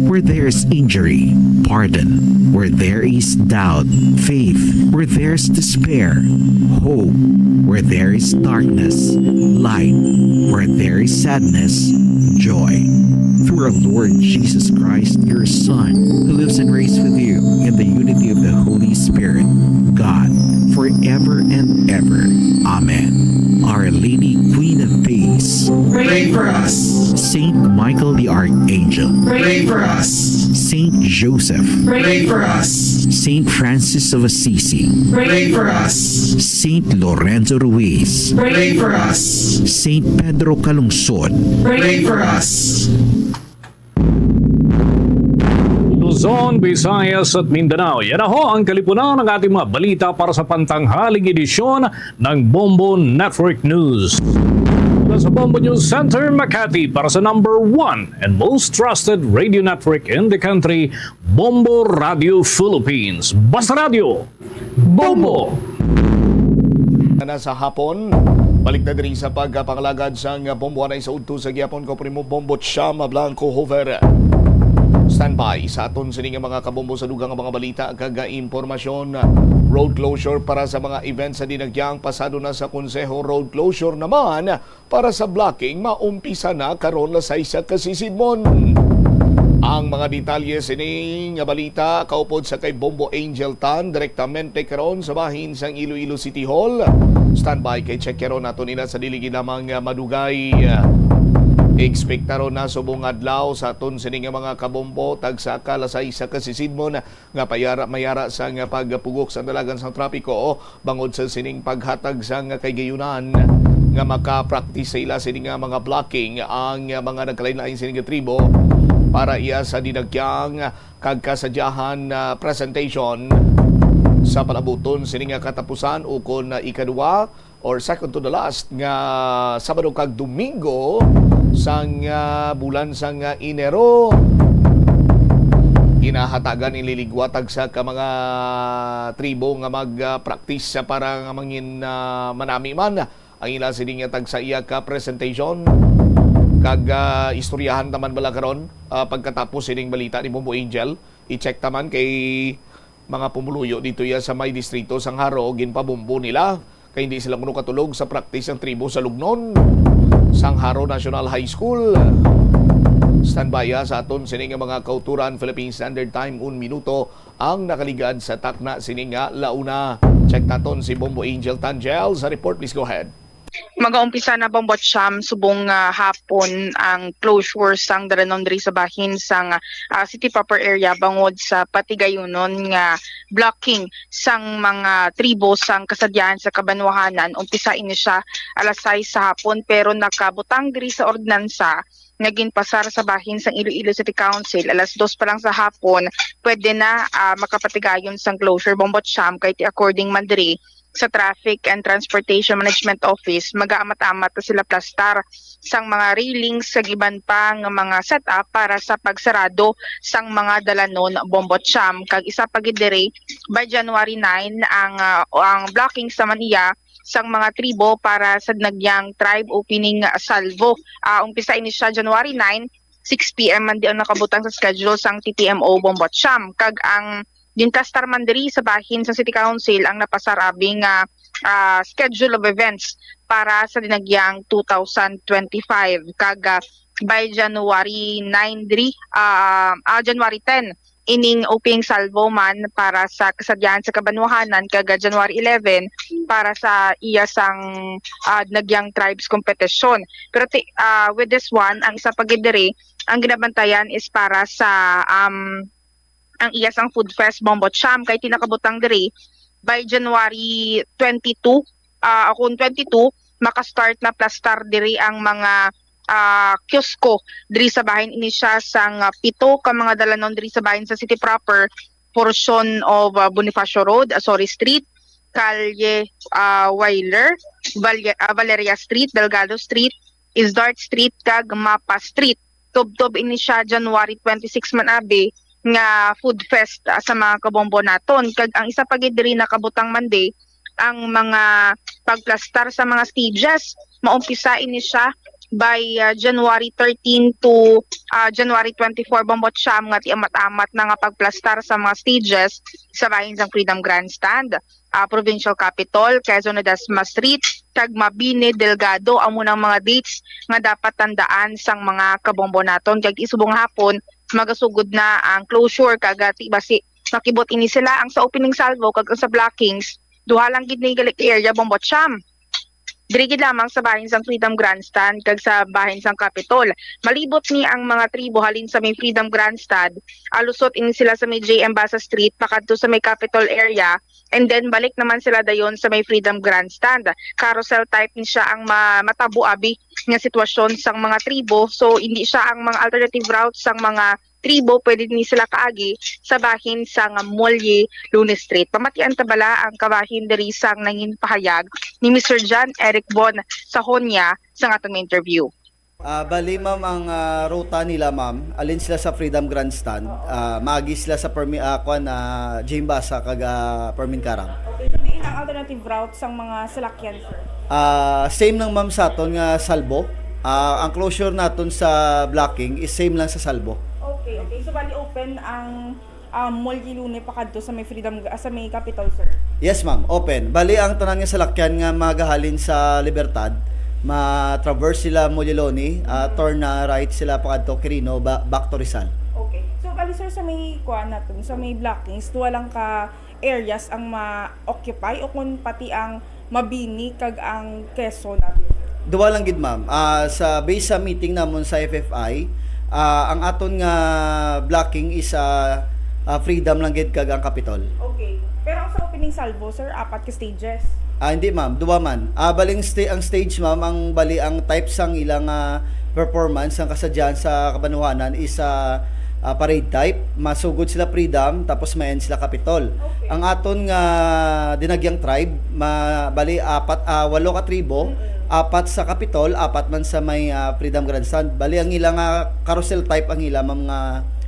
Where there is injury, pardon. Where there is doubt, faith. Where there is despair, hope. Where there is darkness, light. Where there is sadness, joy. Through our Lord Jesus Christ, your Son, who lives and reigns with you in the unity of the Holy Spirit, God, forever and ever. Amen. Our Lady, Queen of Peace, pray for us. Saint Michael the Archangel, pray for us. Saint Joseph, pray for us. Saint Francis of Assisi, pray for us. Saint Lorenzo Ruiz, pray for us. Saint Pedro Calungsod, pray for us. Luzon, Visayas at Mindanao. Yan na ho ang kalipunan ng ating mga balita para sa pantanghaling edisyon ng Bombo Network News. Mula sa Bombo News Center, Makati, para sa number one and most trusted radio network in the country, Bombo Radio Philippines. Basta Radio, Bombo! Na sa hapon, balik na diri sa pagpangalagad sang Bombo Anay sa udto sa gihapon ko, Primo Bombo Chama Blanco Hover. Standby sa aton sini nga mga kabombo sa dugang nga mga balita kag impormasyon. Road closure para sa mga events sa Dinagyang pasado na sa Konseho. Road closure naman para sa blocking maumpisa na karon alas sais sa kasisidmon. Ang mga detalye sini nga balita kaupod sa kay Bombo Angel Tan direktamente karon sa bahin sang Iloilo City Hall. Standby kay check karon nato nila sa dili gid lamang nga madugay. Ekspektaron na subong adlaw sa aton sini nga mga kabombo, tagsa ka alas sais sa kasisidmon nga payara mayara sang pagpugok sa dalagan sang trapiko bangod sa sining paghatag sang kahigayonan nga maka-practice sa ila sini nga mga blocking ang mga nagkalain-lain sini nga tribo para iya sa Dinagyang kag kasadyahan, ah, presentation sa palabuton sini nga katapusan ukon, ah, ikadua or second to the last nga Sabado kag Domingo sang, ah, bulan sang, ah, Enero. Ginahatagan ni liligwa tagsa ka mga tribo nga mag, ah, practice sa para nga mangin, ah, manami man ang ila sini nga tagsa iya ka presentation. Kag, ah, istoryahan taman bala karon, ah, pagkatapos sining balita ni Bombo Angel, i-check taman kay mga pumuluyo dito ya sa may distrito sang Jaro, ginpabombo nila kay hindi sila kuno katulog sa practice ang tribo sa Lugnon sang Jaro National High School. Standby ya sa aton sini nga mga kauturan, Philippine Standard Time, un minuto ang nakaligad sa takna sini nga launa. Check naton si Bombo Angel Tangel sa report. Please go ahead. Magaumpisa na, Bombo Cham, subong nga hapon ang closure sang dalanon diri sa bahin sang, ah, city proper area bangod sa patigayunon nga blocking sang mga tribo sang kasadyahan sa kabanwahanan. Umpisa ini siya alas sais sa hapon, pero nakabutang diri sa ordinansa nga ginpasar sa bahin sang Iloilo City Council, alas dos pa lang sa hapon, pwede na, ah, makapatigayon sang closure, Bombo Cham, kay ti according man diri sa Traffic and Transportation Management Office, magaamat-amat na sila plastar sang mga railings kag iban pa nga mga setup para sa pagsarado sang mga dalanon, Bombo Cham. Kag isa pa gid diri, by January nine ang, ah, ang blocking sa man iya sang mga tribo para sa Dinagyang Tribe Opening Salvo. Ah, umpisa ini siya January nine, six p m man di ang nakabutang sa schedule sang T P M O, Bombo Cham. Kag ang Ginplastar man diri sa bahin sa City Council ang napasar abi nga, ah, schedule of events para sa dinagyang two thousand twenty-five, kag, ah, by January nine diri, ah, ah, January ten, ining opening salvo man para sa kasadyahan sa kabanwahanan, kag, ah, January eleven para sa iya sang, ah, dinagyang tribes competition. Pero ti-, ah, with this one, ang isa pa gid diri, ang ginabantayan is para sa, um, ang iya sang Food Fest Bombo Cham, kay ti nakabutang diri by January twenty-two, ah, kung twenty-two, maka-start na plastar diri ang mga, ah, kiosko diri sa bahin. Ini siya sang, ah, pito ka mga dalanon diri sa bahin sa city proper, portion of, ah, Bonifacio Road, Azores Street, Kalye, ah, Weiler, Valle-, ah, Valeria Street, Delgado Street, Isdart Street, kag Mapa Street. Tubtob ini siya January twenty-six man abi nga food fest, ah, sa mga kabombo naton. Kag ang isa pa gid diri nakabutang man di ang mga pagplastar sa mga stages. Maumpisa ini siya by, ah, January thirteen to, ah, January twenty-four, Bombo Cham, nga ti amat-amat na nga pagplastar sa mga stages sa bahin sang Freedom Grandstand, ah, Provincial Capitol, Quezon, Ledesma Street, kag Mabini, Delgado. Amo nang mga dates nga dapat tandaan sang mga kabombo naton, kag ti subong hapon magasugod na ang closure, kag, ah, ti basi makibot ini sila. Ang sa opening salvo kag ang sa blockings, duha lang gid ni gali ka area, Bombo Cham. Diri gid lamang sa bahin sang Freedom Grandstand kag sa bahin sang Capitol. Malibot ni ang mga tribo halin sa may Freedom Grandstand, alusot ini sila sa may J M Basa Street pakadto sa may Capitol area, and then balik naman sila dayon sa may Freedom Grandstand. Carousel type ni siya ang ma-, matabo abi nga sitwasyon sang mga tribo. So, hindi siya ang mga alternative routes sang mga tribo, pwede ni sila kaagi sa bahin sang Mulye Lunes Street. Pamatian ta bala ang kabahin diri sang nangin pahayag ni Mister John Eric Bon sa Honya sa atong interview. Ah, bali, ma'am, ang, ah, ruta nila, ma'am, alin sila sa Freedom Grandstand, ah, maagi sila sa Permi-, ah, kwan, ah, Jimbasa kag, ah, Permin Karang. Okay, so diin ang alternative route sang mga salakyan, sir? Ah, same lang, ma'am, sa aton nga salbo. Ah, ang closure naton sa blocking is same lang sa salbo. Okay, okay. So, bali open ang, um, Mulye Lune pakadto sa may Freedom, ah, sa may Capitol, sir? Yes, ma'am. Open. Bali, ang tanan nga salakyan nga magahalin sa Libertad, ma-traverse sila Mulye Lune, ah, turn na right sila pakadto Quirino, ba-, back to Rizal. Okay. So, bali, sir, sa may kuan naton, sa may blockings, duha lang ka areas ang ma-occupy o kung pati ang Mabini kag ang Quezon Avenue? Duha lang gid, ma'am. Ah, sa, based sa meeting namon sa F F I, ah, ang aton nga blocking is, ah, ah, Freedom lang gid kag ang Capitol. Okay. Pero ang sa opening salvo, sir, apat ka stages? Ah, hindi, ma'am. Duha man. Ah, baling sta-, ang stage, ma'am, ang bali ang type sang ilang, ah, performance, ang kasadyahan sa kabanwahanan is, ah, ah, parade type. Masugod sila Freedom, tapos ma-end sila Capitol. Okay. Ang aton nga dinagyang tribe, ma-, bali, apat, ah, walo ka tribo, Mm-mm. apat sa Capitol, apat man sa may, ah, Freedom Grandstand. Bali, ang ila nga carousel type ang ila, ma'am, nga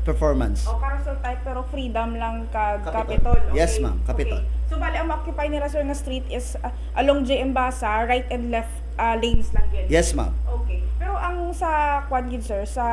performance. O, carousel type, pero Freedom lang kag Capitol. Capitol. Yes, Okay. ma'am, Capitol. Okay. So, bali, ang ma-occupy nila, sir, nga street is, ah, along J M Basa, right and left, ah, lanes lang gid? Yes, ma'am. Okay. Pero ang sa, kwan gid, sir, sa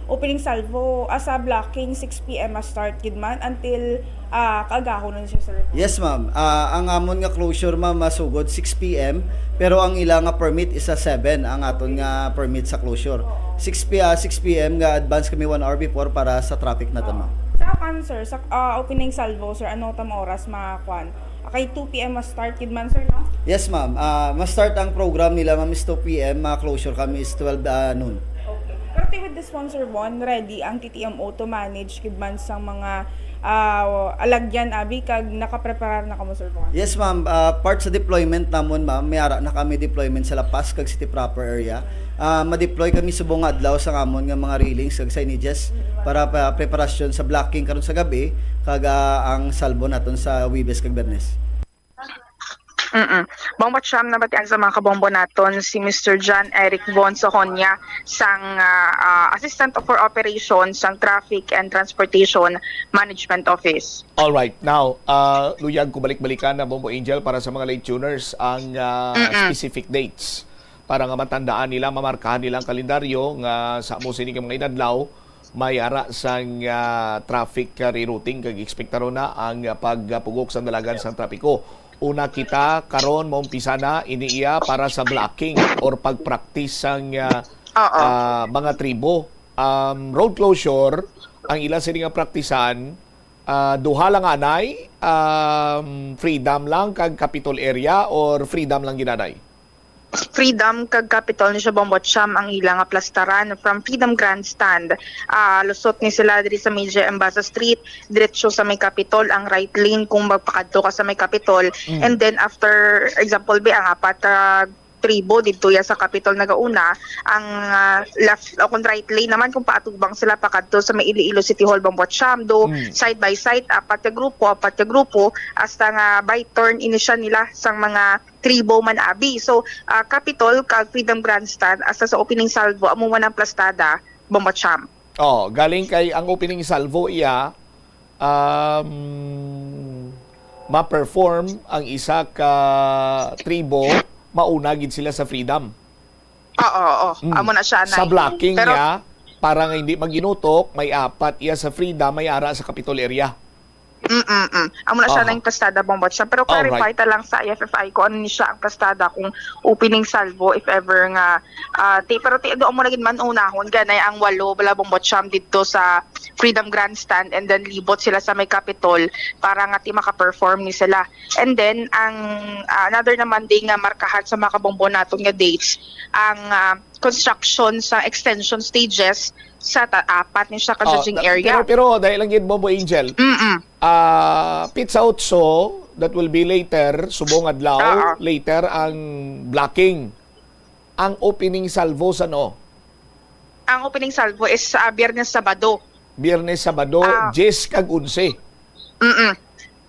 opening salvo, ah, sa blocking, six P M ma-start gid man until, ah, kaagahon na siya, sir? Yes, ma'am. Ah, ang amon nga closure, ma'am, masugod six P M, pero ang ila nga permit is sa seven, ang aton nga permit sa closure. Oo. Six P, ah, six P M nga advance kami one hour before para sa traffic naton, Oo. ma'am. Sa, kwan, sir, sa, ah, opening salvo, sir, ano tam oras ma-, kwan? Ah, kay two P M ma-start gid man, sir, no? Yes, ma'am. Ah, ma-start ang program nila, ma'am, is two P M, ma-closure kami is twelve, ah, noon. Okay. Pero ti with this one, Sir Von, ready ang T T M O to manage gid man sang mga, ah, alagyan, abi, kag nakapreparar na kamo, Sir Von? Yes, ma'am. Ah, part sa deployment namon, ma'am, may ara na kami deployment sa La Paz kag City Proper area. Ah, ma-deploy kami subong nga adlaw sa amon nga mga railings kag signages para pa preparasyon sa blocking karon sa gabi kag, ah, ang salbo naton sa Huwebes kag Biyernes. Mm-mm. Bombo Cham, nabatian sa mga kabombo naton si Mister John Eric Von Sohonia sang, ah, ah, Assistant for Operations sang Traffic and Transportation Management Office. All right. Now, ah, luyag ko balik-balikan na, Bombo Angel, para sa mga late tuners, ang, ah, Mm-mm. specific dates para nga matandaan nila, mamarkahan nila ang kalendaryo nga sa amo sini nga mga inadlaw, May ara sang, ah, traffic, ah, rerouting, kag ekspektaron na ang, ah, pagpugok sa dalagan sang trapiko. Una kita karon, maumpisa na ini iya para sa blocking or pag-practice sang, ah, Oo. ah, mga tribo. Um, road closure ang ila sini nga praktisan, ah, duha lang anay, um, Freedom lang kag Capitol area or Freedom lang gid anay? Freedom kag Capitol ni siya, Bombo Cham, ang ila nga plastaran. From Freedom Grandstand, ah, lusot ni sila diri sa Major Embasa Street, diretso sa may Capitol, ang right lane kung magpakadto ka sa may Capitol. Mm. And then after, example, be, ang apat ka tribo didto ya sa Capitol nagauna, ang, ah, left o kung right lane naman kung paatubang sila pakadto sa may Iloilo City Hall, Bombo Cham, do Mm. side by side, apat ka grupo, apat ka grupo, hasta nga by turn ini siya nila sang mga tribo man abi. So, ah, Capitol kag Freedom Grandstand, hasta sa opening salvo, amo man ang plastada, Bombo Cham. Oh, galing kay ang opening salvo iya, um, ma-perform ang isa ka tribo, mauna gid sila sa Freedom. Oo, oo. Mm. Amo na siya, Sa Nay. blocking Pero niya, para nga hindi maginutok, may apat iya sa Freedom, may ara sa Capitol area. Mm, mm. Amo na siya Aha. na yung plastada, Bombo Cham. Pero Alright. clarify ta lang sa I F F I kung ano ni siya ang plastada, kung opening salvo, if ever nga, ah, ti, pero ti, doon mo na gid man unahon, ganay ang walo, bala, Bombo Cham, dito sa Freedom Grandstand, and then libot sila sa may Capitol para nga ti maka-perform ni sila. And then, ang, ah, another naman di nga markahan sa mga kabombo naton nga dates, ang, ah, construction sa extension stages sa ta-, apat ni siya ka Oh, judging ta-, area. pero, pero dahil lang gid, Bombo Angel, Mm-mm. ah, Pizza Otso, that will be later, subong adlaw, Oo. later ang blocking. Ang opening salvo sa no? Ang opening salvo is, ah, Biyernes, Sabado. Biyernes, Sabado, Ah. diyes kag onse. Mm-mm.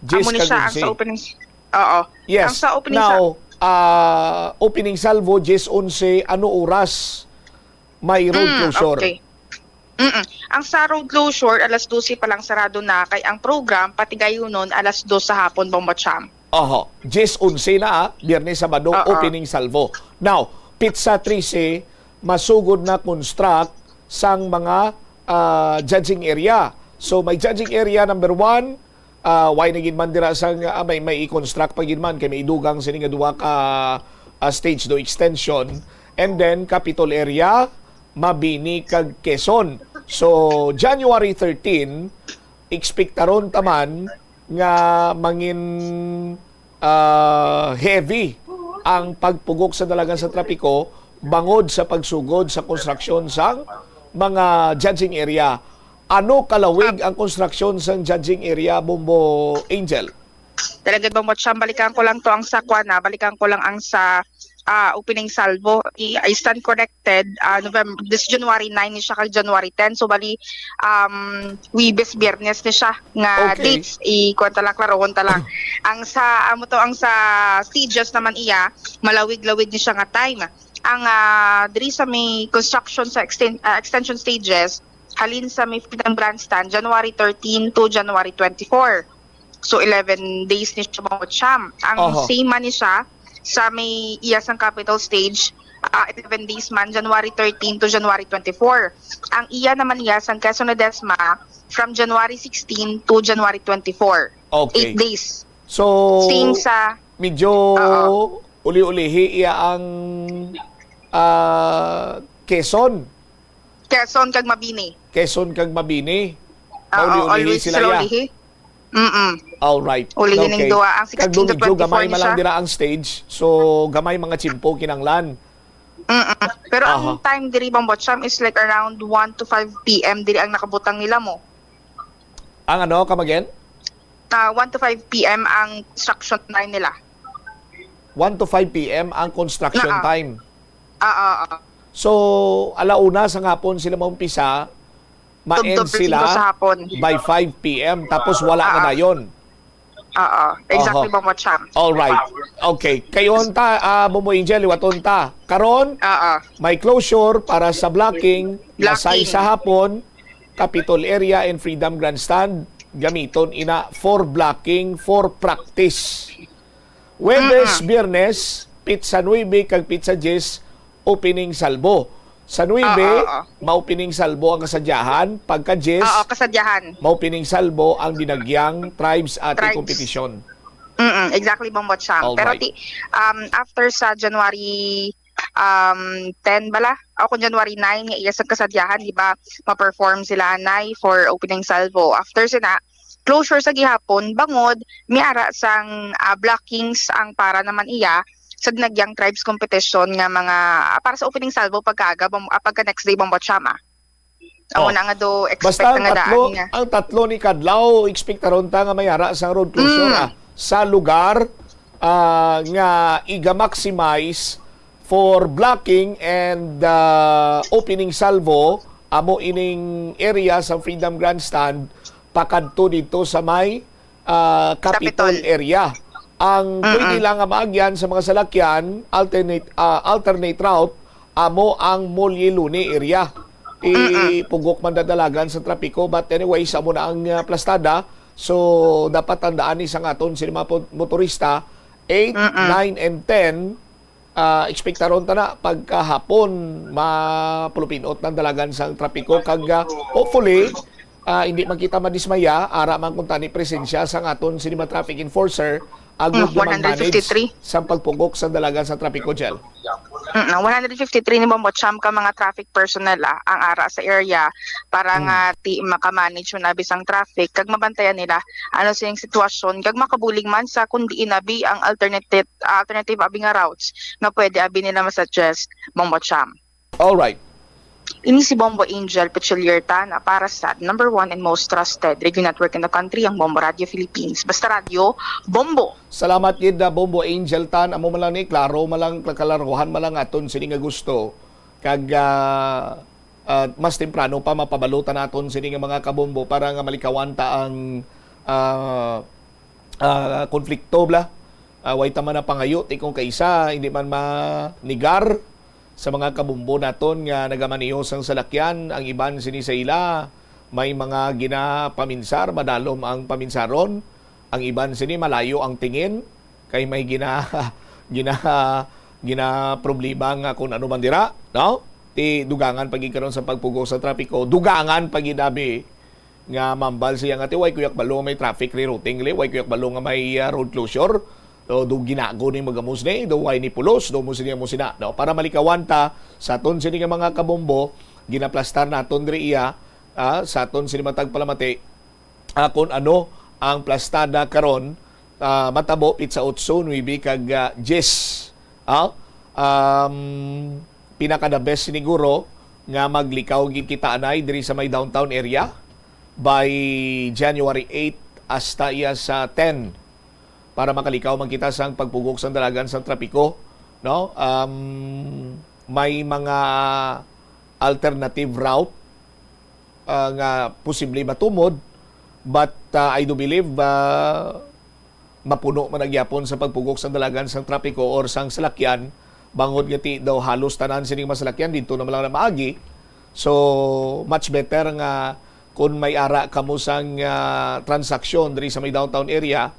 Diyes Amo ni kag siya ang onse. sa opening s-, oo. Yes. Ang sa opening sa Now, ah, opening salvo, diyes onse, ano oras may road Mm, closure? okay. Mm-mm. Ang sa road closure, alas dose pa lang sarado na, kay ang program, patigayunon, alas dos sa hapon, Bombo Cham. Oho. Diyes onse na, ah. Biyernes, Sabado, Oo. opening salvo. Now, Pizza trese, masugod na construct sang mga, ah, judging area. So, may judging area number one, ah, why na gid man dira sang, ah, may, may i-construct pa gid man, kay may idugang sini nga duha ka, ah, stage do extension. And then, Capitol area, Mabini kag Quezon. So, January thirteen, ekspektaron ta man nga mangin, ah, heavy ang pagpugok sa dalagan sa trapiko bangod sa pagsugod sa konstruksyon sang mga judging area. Ano kalawig Ah. ang konstruksyon sang judging area, Bombo Angel? Talaga, Bombo Cham, balikan ko lang to ang sa kwan, ah, balikan ko lang ang sa, ah, opening salvo. I, I stand corrected, ah, November, this January nine ni siya kag January ten. So, bali, um, Huwebes, Biyernes ni siya nga Okay. dates. I, kwan ta lang, klarohon ta lang. Ang sa, amo to, ang sa stages naman iya, malawig-lawig ni siya nga time. Ang, ah, diri sa may construction sa exten-, ah, extension stages, halin sa may Freedom Grandstand, January thirteen to January twenty-four. So, eleven days ni siya, Bombo Cham. Ang Oho. same man ni siya sa may iya sang Capitol Stage, ah, eleven days man, January thirteen to January twenty-four. Ang iya naman niya sang Quezon Ledesma from January sixteen to January twenty-four. Okay. Eight days. So, Same sa medyo Oo. uli-ulihi iya ang, ah, Quezon. Quezon kag Mabini. Quezon kag Mabini. Oo, Mauli-ulihi always sila sila ya. ulihi. Mm-mm. All right. Ulihi ning Okay. duha. Ang Kag sixteen to medyo gamay twenty-four ni man lang siya. dira ang stage. So, gamay mga tiyempo kinanglan. Mm-mm. Pero ang Aha. time diri, Bombo Cham, is like around one to five P M diri ang nakabutang nila mo. Ang ano, come again? Ah, one to five P M ang construction time nila. One to five P M ang construction Naa. time. Ah, ah, ah. So, ala una sa hapon sila maumpisa, ma-end Tugtog sila singko sa hapon. by five P M, tapos wala na Ah, ah. dayon. Oo, exactly, Oho. Bombo Cham. All right. Okay. Kayon ta, ah, Bombo Angel, liwaton ta. Karon, Oo. may closure para sa blocking, Lasay Blocking. sa hapon, Capitol Area and Freedom Grandstand. Gamiton ina for blocking, for practice. Huwebes, Mm-mm. Biyernes, Pizza nuebe kag Pizza diyes, opening salvo. Sa nuebe, oo, oo, ma-opening salvo ang kasadyahan. Pagka diyes, oo, kasadyahan, ma-opening salvo ang Dinagyang Tribes Ate Tribes Competition. Mm, exactly, Bombo Cham. Pero ti, um, after sa January, um, ten bala, o kung January nine nga iya sa kasadyahan, di ba, ma-perform sila anay for opening salvo. After sina, closure sa gihapon, bangod may ara sang, ah, blockings ang para naman iya sa Dinagyang Tribes Competition nga mga, ah, para sa opening salvo pagkaaga, bam-, ah, pagka next day, Bombo Cham, ah. Amo na nga do, expect basta na nga tatlo, daan nga ang tatlo ni kadlaw, expectaron ta nga may ara sang road closure, mm, ah, sa lugar, ah, nga iga-maximize for blocking and, ah, opening salvo, amo ining area sa Freedom Grandstand pakadto dito sa may, ah, Capitol, Capitol area. Ang, mm-mm, pwede lang nga maagyan sa mga salakyan, alternate, ah, alternate route, amo ang Molyelone area. Mm-mm. Ipugok man dadalagan sa trapiko, but anyways, amo na ang, ah, plastada. So, dapat tandaan ni sang aton sini mga po-, motorista, eight, mm-mm, nine, and ten, ah, ekspektaron ta na pagkahapon mapulupinot ng dalagan sang trapiko kag, ah, hopefully, ah, hindi man kita madismaya, ara man kung tani presensya sang aton sini mga traffic enforcer, agud, mm, nga mag-manage one hundred fifty-three sang pagpugok sang dalagan sa trapiko, Jel. Mm, ang one hundred fifty-three ni Bombo Cham ka mga traffic personnel, ah, ang ara sa area para, mm, nga ti maka-manage man abi sang traffic kag mabantayan nila ano sing sitwasyon kag makabulig man sa kung diin abi ang alternative, ah, alternative abi nga routes nga pwede abi nila masuggest, Bombo Cham. All right. Ini si Bombo Angel Pichilierta na para sa number one and most trusted radio network in the country, ang Bombo Radio Philippines. Basta radyo, Bombo! Salamat gid, ah, Bombo Angel Tan. Amo man lang ni, klaro man lang, kalaruhan man lang aton sini nga gusto. Kag, ah, ah, mas temprano pa mapabalutan naton sini nga mga kabombo para nga malikawan ta ang, ah, ah, konflikto, bla. Ah, way ta man napangayo, ti kung kaisa, hindi man manigar sa mga kabombo naton nga nagamaneho sang salakyan, ang iban sini sa ila may mga ginapaminsar, madalom ang paminsaron, ang iban sini malayo ang tingin, kay may gina-, gina-, ginaproblema nga kung ano man dira, no? Ti dugangan pa gid karon sa pagpugos sa trapiko, dugangan pa gid abi nga mambal siya nga, "Ti, way ko yak balo nga may traffic rerouting, li, way ko yak balo nga may, ah, road closure. So, do ginago ni magamos ni, do way ni pulos, do mo sini mo sina," no? Para malikawan ta sa aton sini nga mga kabombo, ginaplastar naton diri iya, ah, sa aton sini matag palamati, ah, kung ano ang plastada karon, ah, matabo pitsa otso, nuebe, kag, ah, diyes. Ah, um, pinaka the best siguro nga maglikaw gid kita anay diri sa may downtown area by January eight hasta iya sa ten para makalikaw man kita sang pagpugok sang dalagan sang trapiko, no? Um, may mga alternative route, ah, nga posible matumod, but, ah, I do believe, ah, mapuno man na gyapon sa pagpugok sang dalagan sang trapiko or sang salakyan, bangod nga ti daw halos tanan sining masalakyan didto na man lang na maagi. So, much better nga kung may ara kamo sang, ah, transaksyon diri sa may downtown area,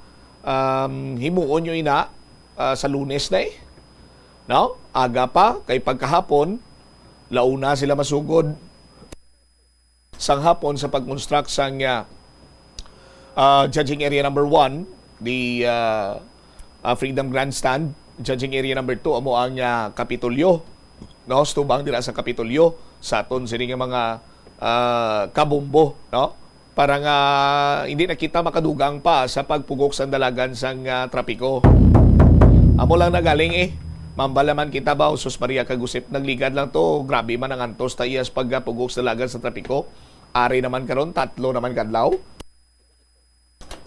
um, himuon nyo ina, ah, sa Lunes na eh. No? Aga pa, kay pagkahapon, launa sila masugod sang hapon sa pag-construct sang, ah, ah, judging area number one, the, ah, ah, Freedom Grandstand. Judging area number two, amo ang, ah, Kapitolyo. No, sa tubang dira sa Kapitolyo, sa aton sini nga mga, ah, kabombo, no? Para nga hindi na kita makadugang pa sa pagpugok sang dalagan sang, ah, trapiko. Amo lang na galing eh. Mambal naman kita ba, sus, Maria Kagusip, nagligad lang to. Grabe man ang antos ta iyas pagpugok sa dalagan sa trapiko. Ari naman karon, tatlo naman kadlaw.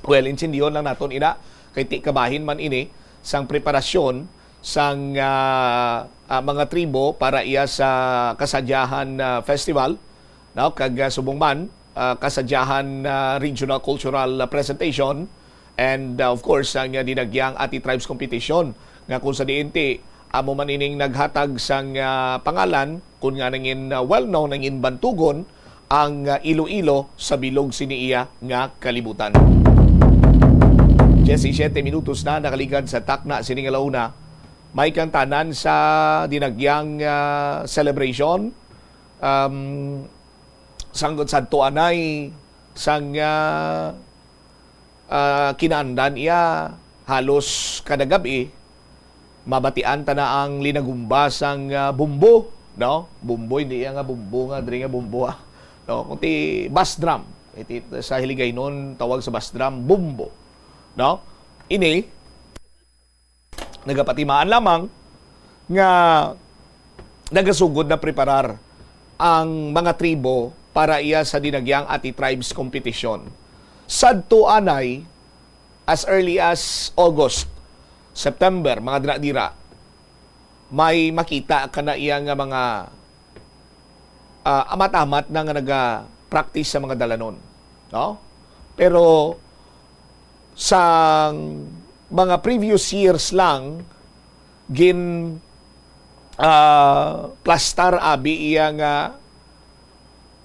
Well, intindihon lang naton ina, kay ti kabahin man ini sang preparasyon sang, ah, ah, mga tribo para iya sa Kasadyahan, ah, Festival, no? Kag, ah, subong man, ah, Kasadyahan, ah, Regional Cultural, ah, Presentation, and, ah, of course, ang, ah, Dinagyang Ati Tribes Competition, nga kung sa diin ti amo man ining naghatag sang, ah, pangalan, kun nga nangin, ah, well-known, nangin bantugon ang, ah, Iloilo sa bilog sini iya nga kalibutan. Diyesisiete minutos na nakaligad sa takna sini nga launa. May kantanan sa Dinagyang, ah, celebration. um, sang, sadto anay, sang, ah, ah, kinaandan iya, halos kada gab-i, mabatian ta na ang linagumba sang, ah, bumbo, no? Bumbo, hindi iya nga bumbo nga, diri nga bumbo, ah. No? Kundi bass drum. Iti, sa Hiligaynon, tawag sa bass drum, bumbo. No? Ini, nagapatimaan lamang nga nagasugod na preparar ang mga tribo para iya sa dinagyang Ati Tribes Competition. Sadto anay, as early as August, September, mga dira-dira, may makita ka na iya nga mga, ah, amat-amat na nga naga-practice sa mga dalanon, no? Pero sang mga previous years lang, gin, ah, plastar abi iya nga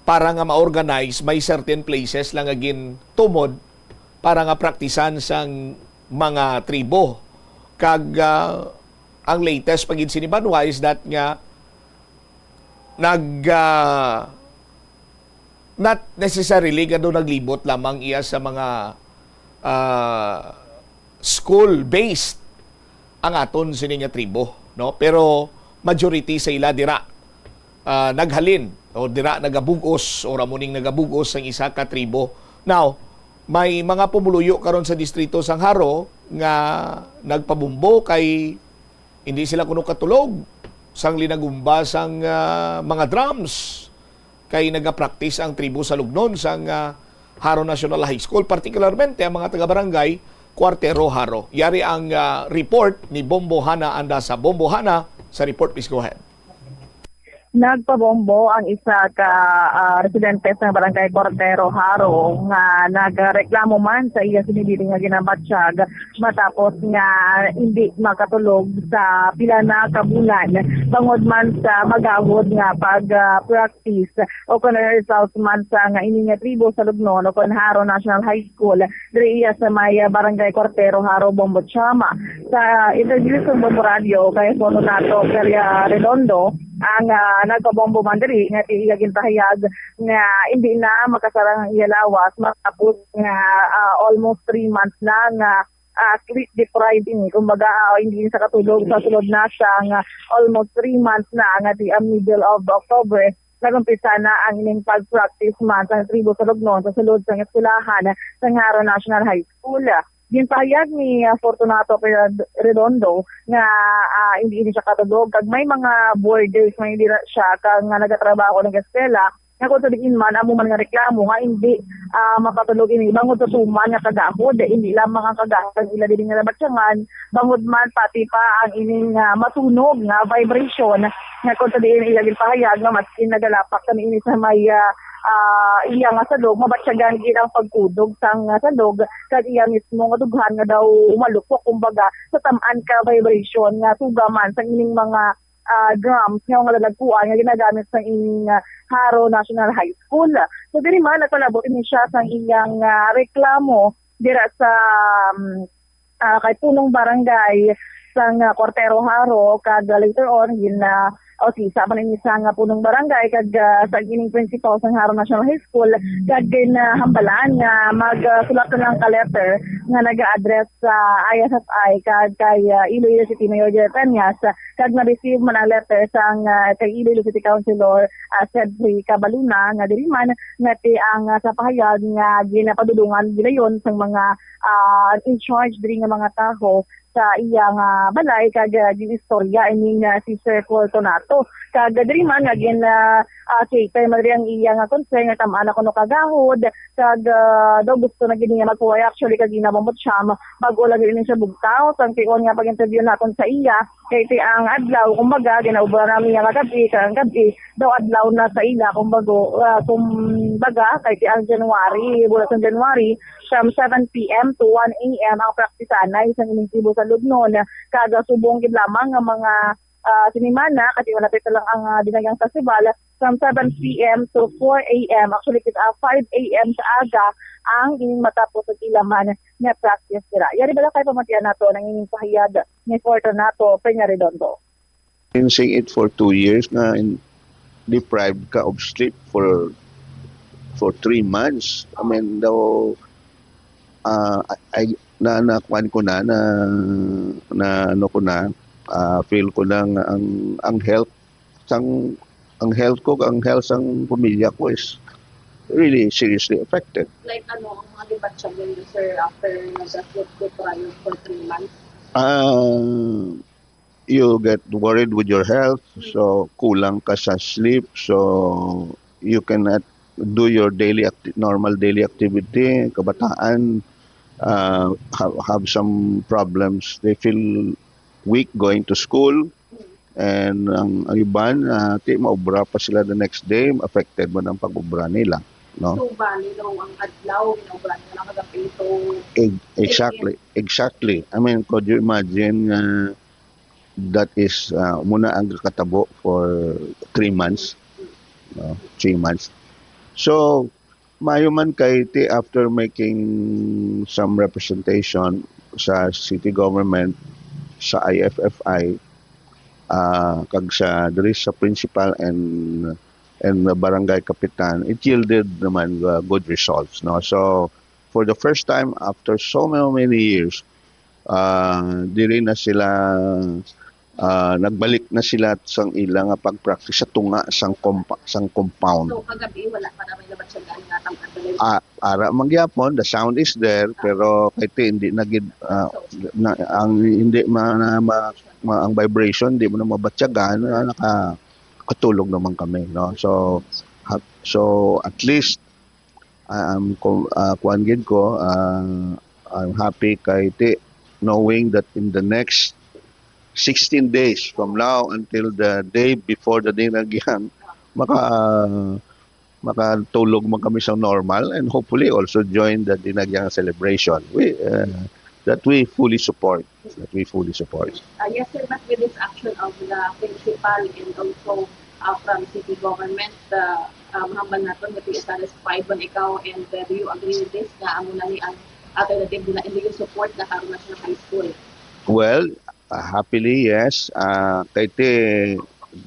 para nga ma-organize, may certain places lang nga gintumod para nga praktisan sang mga tribo. Kag, ah, ang latest pa gid sini, Banwa, is that nga nag, ah, not necessarily nga daw naglibot lamang iya sa mga, ah, school-based ang aton sini nga tribo, no? Pero majority sa ila dira, ah, naghalin o dira nagabug-os o ramuning nagabug-os ang isa ka tribo. Now, may mga pumuluyo karon sa distrito sang Jaro nga nagpabumbo kay hindi sila kuno katulog sang linagumba sang, ah, mga drums, kay nagapractice ang tribo sa Lugnon sang, ah, Jaro National High School, partikularmente ang mga taga-barangay Cuartero Jaro. Yari ang, ah, report ni Bombo Hana Andasa. Bombo Hana, sa report, please go ahead. Nagpabombo ang isa ka, ah, residente sa barangay Cuartero Jaro nga nagreklamo man sa iya sini diri nga ginabatyag matapos nga hindi makatulog sa pila na ka bulan bangod man sa magahod nga pag, ah, practice o kon results man sa nga ini nga tribo sa Lugnon o kon Jaro National High School diri iya sa may, ah, Barangay Cuartero Jaro, Bombo Chama. Sa interview sa Bombo Radio kay Fortunato Peña Redondo, ang, ah, nagpabombo man diri nga ti-, iya ginpahayag nga hindi na makasarang ang iya lawas matapos nga, ah, almost three months na nga, ah, sleep deprived ini. Kumbaga, ah, hindi sa katulog sa sulod na siya nga almost three months na nga ti-, ah, middle of October, nag-umpisa na ang ining pag-practice man sa tribo sa Lugnon sa sulod sang eskwelahan sa Jaro National High School. Ginpahayag ni, ah, Fortunato Redondo nga, ah, hindi ini siya katulog kag may mga borders man dira siya kag nga nagatrabaho, nag-eskwela, nga kung sa diin man amo man nga reklamo nga hindi, ah, makatulog ini bangod sa tuman nga kagahod. Hindi lamang ang kagahod ang ila dili nga nabatyangan, bangod man pati pa ang ining, ah, matunog nga vibration nga kung sa diin iya ginpahayag nga maskin nagalapak kami ini sa may, ah, ah, iya nga salog, mabatyagan gid ang pagkudog sang, ah, salog kag iya mismo nga dughan nga daw umalupok, kumbaga, sa tam-an ka vibration nga suga man sang ining mga, ah, drums nga mga lalagkuan nga ginagamit sang ining, ah, Jaro National High School. So, diri man nagpalabot ini siya sang iyang, ah, reklamo dira sa, um, ah, kay punong barangay sang, ah, Cuartero Jaro, kag, ah, later on gin, ah, o si isa man ini sang, ah, punong barangay kag, ah, sa ining principal sang Jaro National High School, kag gin, ah, hambalan nga mag, ah, sulat na lang ka letter nga naga-address sa I S F I kag kay, ah, Iloilo City Mayor Jerry Peñas, kag na-receive man ang letter sang, ah, kay Iloilo City Councilor, ah, Cedric Cabaluna, nga diri man nga ti ang, ah, sa pahayag nga ginapadulungan gilayon sang mga, ah, in charge diri nga mga tawo sa iya nga balay kag, ah, gin-istorya ini nga si Sir Fortunato. Kag diri man nga gin, ah, ah, cater man diri ang iya nga concern nga tam-an na kuno kagahod kag, ah, daw gusto na gid niya magpuway actually kag ginabambot siya ma-, bag-o lang gid ini siya bugtaw sang tion nga pag-interview naton sa iya. Kay ti ang adlaw, kumbaga, ginaubra namin nga gab-i, kag ang gab-i daw adlaw na sa ila, kumbaga, ah, kumbaga, kay ti ang January, bulan sa January, from seven P M to one A M ang praktisanay sang ining tribo sa Lugnon. Kag subong gid lamang nga mga, ah, sinimana, kay malapit na lang ang, ah, Dinagyang Festival, from seven P M to four A M. Actually, kit-, ah, five A M sa aga ang ining matapos ang ila man nga practice dira. Yari bala kay pamatian nato ang ining pahayag ni Fortunato Peña Redondo. Been saying it for two years na in-, deprived ka of sleep for for three months. I mean, daw, ah, I, I- na nakuan ko na, na, na ano ko na, ah, feel ko na nga ang ang health sang ang health ko, ang health sang pamilya ko is really seriously affected. Like ano ang mga gibatyagan niyo, sir, after nag-sleep deprived for three months? Ah, you get worried with your health, so kulang ka sa sleep, so you cannot do your daily acti- normal daily activity. Kabataan uh, have, have some problems. They feel weak going to school, and ang, ang iban, uh, ti maubra pa sila the next day, affected man ang pag-ubra nila, no? So, bali daw ang adlaw, ginaubra nila kagabi. So, Ex- Exactly, exactly. I mean, could you imagine nga that is uh, muna ang katabo for three months, no? Three months. So, maayo man kay ti after making some representation sa city government, sa I F F I, ah, kag sa diri sa principal and and the barangay kapitan, it yielded naman uh, good results, no? So, for the first time after so many, many years, ah, diri na sila, ah, nagbalik na sila sang ila nga pag-practice sa tunga sang compa- sang compound. So, kagabi, wala pa na may nabatyagan nga tam-, Ah, ara man gyapon, the sound is there, pero kay ti hindi na gid, ah, na, ang hindi ma, na, ma, ma- ang vibration hindi mo na mabatyagan, ah, naka katulog naman kami, no? So ha- so at least, ah, um, ku- ah, kuan gid ko, ah, I'm happy kay ti knowing that in the next sixteen days from now until the day before the Dinagyang, maka makatulog man kami sa normal, and hopefully also join the Dinagyang celebration. We uh, that we fully support. That we fully support. Uh, yes, sir, but with this action of the principal and also uh, from city government, uh, um, hambal naton nga ti satisfied man ikaw, and uh, do you agree with this nga amo na ni ang alternative nila, and do you support the Taro National High School? Well, uh, happily, yes. Uh, kay ti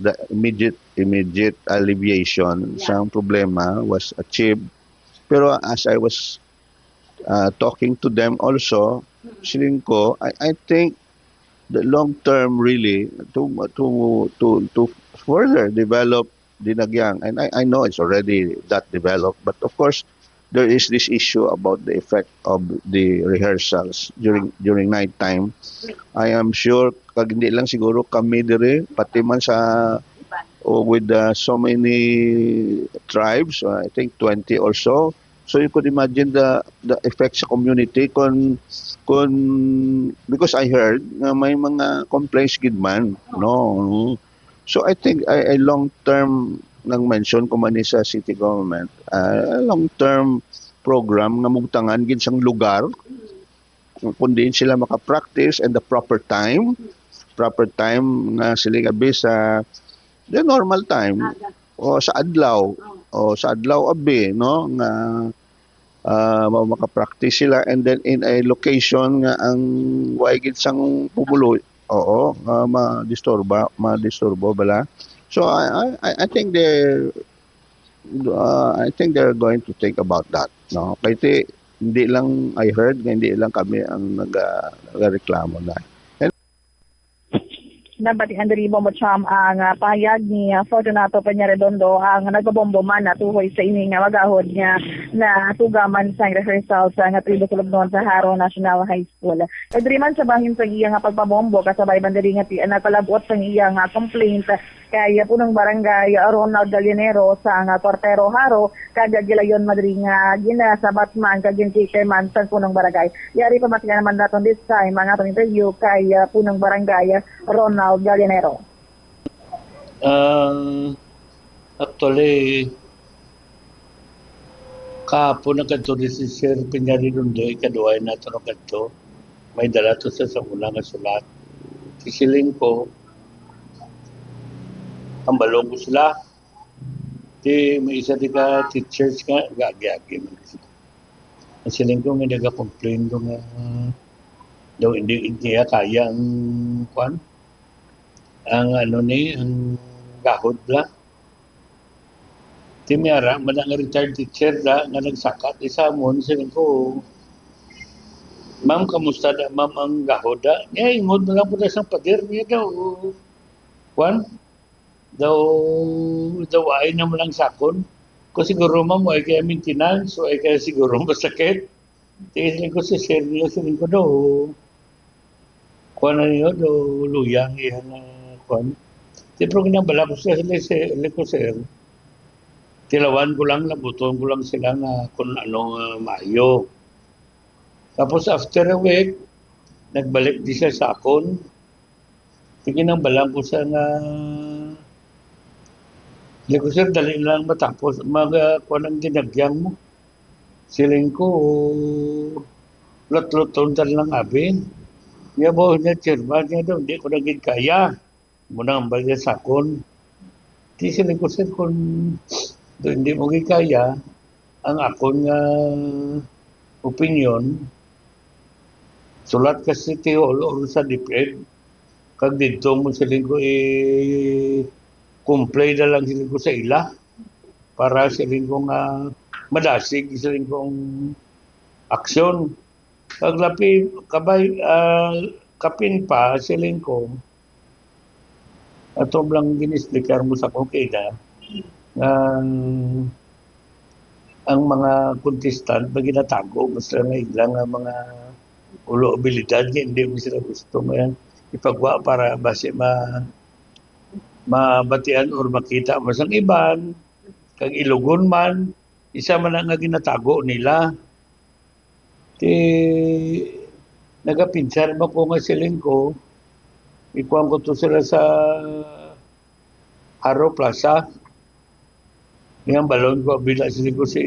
the immediate immediate alleviation Yeah. sang problema was achieved. Pero as I was uh, talking to them also, Mm. siling ko, I, I think the long term really to to to to further develop Dinagyang, and I, I know it's already that developed, but of course there is this issue about the effect of the rehearsals during during night time. I am sure kag hindi lang siguro kami diri, pati man sa Iban. o with uh, so many tribes, uh, I think twenty or so. So you could imagine the the effect sa community kon kon because I heard nga may mga complaints gid man, no. So I think a, a long term nang mention ko man ni sa city government, uh, a long term program nga mabugtangan gid sang lugar kung diin sila maka-practice and the proper time, proper time nga sila abi sa the normal time Aga. O sa adlaw Oh. o sa adlaw abi, no, nga ah, ma- maka-practice sila, and then in a location nga ang way gid sang pumuloy, oo, nga ma-disturba, ma-disturbo bala. So I I I- I think they uh, I think they're going to think about that, no? Kay ti, hindi lang I heard nga hindi lang kami ang nag uh, nagareklamo na. Nabatian diri, Bombo Cham, ang ah, pahayag ni ah, Fortunato Peña Redondo, ang nagpabombo man natuhoy sa ini nga magahod nga natugaman sa rehearsal sa nga tribo sulubnon sa Jaro National High School. Kag diri man sa bahin sa iya nga pagpabombo, kasabay man diri nga ti- nagpalabot sa iya nga complaint kay punong barangay Ronald Gallinero sa nga Cuartero, Jaro, kag gilayon man diri nga ginasabat man kag gintikay man sa punong barangay. Yari pa matiyan naman naton this time ang atong interview kay ah, punong barangay Ronald Gallinero. Ah, actually, kahapon nagkadto din si Sir Piñari Lundoy, kaduay nato nagkadto. May dala to sa, sa una nga sulat. Sisiling ko, ang balong ko sila. Di may isa di ka teachers nga, gagi-agi man sila. Ang siling ko nga nag-complain ko nga daw hindi niya kaya ang kwan. Ang ano ni, ang gahod la. Ti may ara man nga retired teacher da nga nagsakat, isa mo, siling ko, "Ma'am, kamusta da, ma'am, ang gahod da?" Niya, ingod na lang po na sang pader niya daw, kwan, daw, daw ay naman ang sakon. Ko siguro, ma'am, ay kaya maintenance, o ay kaya siguro masakit. Ti siling ko sa sir niya, siling ko daw, kuan na niyo, daw luyang iya nga kuan. Ti pero ginabala ko sa sila, sir, ko, sir, tilawan ko lang, labuton ko lang sila nga kung ano nga maayo. Tapos after a week, nagbalik di siya sa akon. Ti ginambalan ko siya nga, "Di ko, sir, dali lang matapos, mag, ah, kuwan ang ginagyang mo." Siling ko, "Lutluton ta lang, abi." Niya ba niya, chairman niya daw, "Di ko na gid kaya." Muna ang bagay sa akon. Ti siling ko, "Sir, kung di, hindi mo gid kaya, ang akon nga opinyon, sulat ka sa City Hall or sa DepEd, kag didto mo," siling ko, "i-comply na lang," siling ko, "sa ila, para," siling ko, "nga madasig," siling ko, "ang aksyon." Kag lapi, kabay, ah, kapin pa, siling ko, ato lang gin-explicar mo sa akon kay da, nga ang mga contestant ba ginatago mo sila nga ila nga mga ulo abilidad nga hindi mo sila gusto nga ipagwa para basi ma-, mabatian or makita mo sang iban, kag ilugon man, isa man na nga ginatago nila. Ti nagapinsar man ko nga siling ko, ikuan ko to sila sa Haro Plaza. Niyang balon ko, bida siling ko si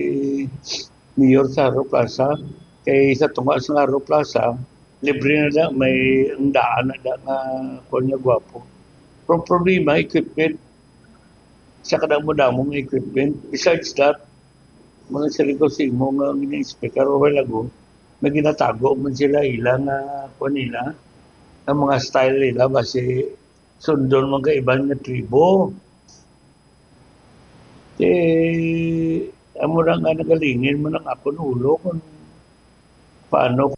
Mayor sa Haro Plaza. Kay sa tunga sa Haro Plaza, libre na da, may ang daan na da nga kuan nga gwapo. Pero problema, equipment. Sa kadamo-damo nga equipment. Besides that, mga siling ko sa imo nga gina-speaker a while ago, may ginatago man sila ila nga kuan nila, ang mga style nila, basi sundon man ka iban nga tribo. Eh, amo na nga nagalingin man ang akon ulo kung paano.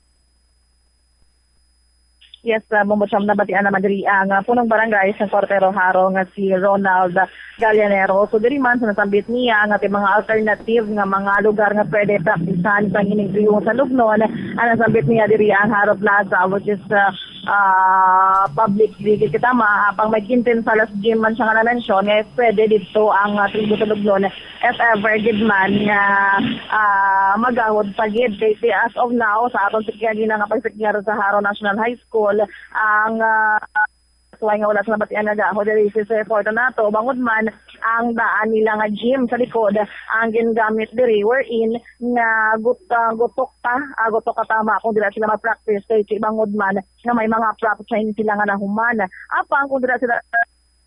Yes, uh, Bombo Cham, nabatian naman diri ang uh, punong barangay sa Cortero Jaro nga si Ronald Gallanero. So diri man sa nasambit niya nga ti mga alternative nga mga lugar nga pwede praktisan sa ining tribong salugnon, ang nasambit niya diri ang Jaro Plaza, which is uh, uh, public, di kita ma, apang may kintin salas gym man siya nga na-mention, eh, pwede dito ang uh, tribong salugnon if ever gid man nga ah, magahod pa gid kay ti as of now sa aton sikyagi na nga pagsikyar sa Jaro National High School ang ah, suway nga wala sa nabatian nga gahod diri si Sir Fortunato bangod man ang daan nila nga gym sa likod ang gingamit diri wherein nga gut, ah, gutok ta ah, gutok ka tama kung dira sila mag-practice kay ti bangod man nga may mga props na hindi sila nga nahuman apang kung dira sila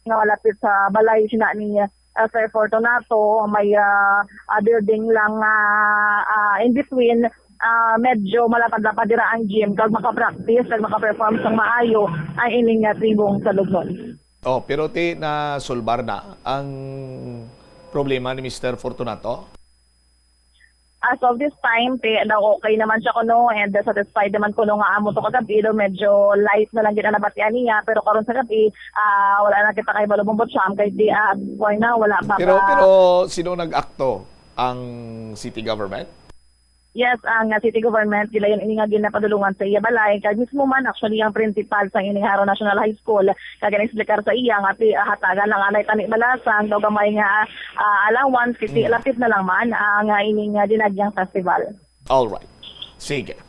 nga malapit sa balay sina ni uh, Sir Fortunato, may uh, uh, building lang uh, uh, in between uh, medyo malapad-lapad dira ang gym kag makapractice kag makaperform sang maayo ang ining uh, tribong sa Lugnon. Oh, pero ti nasulbar na ang problema ni Mister Fortunato? As of this time, ti, daw okay naman siya kuno and satisfied naman kuno nga amo to kagabi daw medyo light na lang gid ang nabatian niya pero karon sa gabi ah, wala na kita kay Balubong Butcham kay di ah, why na wala pa Pero ba pero sino nag-akto? Ang city government? Yes, ang ah, city government gila yun ini nga ginapadulungan sa iya balay kay mismo man actually ang principal sa ining Jaro National High School kag explicar sa iya nga ti ah, hatagan lang anay tani balasang daw gamay nga ah, allowance kasi lapit na lang man ang ah, ining ah, dinagyang festival. All right. Sige.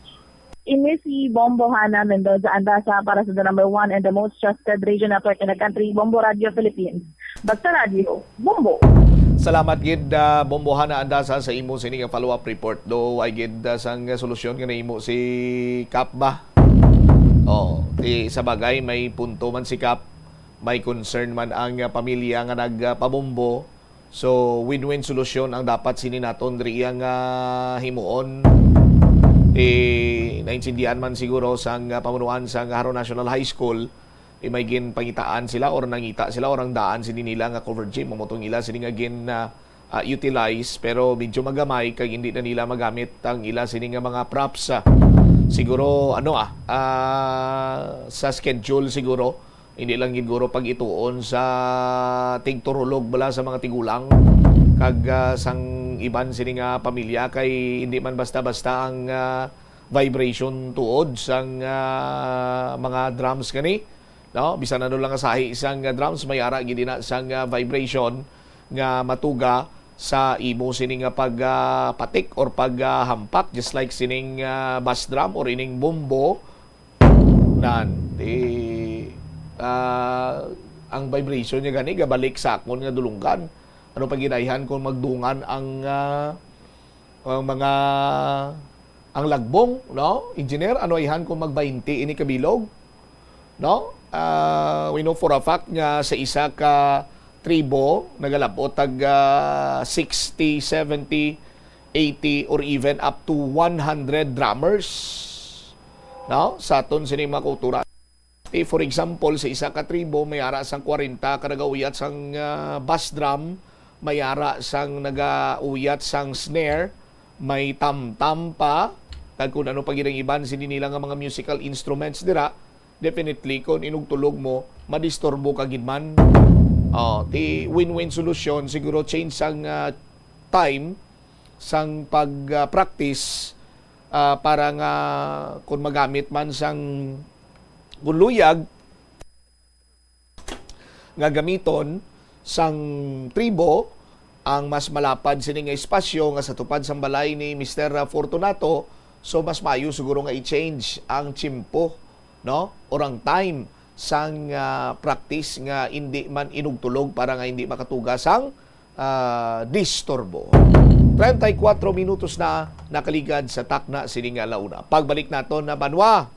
Ini si Bombo Hana Mendoza Andaza para sa the number one and the most trusted radio network in the country, Bombo Radio Philippines. Basta Radio, Bombo! Salamat gid, ah, Bombo Hana Andaza, sa imo sini nga follow-up report. Do, ay gid, ah, sang solusyon nga nahimo si Kap ba? Oh, ti, sa bagay, may punto man si Kap. May concern man ang, ah, pamilya nga nagpabombo. So, win-win solusyon ang dapat sini naton diri nga himuon. Eh, naintindihan man siguro sang, ah, pamunuan sang Jaro National High School, eh, may ginpangitaan sila or nangita sila or ang daan sini nila nga covered gym. Amo tong ila sini nga gin, ah, ah, utilize, pero medyo magamay kag hindi na nila magamit ang ila sini nga mga props, ah. Siguro, ano, ah, ah, sa schedule siguro, hindi lang gid guro pag-ituon sa tigturulog bala sa mga tigulang kag, ah, sang iban sini nga pamilya, kay hindi man basta-basta ang, ah, vibration tuod sang, ah, mga drums kani, no? Bisan ano lang nga sahi sang, ah, drums, may ara gid ina sang, ah, vibration nga matuga sa imo sini nga pag, ah, patik or pag, ah, hampak, just like sining, ah, bass drum or ining bombo. Nan, di, ah, ang vibration niya gani gabalik sa akon nga dulunggan. Ano pa gid ayhan kung magdungan ang, ah, ang mga, ang lagbong, no? Engineer, ano ayhan kung mag-baynte ini ka bilog? No? Ah, we know for a fact nga sa isa ka tribo, nagalab-ot tag, ah, sixty, seventy, eighty, or even up to one hundred drummers. No? Sa aton sini mga kultura. Ti, for example, sa isa ka tribo, may ara sang kwarenta ka nagauyat sang, ah, bass drum, may ara sang nagauyat sang snare, may tamtam pa, kag kung ano pa gid ang iban sini nila nga mga musical instruments dira, definitely, kung inugtulog mo, madisturbo ka gid man. Oh, ti win-win solution, siguro change sang, ah, time sang pag, ah, practice, ah, para nga kung magamit man sang, kung luyag nga gamiton sang tribo ang mas malapad sini nga espasyo nga sa tupad sang balay ni Mister Fortunato, so mas maayo siguro nga i-change ang tiyempo, no? Or ang time sang, ah, practice nga indi man inugtulog para nga hindi makatuga sang, ah, disturbo. Treinta y cuatro minutos na nakaligad sa takna sini nga ala una. Pagbalik naton na banwa,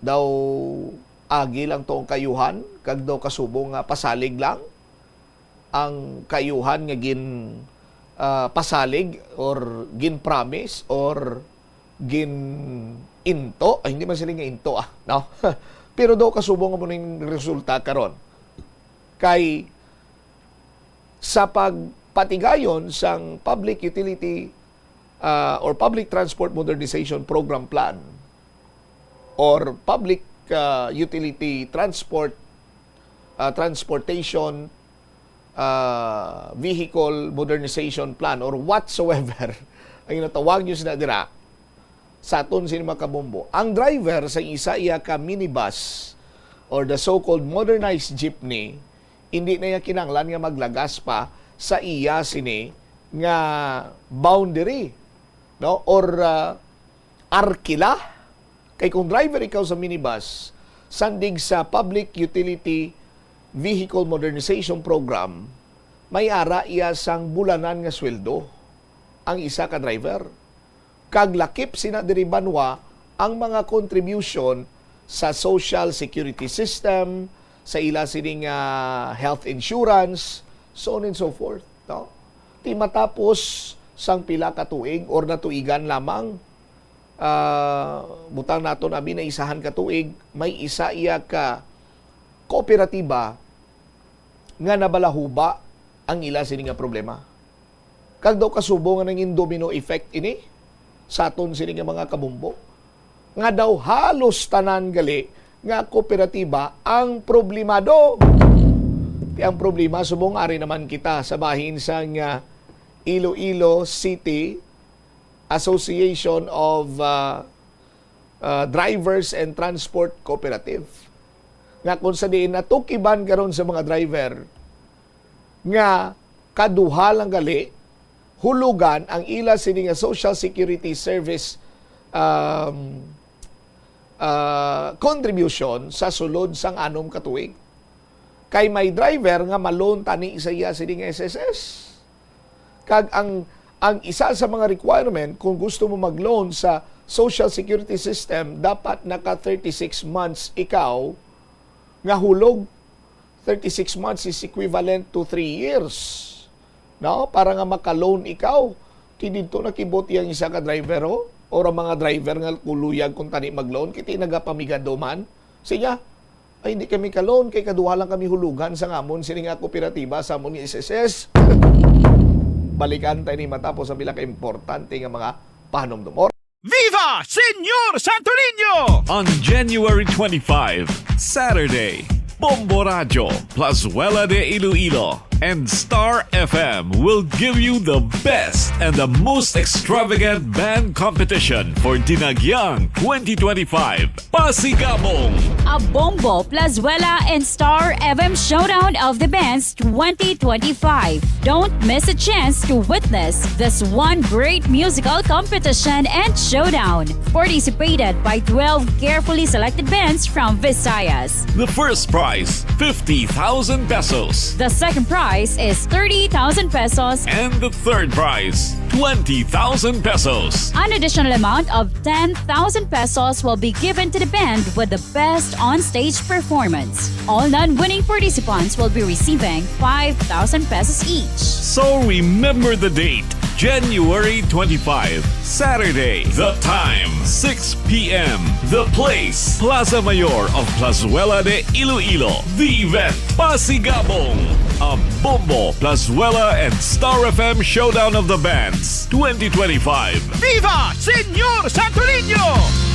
daw agi lang to ang kayuhan, kag daw kasubong nga pasalig lang ang kayuhan nga gin, ah, pasalig or gin-promise or gin-into. Ay, hindi man sila nga into, ah, no? Pero daw kasubong mo ning resulta karon. Kay sa pagpatigayon sang Public Utility, ah, or Public Transport Modernization Program Plan or Public, ah, Utility Transport, ah, Transportation, ah, Vehicle Modernization Plan or whatsoever ang ginatawag nyo sila dira, sa aton sini mga kabombo, ang driver sa isa iya ka minibus or the so-called modernized jeepney, hindi na iya kinahanglan nga maglagas pa sa iya sini nga boundary, no? Or, ah, arkila. Kay kung driver ikaw sa minibus, sandig sa Public Utility Vehicle Modernization Program, may ara iya sang bulanan nga sweldo ang isa ka driver. Kag lakip sina diri banwa ang mga contribution sa social security system, sa ila sining, ah, health insurance, so on and so forth, no? Ti matapos sang pila ka tuig or natuigan lamang, ah, butang naton abi na isahan ka tuig, may isa iya ka kooperatiba nga nabalahuba ang ila sini nga problema. Kag daw kasubong nga nangin domino effect ini sa aton sini nga mga kabombo, nga daw halos tanan gali nga kooperatiba ang problemado. Ti ang problema, subong ari naman kita sa bahin sang, ah, Iloilo City Association of, ah, ah, Drivers and Transport Cooperative, nga kung sa diin natukiban karon sa mga driver nga kaduha lang gali hulugan ang ila sini nga Social Security Service, um, ah, contribution sa sulod sang anom ka tuig. Kay may driver nga ma-loan tani sa iya sini nga S S S. Kag ang, ang isa sa mga requirement kung gusto mo mag-loan sa Social Security System, dapat naka thirty-six months ikaw nga hulog. Thirty-six months is equivalent to three years. No? Para nga maka-loan ikaw. Ti didto nakibot ang isa ka driver, oh. Or ang mga driver nga kuluyag kung tani mag-loan, kiti nagapamigado man. Siya, "Ay, hindi kami ka-loan, kay kaduha lang kami hulugan sa ngamon sini nga kooperatiba sa amon nga S S S." Balikan ta ini matapos ang pila ka importante nga mga pahanumdom. Viva Señor Santo Niño! On January twenty-five, Saturday, Bombo Radyo, Plazuela de Iloilo, and Star F M will give you the best and the most extravagant band competition for Dinagyang twenty twenty-five. Pasigabong! A Bombo, Plazuela, and Star F M Showdown of the Bands twenty twenty-five. Don't miss a chance to witness this one great musical competition and showdown, participated by twelve carefully selected bands from Visayas. The first prize, fifty thousand pesos. The second prize is thirty thousand pesos. And the third prize, twenty thousand pesos. An additional amount of ten thousand pesos will be given to the band with the best on-stage performance. All non-winning participants will be receiving five thousand pesos each. So remember the date, January twenty-five, Saturday. The time, six p m. The place, Plaza Mayor of Plazuela de Iloilo. The event, Pasigabong, a Bombo, Plazuela, and Star F M Showdown of the Bands twenty twenty-five. Viva Señor Santo Niño!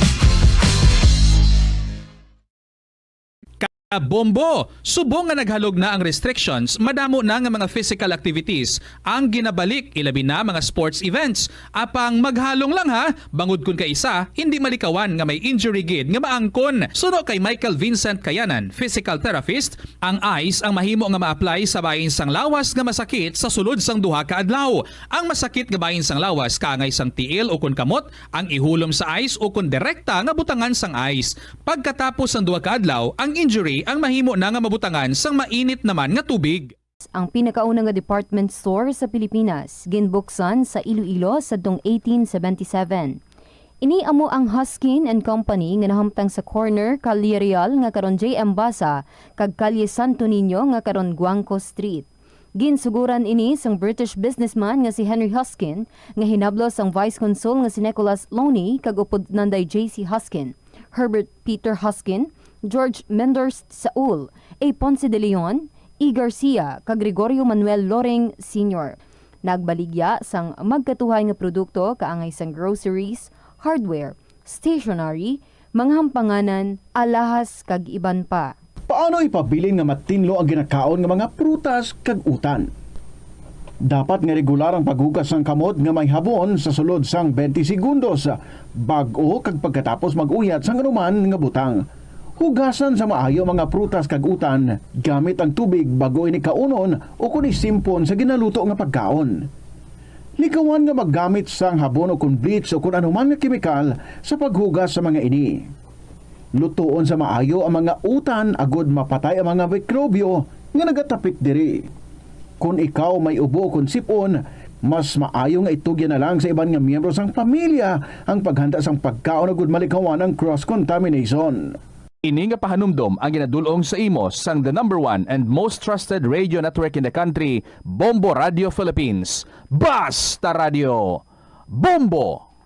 Ka-Bombo, subong nga naghalog na ang restrictions, madamo na nga mga physical activities ang ginabalik, ilabi na mga sports events. Apang maghalong lang ha, bangod kun kaisa, hindi malikawan nga may injury gid nga maangkon. Suno kay Michael Vincent Kayanan, physical therapist, ang ice ang mahimo nga ma-apply sa bahin sang lawas nga masakit sa sulod sang duha ka adlaw. Ang masakit nga bahin sang lawas kaangay sang tiil ukon kamot, ang ihulom sa ice ukon direkta nga butangan sang ice. Pagkatapos sang duha ka adlaw, ang injury ang mahimo na nga mabutangan sang mainit naman nga tubig. Ang pinakauna nga department store sa Pilipinas, ginbuksan sa Iloilo sadtong eighteen seventy-seven. Ini amo ang Huskin and Company nga nahamtang sa corner Calle Real nga karon J M Basa kag Calle Santo Niño nga karon Guangco Street. Ginsuguran ini sang British businessman nga si Henry Huskin, nga hinablos sang Vice Consul nga si Nicholas Loney kag upod nanday J C Huskin, Herbert Peter Huskin, George Menders Saul, A. Ponce de Leon, E. Garcia, kag Gregorio Manuel Loring Senior. Nagbaligya sang magkatuhay nga produkto kaangay sang groceries, hardware, stationery, mga hampanganan, alahas, kag iban pa. Paano ipabilin nga matinlo ang ginakaon nga mga prutas kag utan? Dapat nga regular ang paghugas sang kamot nga may habon sa sulod sang twenty segundos bag-o kag pagkatapos mag-uyat sang anuman nga butang. Hugasan sa maayo ang mga prutas kag utan gamit ang tubig bag-o ini kaunon ukon isimpon sa ginaluto nga pagkaon. Likawan nga maggamit sang habon ukon bleach ukon anuman nga kemikal sa paghugas sa mga ini. Lutoon sa maayo ang mga utan agod mapatay ang mga mikrobyo nga nagatapik diri. Kon ikaw may ubo ukon sip-on, mas maayo nga itugyan na lang sa iban nga miyembro sang pamilya ang paghanda sang pagkaon agud malikawan ang cross contamination. Ini nga pahanumdom ang ginadul-ong sa imo sang the number one and most trusted radio network in the country, Bombo Radio Philippines. Basta Radio! Bombo!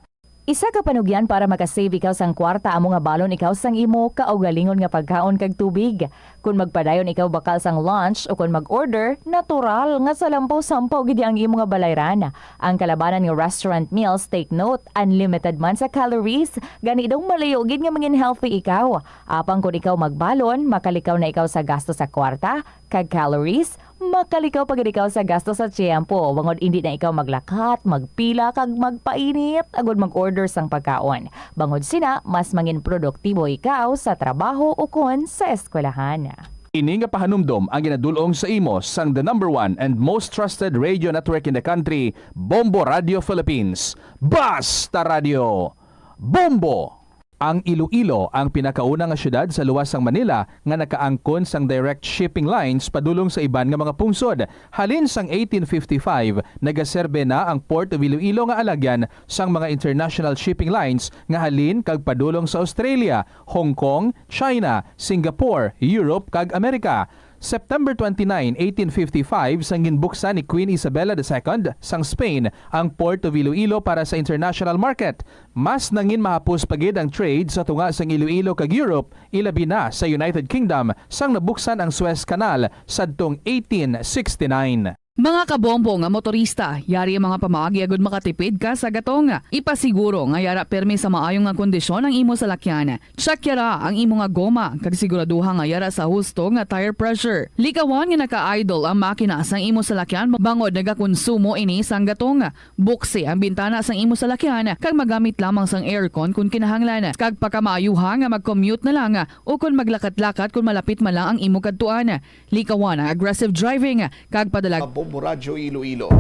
Isa ka panugyan para makasave ikaw sang kwarta amo nga balon ikaw sang imo kaugalingon nga pagkaon kag tubig. Kon magpadayon ikaw bakal sang lunch o kon mag-order, natural nga salampaw-sampaw gid ang imo nga balayran. Ang kalabanan nga restaurant meals, take note, unlimited man sa calories, gani daw malayo gid nga mangin healthy ikaw. Apang kon ikaw magbalon, makalikaw na ikaw sa gasto sa kwarta kag calories, makalikaw pa gid ikaw sa gasto sa tiyempo, bangod indi na ikaw maglakat, magpila, kag magpainit agud mag-order sang pagkaon. Bangod sina, mas mangin produktibo ikaw sa trabaho ukon sa eskwelahan. Ini nga pahanumdom ang ginadul-ong sa imo sang the number one and most trusted radio network in the country, Bombo Radio Philippines. Basta Radio! Bombo! Ang Iloilo ang pinakauna nga siyudad sa luwas sang Manila nga nakaangkon sang direct shipping lines padulong sa iban nga mga pungsod. Halin sang eighteen fifty-five, nagaserbe na ang Port of Iloilo nga alagyan sang mga international shipping lines nga halin kag padulong sa Australia, Hong Kong, China, Singapore, Europe, kag Amerika. September twenty-nine, eighteen fifty-five, sang ginbuksan ni Queen Isabella the Second sang Spain ang Port of Iloilo para sa international market. Mas nangin mahapos pa gid ang trade sa tunga sang Iloilo kag Europe, ilabi na sa United Kingdom, sang nabuksan ang Suez Canal sadtong eighteen sixty-nine. Mga kabombo nga motorista, yari ang mga pamaagi agud makatipid ka sa gatong. Ipasiguro nga yara pirmi sa maayo nga kondisyon ang imo salakyan. Check yara ang imo nga goma kag siguraduha nga yara sa husto nga tire pressure. Likawan nga naka-idle ang makina sang imo salakyan bangod nagakonsumo ini sang gatong. Buksi ang bintana sang imo salakyan kag magamit lamang sang aircon kon kinahanglan. Kag pakamaayuha nga mag-commute na lang o kon maglakat-lakat kon malapit man lang ang imo kadtuan. Likawan ang aggressive driving kag padala. Bombo Radyo Iloilo.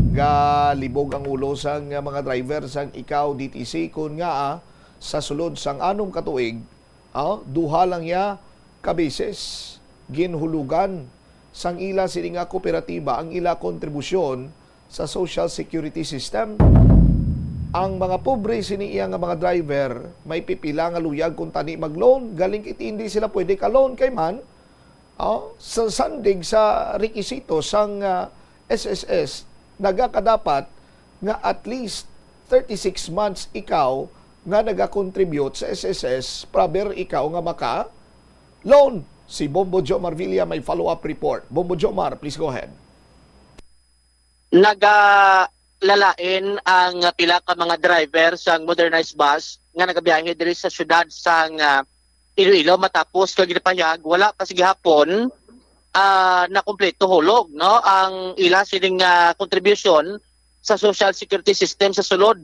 Galibog ang ulo sang mga driver sang Ikaw D T C kon ngaa sa sulod sang anom ka tuig, ah, duha lang niya ka beses ginhulugan sang ila sini nga kooperatiba ang ila kontribusyon sa social security system. Ang mga pobre sini iya nga mga driver may pipila nga luyag kung tani mag-loan, galing kay hindi sila pwede ka-loan kay man, oh, sa sandig sa rekisito sang, ah, S S S, nagakadapat nga at least thirty-six months ikaw nga nagakontribute sa S S S, praber ikaw nga maka-loan. Si Bombo Jomar Villa may follow-up report. Bombo Jomar, please go ahead. Nagalalain ang pila ka mga driver sang modernized bus nga nagabiyahe diri sa siyudad sang, ah, Iloilo matapos nga ginapahayag wala pa sa gihapon, ah, nakumpleto hulog, no, ang ila sining, ah, kontribusyon sa social security system sa sulod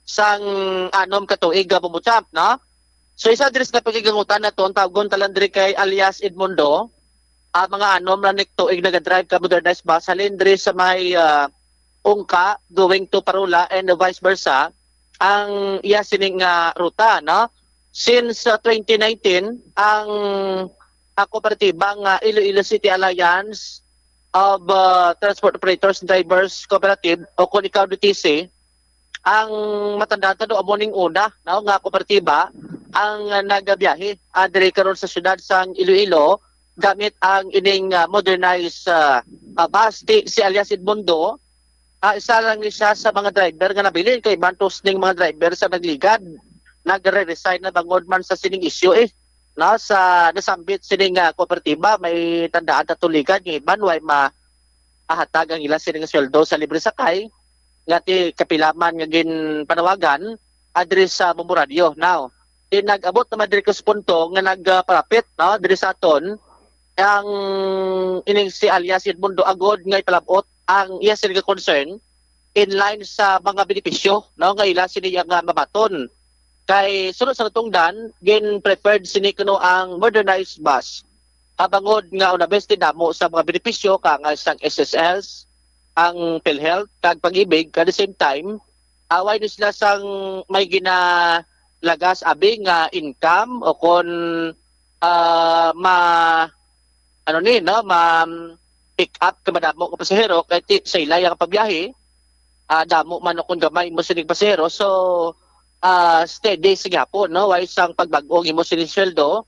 sang anom ka tuig, ah, Bombo Champ, no? So, isa diri sa napagigangutan naton, tawgon ta lang diri kay alias Edmundo, ah, mga anom na ni tuig nagadrive ka modernized bus halin diri sa may, ah, Ungka going to Parola and vice versa ang iya sining, ah, ruta, no? Since, ah, twenty nineteen, ang, ah, kooperatiba nga Iloilo City Alliance of, ah, Transport Operators and Drivers Cooperative o kon ikaw D T C, ang matandaan ta do amo ning una, no, nga kooperatiba ang nagabiyahe, ah, diri karon sa siyudad sang Iloilo gamit ang ining, ah, modernized, ah, ah, bus. Ti, si alias Edmundo, ah, isa lang ni siya sa mga driver nga nabilin kay bantos ning mga driver sa nagligad nagre-resign na bangod man sa sining isyu, eh, no, sa nasambit sining, ah, kooperatiba. May tandaan ta tuligan nga iban way ma ahatag ang ila sini nga sweldo sa libre sakay nga ti kapila man nga ginpanawagan, ah, diri sa Bombo Radyo. Now, ti nag-abot naman diri ka sa punto nga nagpalapit, no, diri sa aton ang ining si alias Edmundo agod nga ipalab-ot ang iya sini nga concern in line sa mga benepisyo, no, nga ila sini nga mabaton. Kay sunod sa natungdan, gin-preferred sini kuno ang modernized bus. Ah, bangod nga una bes ti damo sa mga benepisyo kaangay sang S S S, ang PhilHealth kag Pag-ibig, at the same time, away ni sila sang may ginalagas abi nga income o kon, ah, ma, ano ni, no, ma pick up ka madamo nga pasahero kay ti, sa ila ang pabiyahe, ah, damo man o kon gamay mo sining pasahero. So, ah, steady sa gihapon, no? Way sang pagbag-o ang imo sining sweldo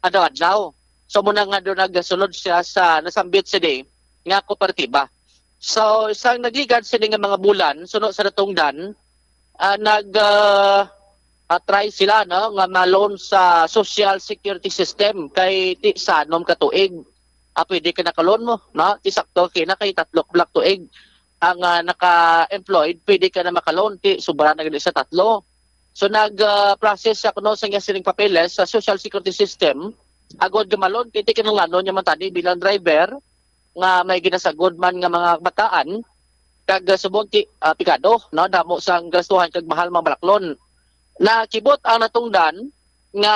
adlaw-adlaw. So, muna nga doon nagasulod siya sa nasambit sini nga kooperatiba. So, isang nagligad sini nga mga bulan, suno sa natungdan, ah, nag, ah, ah, try sila, no, nga ma-loan sa Social Security System kay ti sa anom ka tuig, ah, pwede ka naka-loan mo, no? Ti sakto kina kay tatlo ka tuig ang, ah, naka-employed, pwede ka na maka-loan, ti sobra na gani sa tatlo. So, nag, ah, process siya kuno sa iya sining papeles sa Social Security System, agod nga ma-loan, kay ti kinahanglanon niya man tani bilang driver nga may ginasagod man nga mga bataan, kag, ah, subong ti, ah, pikado, no, damo sang gastuhan kag mahal mga balaklon. Nakibot ang natungdan nga,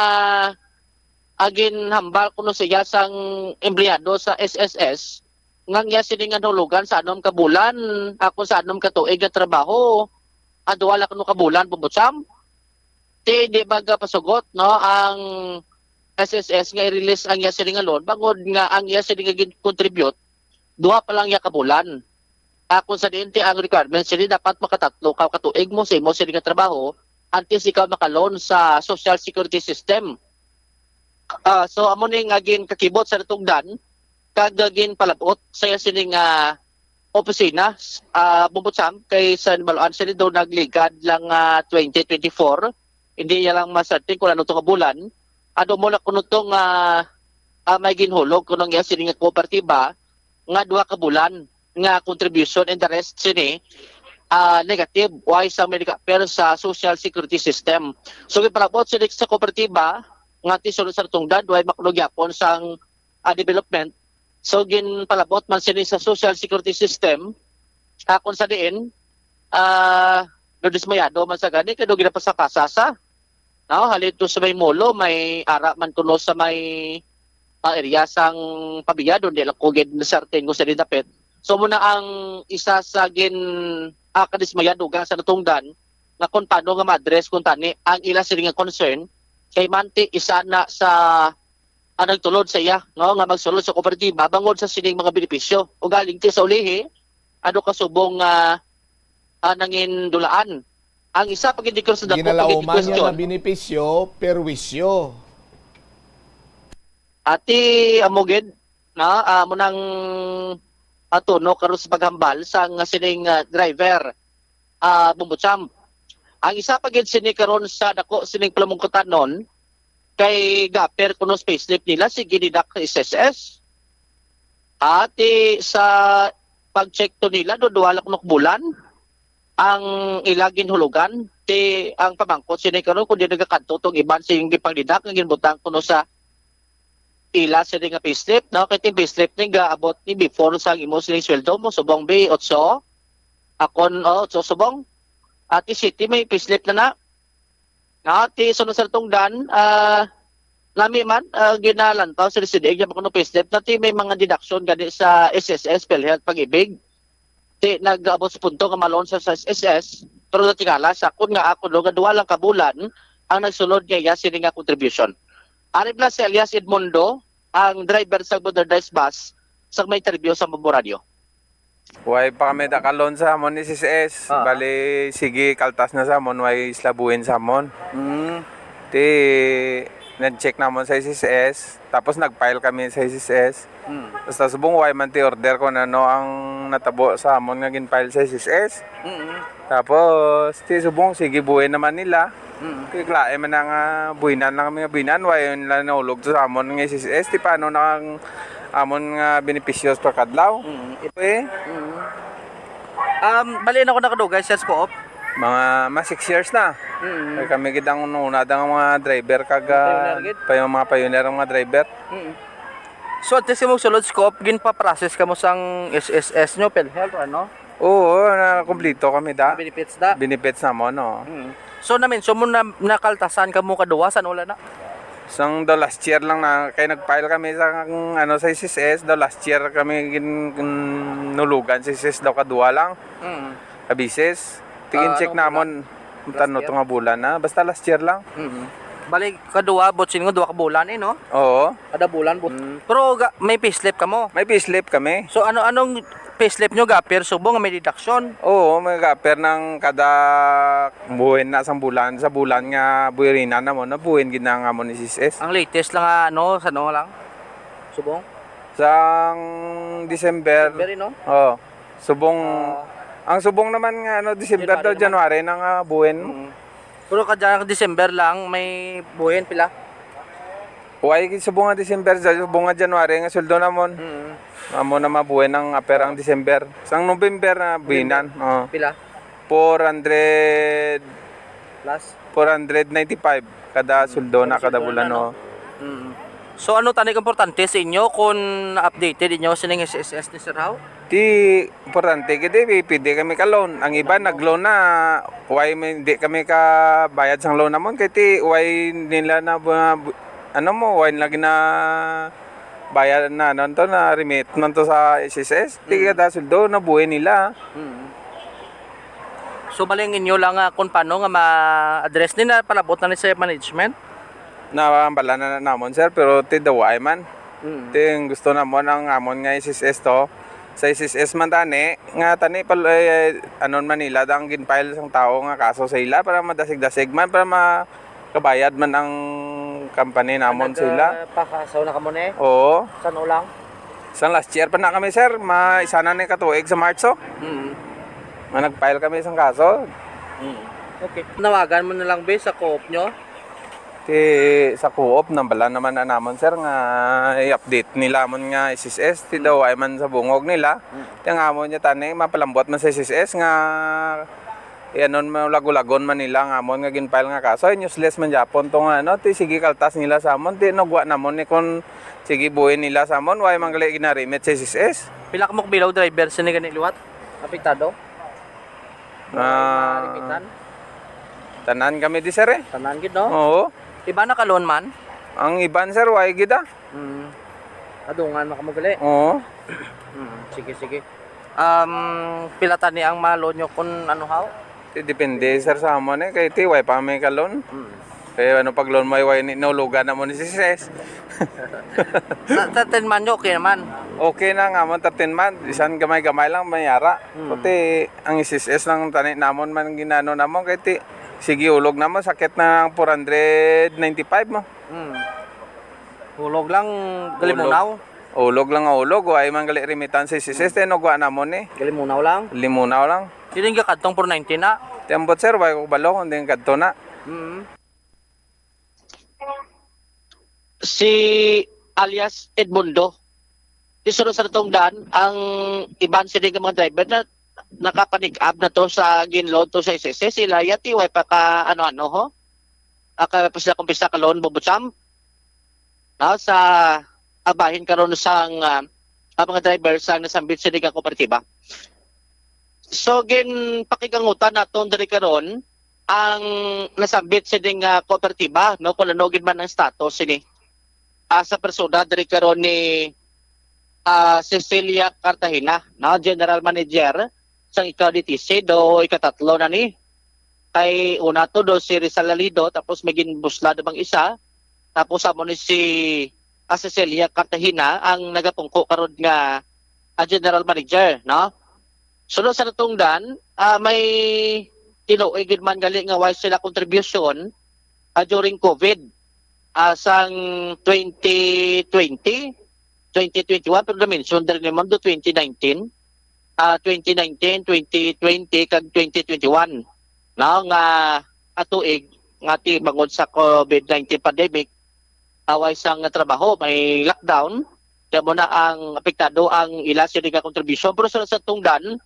ah, ginhambal kuno siya sang empleyado sa S S S nga ang iya sini nga nahulugan sa anom ka bulan, ah, kung sa anom ka tuig nga trabaho, ah, duha lang kuno ka bulan, Bombo Champ. Ti di magpasugot, no, ang S S S nga i-release ang iya sini nga loan, bangod nga ang iya sini nga gin-contribute, duha pa lang iya ka bulan. Ah, kung sa diin ti ang requirements sini, dapat makatatlo ka katuig mo sa imo sini nga trabaho antes ikaw maka-loan sa Social Security System. Ah, so, amo ni nga ginkakibot sa natungdan, kag ginpalabot sa iya sini nga opisina, ah, Bombo Champ, kay sa nabaluan sini daw nagligad lang, ah, twenty twenty-four. Hindi niya lang masertin kung ano to nga bulan. Ano mo na kuno to nga, ah, may ginhulog kuno ang iya sini nga kooperatiba, nga duha ka bulan nga contribution, and the rest sini, ah, negative, way sang may nag-appear sa social security system. So, gipalabot sini sa kooperatiba nga ti sulod sa tungdan, way makuno gyapon sang, ah, development. So, ginpalabot man sini sa social security system, ah, kung sa diin, ah, nadismayado man sa gani, kay daw ginapasakasa sa, no, halin to sa may Molo, may ara man kuno sa may, ah, area sang Pabia, doon di lang ko gid certain kung sa dapit. So, muna ang isa sa gin, ah, kadismayadugan sa natungdan nga kung paano nga ma-address kung tani ang ila sini nga concern, kay manti isa na sa, ah, nagtulod sa iya, no, nga magsulod sa kooperatiba bangod sa sining mga benepisyo. Ugaling ti sa ulihi, ano kasubong nga, ah, nangin dulaan. Ang isa pa gid, Sir, sa dako pa gid Ginalauman niya question. Na benepisyo, perwisyo. Ati, amo gid, no? Ah, amo nang, ah, tono karon sa paghambal sang sining, ah, driver, ah, Bombo Champ. Ang isa pa gid sini karon sa dako sining palamungkutanon kay ga-appear kuno sa payslip nila, sige, deduct sa S S S. Ati sa pag-check to nila, do duha lang kuno ka bulan ang ila ginhulugan. Ti ang pamangkot sini karon kung di nagakadto tong iban sa iyang gipangdeduct nga ginbutang kuno sa ila sini nga payslip, no? Kay ti payslip ni gaabot ni before sang imo sining sweldo mo, subong bi, otso. Akon, oh, otso subong. Ati city may payslip na na. No, ti sunod sa tungdan, ah, nami man, ah, ginalantaw sa C D A, kuno payslip na ti may mga deduction gani sa S S S, PhilHealth, Pag-ibig. Ti nag-abot sa punto nga ma-loan sa, sa S S S, pero natingala sa akon nga ako, no, nga duha lang ka bulan ang nagsulod nga iya sini nga contribution. Ari pala si alias Edmundo, ang driver sa modernized bus, sa may interview sa Bombo Radio. Way pa kami da ka-loan sa amon ni S S S. Ah. Bali, sige, kaltas na sa amon, way sila buhin sa amon. Mm. Ti, nag-check namon sa S S S, tapos nag-file kami sa S S S. Mm. Basta subong way man ti order kung ano ang natabo sa amon nga gin-file sa S S S. Mm. Tapos, ti subong, sige, buhin naman nila. Mm. Kay klase man na nga buhinan lang kami nga buhinan, way nila naulog to sa amon nga S S S, ti paano na ang amon nga benepisyos per kadlaw? Mm. Eh? Mm. Um, bali na ko nakadugay sa Scoop? Mga, mga six years na. Mm. Kay kami gid ang una-una nga mga driver kag, ah, pioneer gid? Pay-, mga pioneer ang mga driver. Mm. So, antes mo sulod Scoop, ginpa-process kamo sang S S S nyo, PhilHealth, ano? Oo, na kompleto kami da. Benefits da? Benefits namon, oo. Mm. So, namin, so mo na, nakaltasan kamo kaduha, san wala na? Sang daw last year lang na, kay nag-file kami sa, ano, sa S S S, daw last year kami gin-, ginulugan sa S S S daw kaduha lang. Mm. Kabisis. Tigin Ah, check anong namon, bulan? Last tano year? To nga bulan na. Basta last year lang. Mm. Bali, kaduha, bot singo, duha ka bulan eh, no? Oo. Kada bulan, bot. Mm. Pero ga-, may payslip kamo? May payslip kami. So, ano, anong payslip nyo ga-appear subong nga may deduction? Oo, may ga-appear ng kada buhin na sang bulan, sa bulan nga buhirinan namon, na buhin gid na nga mo ni S S S. Ang latest lang nga, ano, sa ano lang? Subong? Sang December. December, no? Oo. Subong, Ah. Ang subong naman nga, ano, December January daw, naman. January na nga buhin. Mm. Pero kada December lang, may buhin pila? Way, subong nga December, sa subong nga January nga sweldo namon. Mm. Amo na mabuhay ng appear ang December. Sang November na November. Buhinan, oh. Pila? Four hundred, Plus? Four hundred ninety-five kada sweldo na, kada bulan, no? Mm. So, ano tani ka importante sa inyo kung updated inyo sining S S S ni Sir Hao? Ti, importante gid, eh, pwede kami ka-loan. Ang iba nag-loan na, why may, di kami kabayad sang loan namon, kay ti, why nila na bu-, bu-, ano mo, why nila ginabayad na, ano to, na remit man to sa S S S? Ti, Mm. kada sweldo, nabuhi nila. Mm. So, bali ang inyo lang, ah, kung paano nga ma-address ni, na palabot na ni sa management? Nabala na namon, sir, pero ti dawaay man. Mm. Ti ang gusto namon ang amon nga S S S to. Sa S S S man tani, nga tani pal-, eh, anon man nila ang gin-file sang tao nga kaso sa ila para madasig-dasig man, para makabayad man ang company namon sa ila. Nagpakaso na kamo ni? Oo. San-o lang? Sang last year pa na kami, sir. Ma-, isa na ni katuig sa Marso. Mm. Nga nag-file kami sang kaso. Mm. Okay. Nawagan mo na lang, be, sa co-op nyo? Ti sa co-op, nambala naman na namon, sir, nga i-update nila amon nga S S S, ti daw ay man sa bungog nila. Ti ang amon niya tani, mapalambot man sa S S S nga i-anon mo, lagulagon man nila ang amon nga gin-file nga kaso. Ay, useless man gyapon to nga ano, ti sige kaltas nila sa amon, ti nagwa namon ni kon sige buhi nila sa amon, way man gali ginarimit sa S S S. Pila ka mo kabilaw driver sini gani liwat? Apektado? Ah, Marimitan? Tanan kami di, sir, eh. Tanan gid, no? Oo. Iba na kalon man? Ang iban, sir, way gid, ah. Mm. Adungan man kamo gali. Oo. Mm, sige, sige. Um, pila tani ang malo nyo kun ano haw? Ti depende, sir, sa amon, eh, kay ti way pa may kalon. Mm. Kay ano pag loan mo, way ni naulugan na mo ni si sis. Sa, sa ten man nyo, okay naman? Okay na nga mo, thirteen month. Bisan gamay-gamay lang, may ara. Mm. Kuti ang S S S lang tani namon man ginano namon, kay ti, sige, ulog namon, sakit na ang four hundred ninety-five mo. Mm. Ulog lang, galimunaw. Ulog lang nga ulog, way man gali remittance sa S S S, mm, tinugwa namon ni. Galimunaw lang? Limunaw lang. Sino yung kakadtong four ninety na? Ti ambot, sir, way ko kabalo kung di kadto na. Mm. Si alias Edmundo. Ti sunod sa natungdan, ang iban sini nga mga driver na nakapanig-ab na to sa ginload to sa S S S, sila yati, way pa ka ano-ano, ho? Ah, kaya pa sila kumpisa ka loan, Bobo Champ. No, sa abahin karon sang, ah, ang mga driver sa nasambit sini nga kooperatiba. So, ginpakigangutan naton diri karon ang nasambit sini nga kooperatiba, no, kung ano gid man ang status sini. Ah, sa persona diri karon ni, ah, Cecilia Cartagena, no, General Manager sang ikaw D T C, do ikatatlo na ni. Kay una to do si Rizal Lalido, tapos may ginbuslad bang isa, tapos amo ni si, ah, Cecilia Cartagena ang nagapungko karon nga, ah, general manager, no? Sunod sa natungdan, ah, may tinuoy gid man gali nga way sila contribution, ah, during COVID, ah, sang twenty twenty, twenty twenty-one, pero na-mention diri ni Ma'am do twenty nineteen, ah, twenty nineteen, twenty twenty, kag twenty twenty-one, no, nga, ah, tuig nga ti bangod sa COVID nineteen pandemic, ah, way sang trabaho, may lockdown, kaya mo na ang apektado ang ila sini nga contribution. Pero sa, sa tungdan,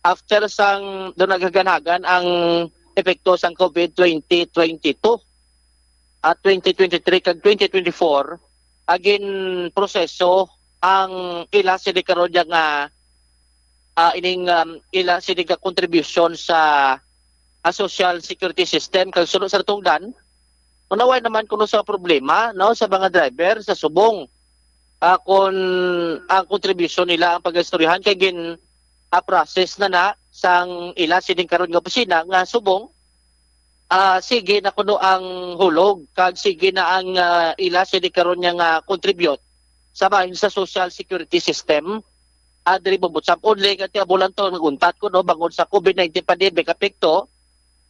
after sang do naghaganhagan ang epekto sang COVID twenty twenty-two at twenty twenty-three kag twenty twenty-four, agin proseso ang ila sini karon nga, ah, ining, um, ila sini nga contribution sa, ah, social security system. Kag sunod sa natungdan, unaway naman kuno sa problema, no, sa mga driver sa subong, ah, kun ang contribution nila ang pag-istoryahan kay gin, ah, process na na sang ila sining karon nga opisina nga subong, ah, sige na kuno ang hulog kag sige na ang, ah, ila sini karon nga, nga contribute sa bahin sa social security system. Ah, diri mo butsap only nga tiabulan to nag-untat kuno bangod sa COVID nineteen pandemic apekto,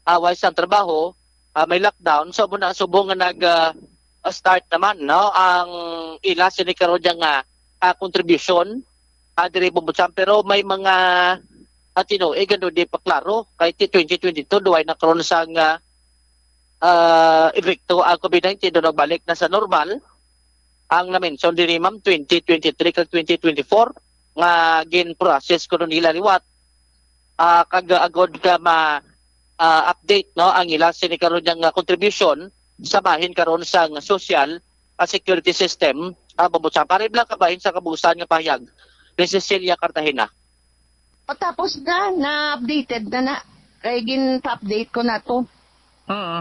ah, way sang trabaho, ah, may lockdown. So, muna subong nga nag, ah, start naman, no, ang ila sini karon nga, ah, contribution, ah, diri mo butsap. Pero may mga, ah, tinuig ano di pa klaro kay ti twenty twenty-two duway na karon sang, ah, ah, epekto ang COVID nineteen, do nagbalik na sa normal. Ang na-mention diri, ma'am, twenty twenty-three kag twenty twenty-four nga gin-process kuno nila liwat. Ah, kag agod ka ma, ah, update, no, ang ila sini karon nga contribution sa bahin karon sang social, ah, security system, ah, babusa. Pare lang kabahin sa kabuusan nga pahayag ni Cecilia Cartagena. O, tapos na, na-updated na na. Kay gin-update ko na to. Oo.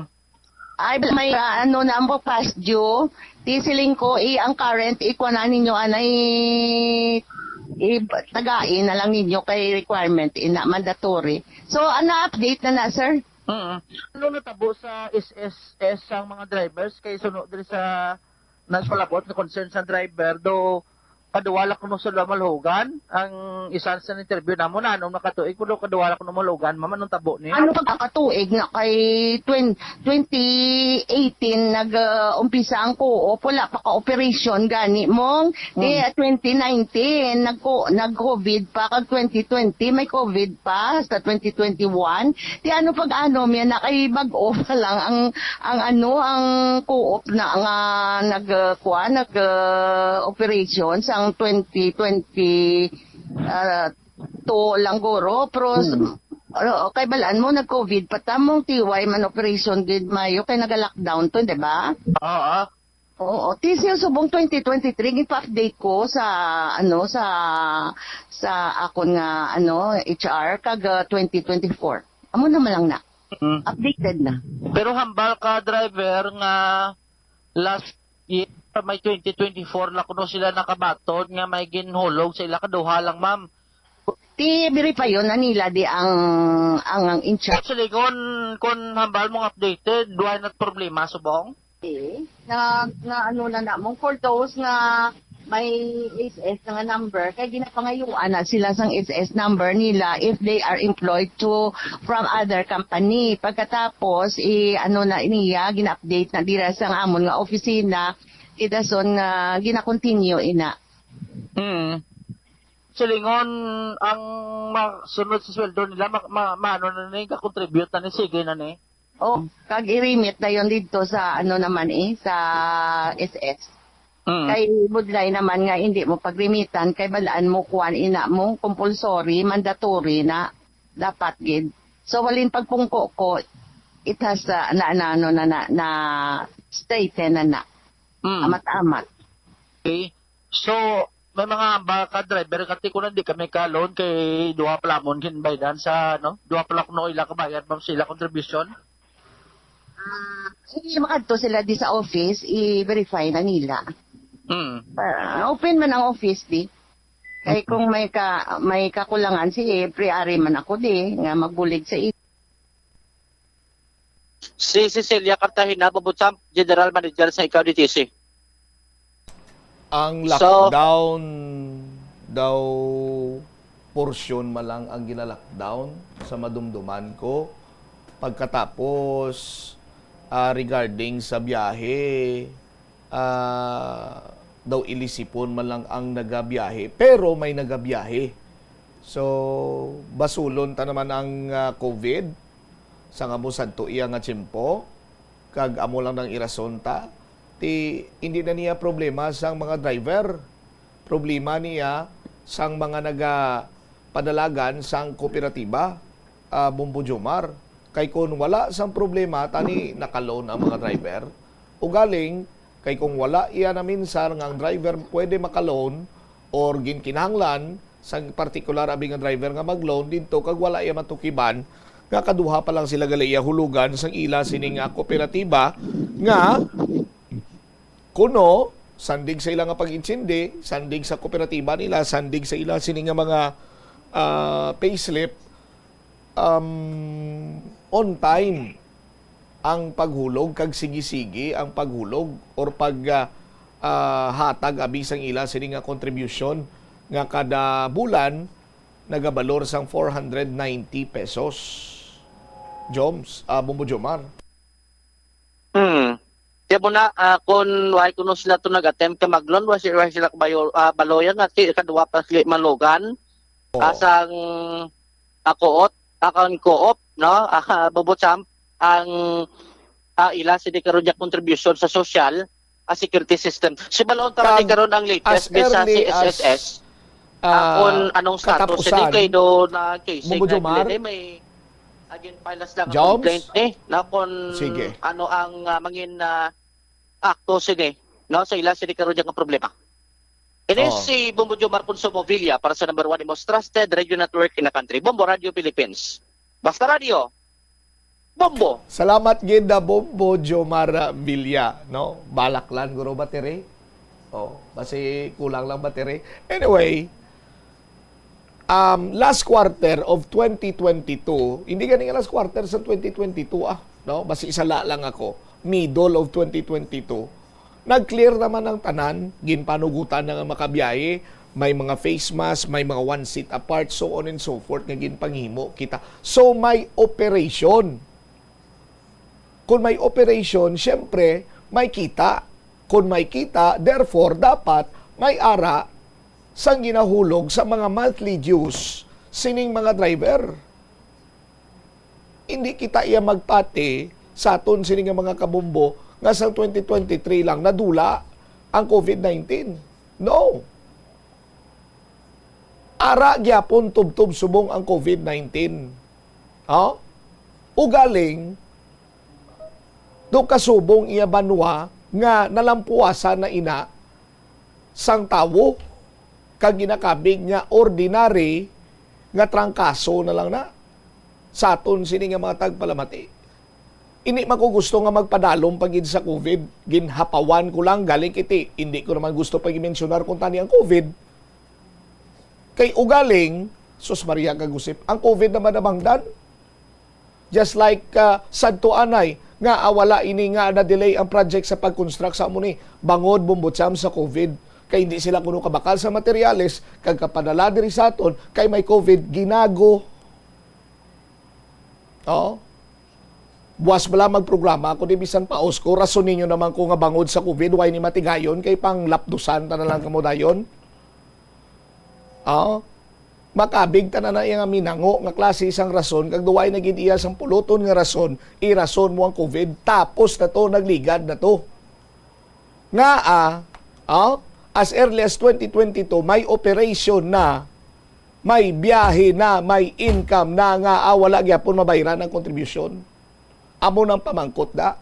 Ay, may, ah, ano na ang past due. Ti siling ko, i-, ang current, ikuha na ninyo, anay, i-, tagai na lang ninyo kay requirement, ina, mandatory. So, ano, update na na, sir? Oo. Ano natabo sa S S S ang mga drivers kay suno diri sa nagpalabot nga concern sa driver, do Kaduwala kuno sa Lumalhogan, ang isa sa interview namo na, anong nakatuig po daw kaduwala kuno Malugan, ma'am, anong tabo ni? Ano pag nakatuig na kay twen-, twenty eighteen nag, ah, umpisa ang co-op, wala pa ka operation gani mong. Di, Mm. twenty nineteen nagko-, nag-COVID pa, kag twenty twenty may COVID pa sa twenty twenty-one. Di ano pag ano, may na kay bag-o pa lang ang, ang ano, ang co-op na nga nag, ah, kuwan, nag, ah, operation sang twenty twenty, ah, two lang guro. Pero s-, Mm. ano, kay balaan mo, nag-COVID pa ta, mong T Y man operation gid, Mayo, kay naga-lockdown to, di ba? Oo. Oo, ti siya subong twenty twenty-three, gipa-update ko sa, ano, sa, sa akon nga, ano, H R, kag, ah, twenty twenty-four. Amo naman lang na. Mm. Updated na. Pero hambal ka, driver, nga last year, may twenty twenty-four na kuno sila nakabaton nga may ginhulog sa ila kaduha lang, ma'am. Ti verify yun na nila di ang, ang, ang in charge. Actually, kung, kung hambal mong updated, why not problema, subong? Eh, na, na ano na namon, for those nga may S S na nga number, kay ginapangayuan na sila sang S S number nila if they are employed to from other company. Pagkatapos, i-, ano na niya, gina-update na dira sang amon nga opisina, ti dason nga gina-continue ina. Mm. Silingon ang masunod sa sweldo nila, ma-, ma-, maano na ni, ka-contribute na ni, sige na ni. Oh, kag i-remit na yon didto sa, ano naman, eh, sa S S. Mm. Kay budlay naman nga hindi mo pagrimitan, kay balaan mo kuwan ina mo, compulsory, mandatory na dapat gid. So, walin pagpungko ko, it has, uh, na, na, ano, na, na, na straighten na na. Mm. Amat-amat. Okay. So, may mga hambal ka, driver, kati ko na di kami ka-loan kay duha pa lamon ginbaydan sa, ano, duha pa lang kuno ila kabayad, ma'am, sila contribution. Ah, hindi, makadto sila di sa office, i-verify na nila. Mm. Ah, open man ang office di. Kay kung may ka-, may kakulangan, sige, pre-ari man ako di, nga magbulig sa ila. Si Cecilia Cartagena, Bubutsam, General Manager sa Ikaw D T C. Ang So, lockdown daw, porsyon man lang ang gina-lockdown sa madumduman ko. Pagkatapos, ah, regarding sa biyahe, ah, daw ilisipon man lang ang nagabiyahe, pero may nagabiyahe. So, basulon ta naman ang, ah, COVID. Sang amo sadto iya nga tiyempo, kag amo lang nang irason ta, ti hindi na niya problema sang mga driver. Problema niya sang mga nagapadalagan sang kooperatiba, ah, Bombo Jomar. Kay kun wala sang problema, tani naka-loan ang mga driver. Ugaling, kay kung wala iya naminsar nga ang driver pwede maka-loan or ginkinahanglan, sang partikular abi nga driver nga mag-loan didto kag wala iya matukiban nga kaduha pa lang sila gali iya hulugan sang ila sini nga kooperatiba nga kuno sandig sa ila nga pag-intindi, sandig sa kooperatiba nila, sandig sa ila sini nga mga, ah, payslip, um, on time ang paghulog kag sige-sige ang paghulog or pag, ah, ah, hatag abi sang ila sini nga contribution nga kada bulan nagabalor sang four hundred ninety pesos. Joms, ah, Bombo Jomar. Hmm. Kaya mo na, ah, kung why kuno sila to nag-attempt ka mag-loan, why sila, why sila kabayo-, ah, baloyan nga ki-, kaduwa pa sila malugan, Oo. ah, sang, ah, co-op, ah, kan co-op, no? Ah, Bubutsam, ang, ah, ila sini karon niya contribution sa social, ah, security system. Si balon ta Kag ni karon ang latest as bisa early si as, S S S. Ah, ah, kung anong status katapusan, sini kay do na case Mumu nga Jomar? Dili may again pilas lang ang Joms? Complaint ni na kung Sige. ano ang, ah, mangin, ah, akto sini, no, sa ila sini karon nga problema. Ini Oh. si Bombo Jomar Consumo Villa para sa number one, the most trusted radio network in the country, Bombo Radio Philippines. Basta Radio, Bombo. Salamat gid na Bombo Jomar Villa, no? Balak lang guro battery. Oh, basi kulang lang battery. Anyway, um, last quarter of twenty twenty-two, hindi gani nga last quarter sa twenty twenty-two, ah, no? Basi isa la lang ako. Middle of twenty twenty-two, Nag-clear naman ang tanan, ginpanugutan na nga makabiyahe, may mga face mask, may mga one seat apart, so on and so forth nga ginpanghimo kita. So may operation. Kung may operation, siyempre, may kita. Kung may kita, therefore, dapat may ara sang ginahulog sa mga monthly dues sining mga driver. Hindi kita iya magpati sa aton sini nga mga kabombo nga sang twenty twenty-three lang nadula ang covid nineteen. No. Ara gyapon tubtob subong ang covid nineteen. Ha? Ugaling, do kasubong iya banwa nga nalampuasan na ina sang tawo, kag ginakabig nga ordinary nga trangkaso na lang na sa aton sini nga mga tagpalamati. Ini man ko gusto nga magpadalom pa gid sa covid, ginhapawan ko lang galing kiti, hindi ko naman gusto pag-mensionar kung tani ang covid. Kay ugaling, sus Maria kag Josep, ang covid naman nabangdan. Just like, ah, sadto anay nga, ah, wala ini nga na-delay ang project sa pag-construct sa amo ni bangod bumbutsam sa covid. Kay hindi sila kuno kabakal sa materyales, kag kapadala diri sa aton kay may covid, ginago. Oh. Buwas bala magprograma ako di bisan paos ko. Rason ninyo naman ko nga bangod sa covid, way ni matigayon kay panglapdusan ta na lang kamo dayon. Oh. Makabig ta na na iya nga minango nga klase sang rason, kag duway na gid iya sang puluton nga rason, irason mo ang covid, tapos na to, nagligad na to. Nga, ah, oh, as early as twenty twenty-two, may operation na, may biyahe na, may income na nga, ah, wala gyapon mabayran ang kontribusyon. Amo nang pamangkot da.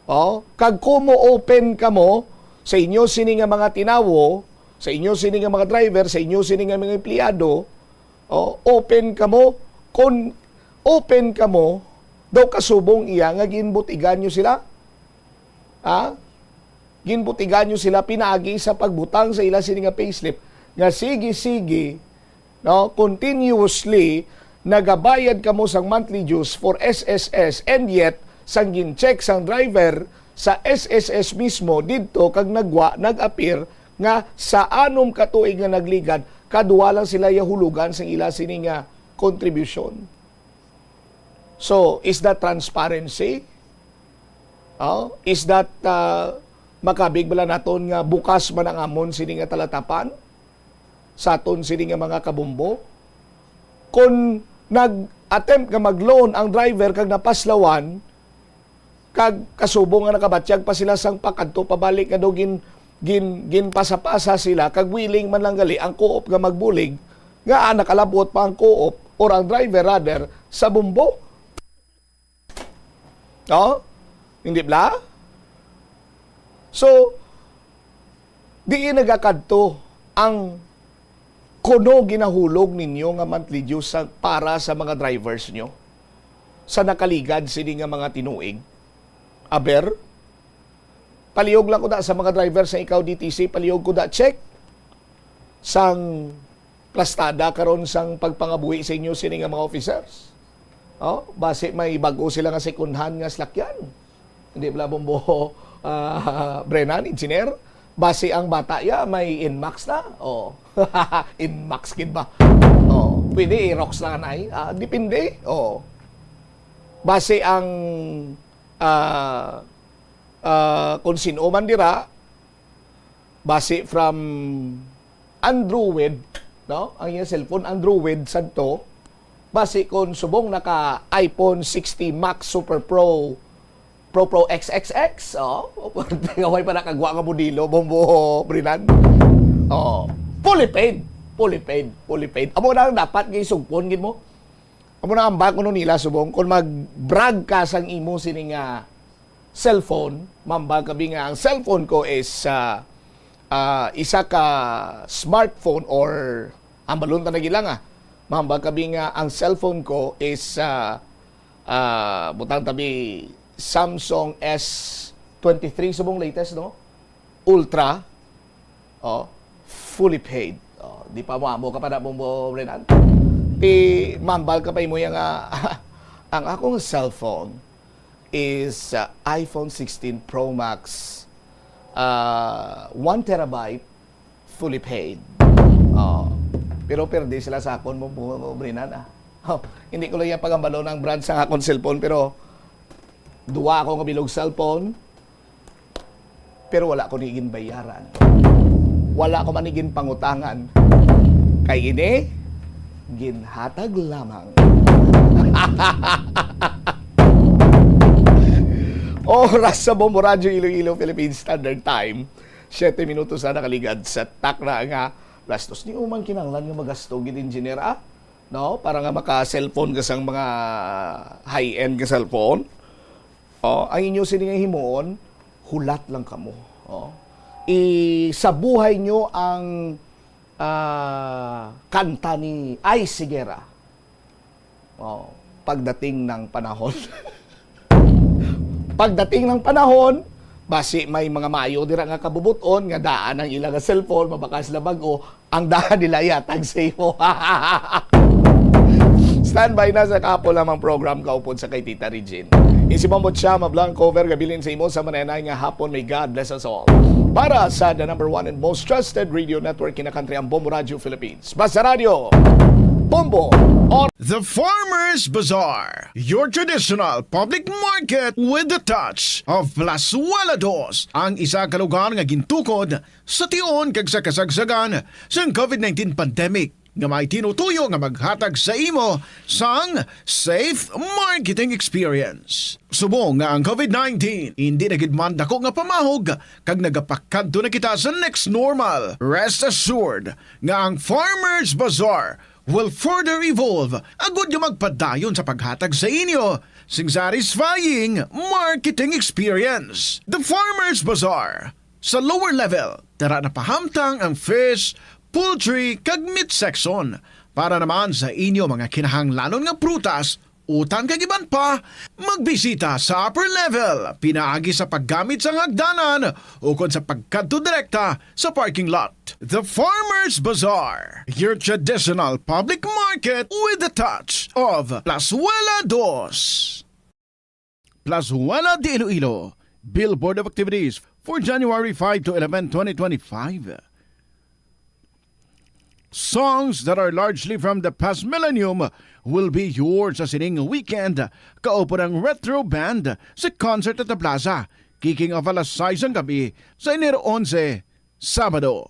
Oh, kag kung mo-open kamo sa inyo sini nga mga tinawo, sa inyo sini nga mga driver, sa inyo sini nga mga empleyado, oh, open kamo, kung open kamo, daw kasubong iya nga ginbutigan nyo sila. Ha? Ginbutigan nyo sila pinaagi sa pagbutang sa ila sini nga payslip nga sige-sige, no, continuously nagabayad kamo sang monthly dues for S S S, and yet sang gin-check sang driver sa S S S mismo didto kag nagwa, nag-appear nga sa anom ka tuig nga nagligad, kadwa lang sila yahulugan sang ila sini nga kontribusyon. So, is that transparency? Oh, is that, uh, makabig bala naton nga bukas man ang amon sini nga talatapan sa aton sini nga mga kabombo? Kung nag-attempt nga mag-loan ang driver kag napaslawan, kag kasubong nga nakabatyag pa sila sang pakadto pabalik nga daw gin, gin, ginpasapasa sila, kag willing man lang gali ang co-op nga magbulig, nga, ah, nakalabot pa ang co-op or ang driver rather sa bombo. Oh? Hindi bla? So, diin nagakadto ang kuno ginahulog ninyo nga monthly dues sa, para sa mga drivers nyo sa nakaligad sini nga mga tinuig? Aber, palihog lang ko da sa mga driver sa ikaw D T C, palihog ko da check sang plastada karon sang pagpangabuhi sa inyo sini nga mga officers. Oh, basi may bag-o sila nga second hand nga salakyan. Hindi bala bombo, ah, Brennan, engineer? Basi ang bata ya may Inmax na. Oh. Inmax gid ba? Oh, pwede i-Rox lang anay. Ah, depende. Oh. Basi ang, ah, ah, kung sino man dira, basi from Android, no? Ang iyang cellphone, Android sadto. Basi kung subong naka iPhone sixty Max Super Pro, Pro Pro X X X, oh, nga way pa nakagwa nga modelo, bombo, Brinan. Oh, fully paid. Fully paid. Fully paid. Amo na ang dapat nga isugpon gid mo. Amo na ang ambag kuno nila, subong, kung mag-brag ka sang imo sini nga cellphone, mambag ka bi nga ang cellphone ko is, ah, ah, isa ka smartphone or ang balon ta nagila nga, mambag ka bi nga ang cellphone ko is, ah, ah, butang tabi Samsung S twenty-three subong latest, no? Ultra, oh, fully paid. Oh, di pa mo amo ka pa na mo, mo Renan. Ti mambal ka pa imo yang, ah, ang akong cellphone is, ah, iPhone sixteen Pro Max ah, one terabyte fully paid. Oh. Pero perde sila sa akon mo, mo, mo, Brinan, ah. Oh, hindi ko lang yan pagambalon ang brand sa akong cellphone, pero duwa ako nga bilog cellphone, pero wala ko ni ginbayaran. Wala ko man ni ginpangutangan. Kay ini, ginhatag lamang. Oras sa Bombo Radyo Iloilo, Philippine Standard Time. Siyete minutos na nakaligad sa takna nga alas dos. Di mo man kinahanglan nga magasto gid, engineer, ah? No? Para nga maka-cellphone ka sang mga high-end nga cellphone. Oh, ang inyo sini nga himuon, hulat lang kamo. Oh. Isabuhay nyo ang, ah, kanta ni Ice Higuera. Oh, pagdating ng panahon. Pagdating ng panahon, basi may mga maayo dira nga kabubuton nga daan ang ila nga cellphone, mabakas na bag-o, ang daan nila yatag sa imo. Standby na sa kapo lamang program kaupod sa kay Tita Regine. Isi mo mo siya, mablang cover, gabilin sa imo sa mananay nga hapon. May God bless us all. Para sa the number one and most trusted radio network in the country, ang Bombo Radio Philippines. Basta Radio, Bombo, or The Farmers Bazaar, your traditional public market with the touch of Plazuela Dos, ang isa ka lugar nga gintukod sa tion kag sa kasagsagan sang covid nineteen pandemic, nga may tinutuyo nga maghatag sa imo sang safe marketing experience. Subong nga ang covid nineteen indi na gid man dako nga pamahog kag nagapakadto na kita sa next normal, rest assured nga ang Farmers Bazaar will further evolve agud nga magpadayon sa paghatag sa inyo sing satisfying marketing experience. The Farmers Bazaar, sa lower level, tara na pahamtang ang fish, poultry, kag meat section. Para naman sa inyo mga kinahanglanon nga prutas, utan kag iban pa, magbisita sa upper level, pinaagi sa paggamit sang hagdanan ukon sa pagkadto direkta sa parking lot. The Farmers Bazaar, your traditional public market with the touch of Plazuela Dos. Plazuela de Iloilo, Billboard of Activities for January five to eleven, twenty twenty-five. Songs that are largely from the past millennium will be yours sa sining weekend. Kaupo ng Retro Band sa concert at the Plaza, kicking off alas sais ang gabi sa Enero onse, Sabado.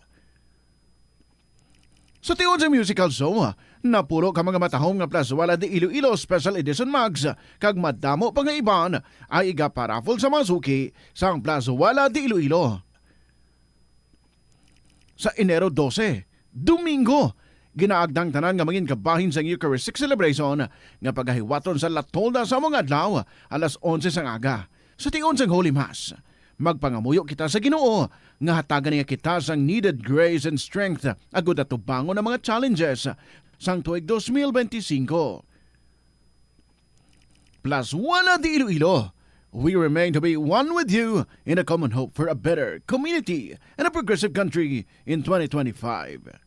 Sa tion sa musical show, napulo ka mga matahom nga Plazuela de Iloilo Special Edition mugs kag madamo pa nga iban ang igaparaffle sa mga suki sang Plazuela de Iloilo. Sa Enero dose, Domingo, ginaagda ang tanan nga mangin kabahin sang Eucharistic celebration nga pagahiwaton sa La Tolda sa mga adlaw, alas onse sang aga. Sa tion sang Holy Mass, magpangamuyo kita sa Ginoo nga hatagan niya kita sang needed grace and strength agud atubangon ang mga challenges sang tuig dos mil benti singko. Plazuela de Iloilo, we remain to be one with you in a common hope for a better community and a progressive country in twenty twenty-five.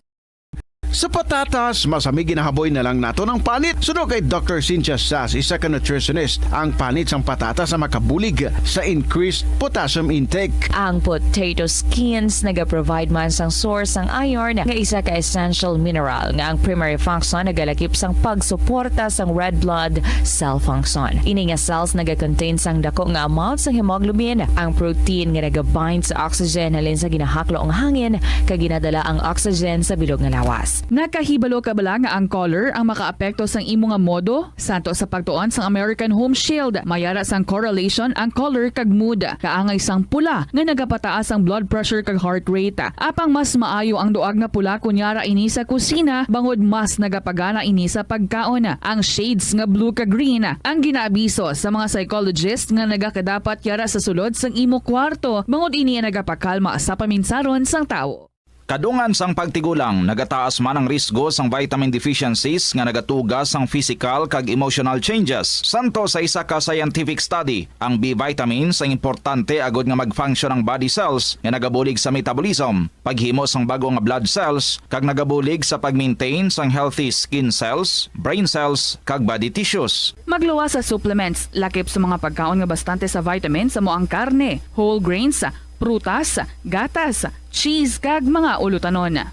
Sa patatas, masami ginahaboy na lang naton ang panit. Suno kay Doctor Cynthia Sas, isa ka nutritionist, ang panit sang patatas ang makabulig sa increased potassium intake. Ang potato skins nagaprovide man sang source sang iron, nga isa ka essential mineral, nga ang primary function nagalakip sang pagsuporta sang red blood cell function. Ini nga cells nagakontain sang dako nga amount sang hemoglobin, ang protein nga nagabind sa oxygen halin sa ginahaklo nga hangin, kag ginadala ang oxygen sa bilog nga lawas. Nakahibalo ka bala nga ang color ang makaapekto sang imo nga modo? Santo sa pagtuon sang American Home Shield, may ara sang correlation ang color kag mood. Kaangay sang pula nga nagapataas ang blood pressure kag heart rate. Apang mas maayo ang duag nga pula kon yara ini sa kusina, bangod mas nagapagana ini sa pagkaon. Ang shades nga blue kag green ang ginaabiso sa mga psychologist nga nagakadapat yara sa sulod sang imo kwarto, bangod ini ang nagapakalma sa paminsaron sang tawo. Kadungan sang pagtigulang, nagataas man ang risgo sang vitamin deficiencies nga nagatuga sang physical kag emotional changes. Santo sa isa ka scientific study, ang B vitamins ang importante agud nga mag-function ang body cells nga nagabulig sa metabolism, paghimo sang bag-o nga blood cells, kag nagabulig sa pag-maintain sang healthy skin cells, brain cells, kag body tissues. Magluwas sa supplements, lakip sa mga pagkaon nga bastante sa vitamins, amo ang karne, whole grains, prutas, gatas, cheese, kag mga ulutanon.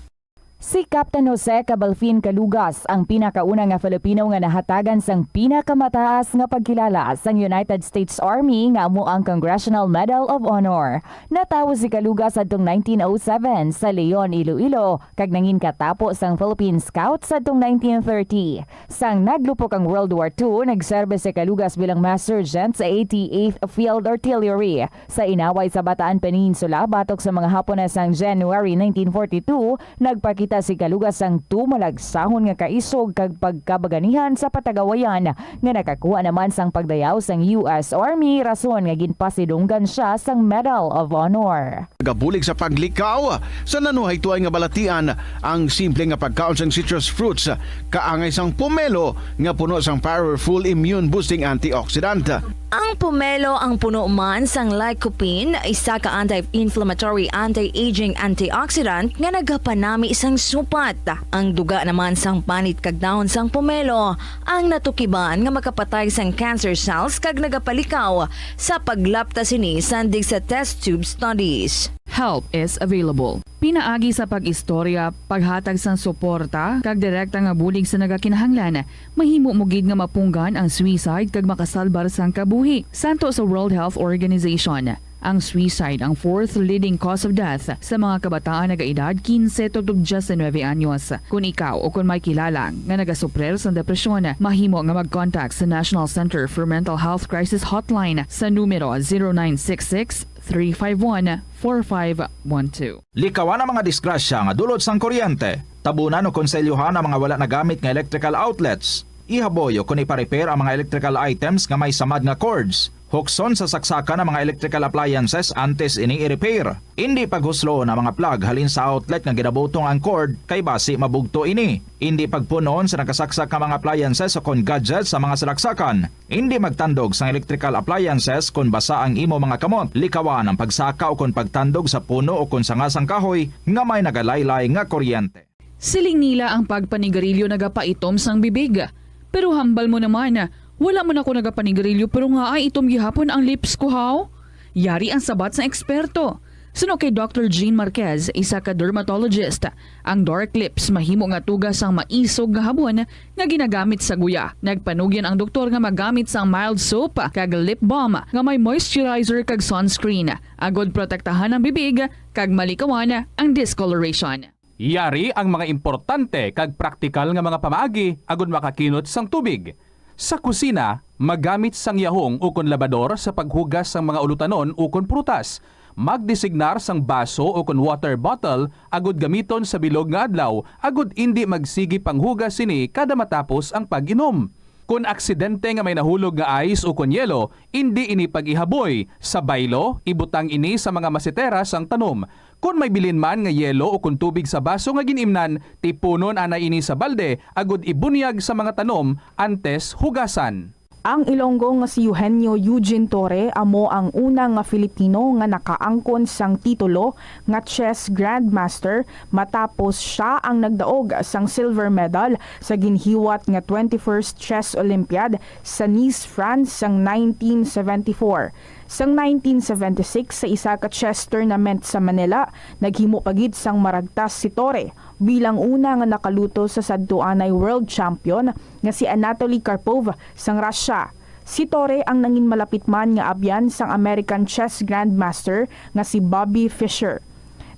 Si Captain Jose Cabalfin Calugas ang pinakauna nga Filipino nga nahatagan sang pinakamataas nga pagkilala sang United States Army nga amo ang Congressional Medal of Honor. Natawo si Calugas adtong nineteen oh seven sa Leon, Iloilo, kag nangin katapo sang Philippine Scouts adtong nineteen thirty. Sang naglupok ang World War two, nagserbe si Calugas bilang Master Sergeant sa eighty-eighth Field Artillery. Sa inaway sa Bataan Peninsula, batok sa mga Hapon na sang January nineteen forty-two, nagpakita si Calugas sang tumalagsahon nga kaisog kag pagkabaganihan sa patagawayan nga nakakuha naman sang pagdayaw sang U S Army, rason nga ginpasidunggan sia sang Medal of Honor. Nagabulig sa paglikaw sa nanuhaytoay nga balatian, ang simple nga pagkaon sang citrus fruits kaangay sang pomelo nga puno sang powerful immune boosting antioxidant. Ang pomelo ang puno man sang lycopene, isa ka anti-inflammatory, anti-aging antioxidant nga nagapanami sang supat. Ang duga naman sang panit kag dahon sang pomelo ang natukiban nga makapatay sang cancer cells kag nagapalikaw sa paglapta sini sandig sa test tube studies. Help is available. Pinaagi sa pag-istorya, paghatag sang suporta, kag direkta nga bulig sa nagakinahanglan, mahimo mo gid nga mapunggan ang suicide kag makasalbar sang kabuhi. Santo sa World Health Organization, ang suicide ang fourth leading cause of death sa mga kabataan nagaedad quince tubtob diecinuebe anyos. Kon ikaw o kon may kilala nga nagasuprir sang depresyon, mahimo nga mag-contact sa National Center for Mental Health Crisis Hotline sa numero zero nine six six, three five one, four five one two. Likawan ang mga disgrasya nga dulot sang kuryente. Tabunan o konselyuhan ang mga wala nagamit nga electrical outlets. Ihaboy o kon ipa-repair ang mga electrical items nga may samad nga cords. Hukson sa saksakan ang mga electrical appliances antes ini i-repair. Indi paghusloon ang mga plug halin sa outlet nga ginabutong ang cord, kay basi mabugto ini. Indi pagpun-on sa nakasaksak nga mga appliances o kon gadgets sa mga salaksakan. Indi magtandog sang electrical appliances kon basa ang imo mga kamot. Likawan ang pagsaka o kon pagtandog sa puno o kon sanga sang kahoy nga may nagalaylay nga kuryente. Siling nila ang pagpanigarilyo nagapaitom sang bibig. Pero hambal mo naman, wala man ako nagapanigarilyo pero ngaay itom gihapon ang lips ko, haw? Yari ang sabat sang eksperto. Suno kay Doctor Jean Marquez, isa ka dermatologist, ang dark lips mahimo nga tuga sang maisog nga habon nga ginagamit sa guya. Nagpanugyan ang doktor nga magamit sang mild soap kag lip balm nga may moisturizer kag sunscreen, agod protektahan ang bibig kag malikawan ang discoloration. Yari ang mga importante kag praktikal nga mga pamaagi agud makakinot sang tubig. Sa kusina, magamit sang yahong ukon labador sa paghugas sang mga ulutanon ukon prutas. Magdesignar sang baso ukon water bottle agud gamiton sa bilog nga adlaw agud indi magsigi panghugas sini kada matapos ang pag-inom. Kon aksidente nga may nahulog nga ice ukon yelo, indi ini pag-ihaboy. Sa baylo, ibutang ini sa mga masetera sang tanom. Kon may bilin man nga yelo ukon tubig sa baso nga gin-imnan, tipunon anay ini sa balde agud ibunyag sa mga tanom antes hugasan. Ang Ilonggo nga si Eugenio Eugene Torre amo ang una nga Filipino nga nakaangkon sang titulo nga chess grandmaster matapos sia ang nagdaog sang silver medal sa ginhiwat nga twenty-first Chess Olympiad sa Nice, France sang nineteen seventy-four. Sang nineteen seventy-six, sa isa ka chess tournament sa Manila, naghimo pa gid sang maragtas si Torre bilang una nga nakaluto sa sadto anay world champion nga si Anatoly Karpov sang Russia. Si Torre ang nangin malapit man nga abyan sang American chess grandmaster nga si Bobby Fischer.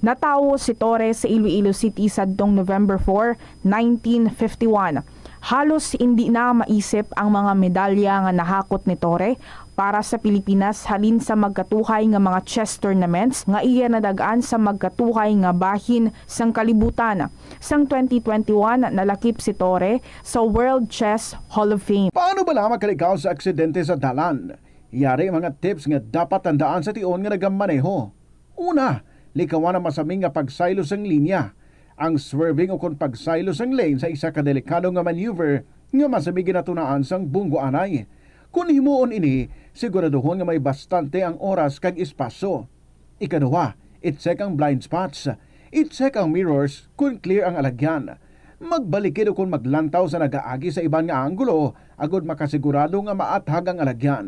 Natawo si Torre sa Iloilo City sadtong November four, nineteen fifty-one. Halos indi na maisip ang mga medalya nga nahakot ni Torre para sa Pilipinas halin sa magkatuhay nga mga chess tournaments nga iya nadag-an sa magkatuhay nga bahin sang kalibutan. Sang twenty twenty-one, nalakip si Torre sa World Chess Hall of Fame. Paano bala makaligaw sa aksidente sa dalan? Yari ang mga tips nga dapat tandaan sa tion nga nagamaneho. Una, likawan ang masami nga pagsaylo sang linya. Ang swerving ukon pagsaylo sang lane sa isa ka delikado nga maneuver nga masami ginatunaan sang bunggo anay. Kon himuon ini, siguraduhon nga may bastante ang oras kag espasyo. Ikaduha, i-check ang blind spots. I-check ang mirrors kon clear ang alagyan. Magbalikid ukon maglantaw sa nagaagi sa iban nga anggulo agud makasigurado nga maathag ang alagyan.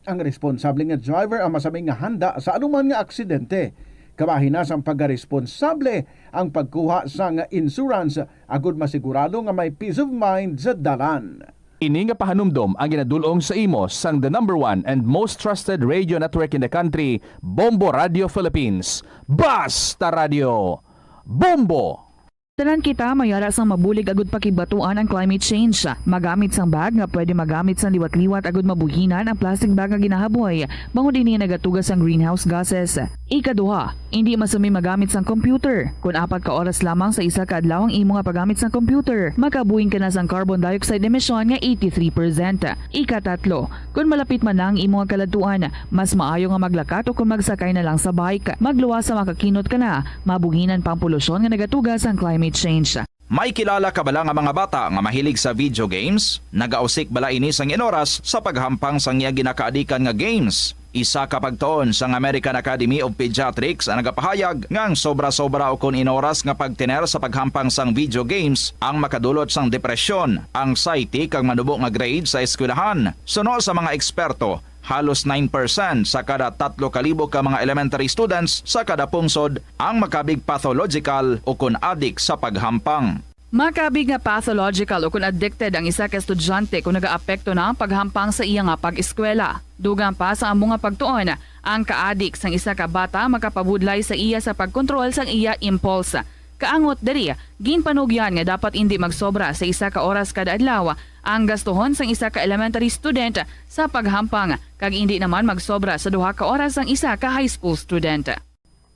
Ang responsable nga driver ang masami nga handa sa anuman nga aksidente. Kabahin na sang pagkaresponsable ang pagkuha sang insurance agud masigurado nga may peace of mind sa dalan. Ini nga pahanumdom ang ginadul-ong sa imo sang the number one and most trusted radio network in the country, Bombo Radio Philippines. Basta Radio! Bombo! Tanan kita may ara sang mabulig agud pakigbatuan ang climate change. Magamit sang bag nga pwede magamit sang liwat-liwat agud mabuhinan ang plastic bag nga ginahaboy, bangod ini nagatuga sang greenhouse gases. Ikaduha, indi masami magamit sang computer. Kon apat ka oras lamang sa isa ka adlaw ang imo nga paggamit sang computer, makabuhing ka na sang carbon dioxide emission nga eighty-three percent. Ikatatlo, kon malapit man na ang imo nga kaladtuan, mas maayo nga maglakat o kon magsakay na lang sa bike. Magluwas sa makakinot ka na, mabuhinan pa ang polusyon nga nagatuga sang climate change. May kilala ka bala nga mga bata nga mahilig sa video games? Nagausik bala ini sang inoras sa paghampang sang iya ginakaadikan nga games? Isa ka pagtuon sang American Academy of Pediatrics ang nagapahayag nga ang sobra-sobra ukon inoras nga pagtener sa paghampang sang video games ang makadulot sang depresyon, anxiety, kag manubo nga grade sa eskwelahan. Suno sa mga eksperto, halos nine percent sa kada tatlo ka libo ka mga elementary students sa kada pungsod ang makabig pathological ukon adik sa paghampang. Makabig nga pathological ukon addicted ang isa ka estudyante kon nagaapekto na ang paghampang sa iya nga pag-eskwela. Dugang pa sa amo nga pagtuon, ang kaadik sang isa ka bata makapabudlay sa iya sa pagkontrol sang iya impulse. Kaangot diri, ginpanugyan nga dapat indi magsobra sa isa ka oras kada adlaw ang gastuhon sang isa ka elementary student sa paghampang, kag indi naman magsobra sa duha ka oras ang isa ka high school student.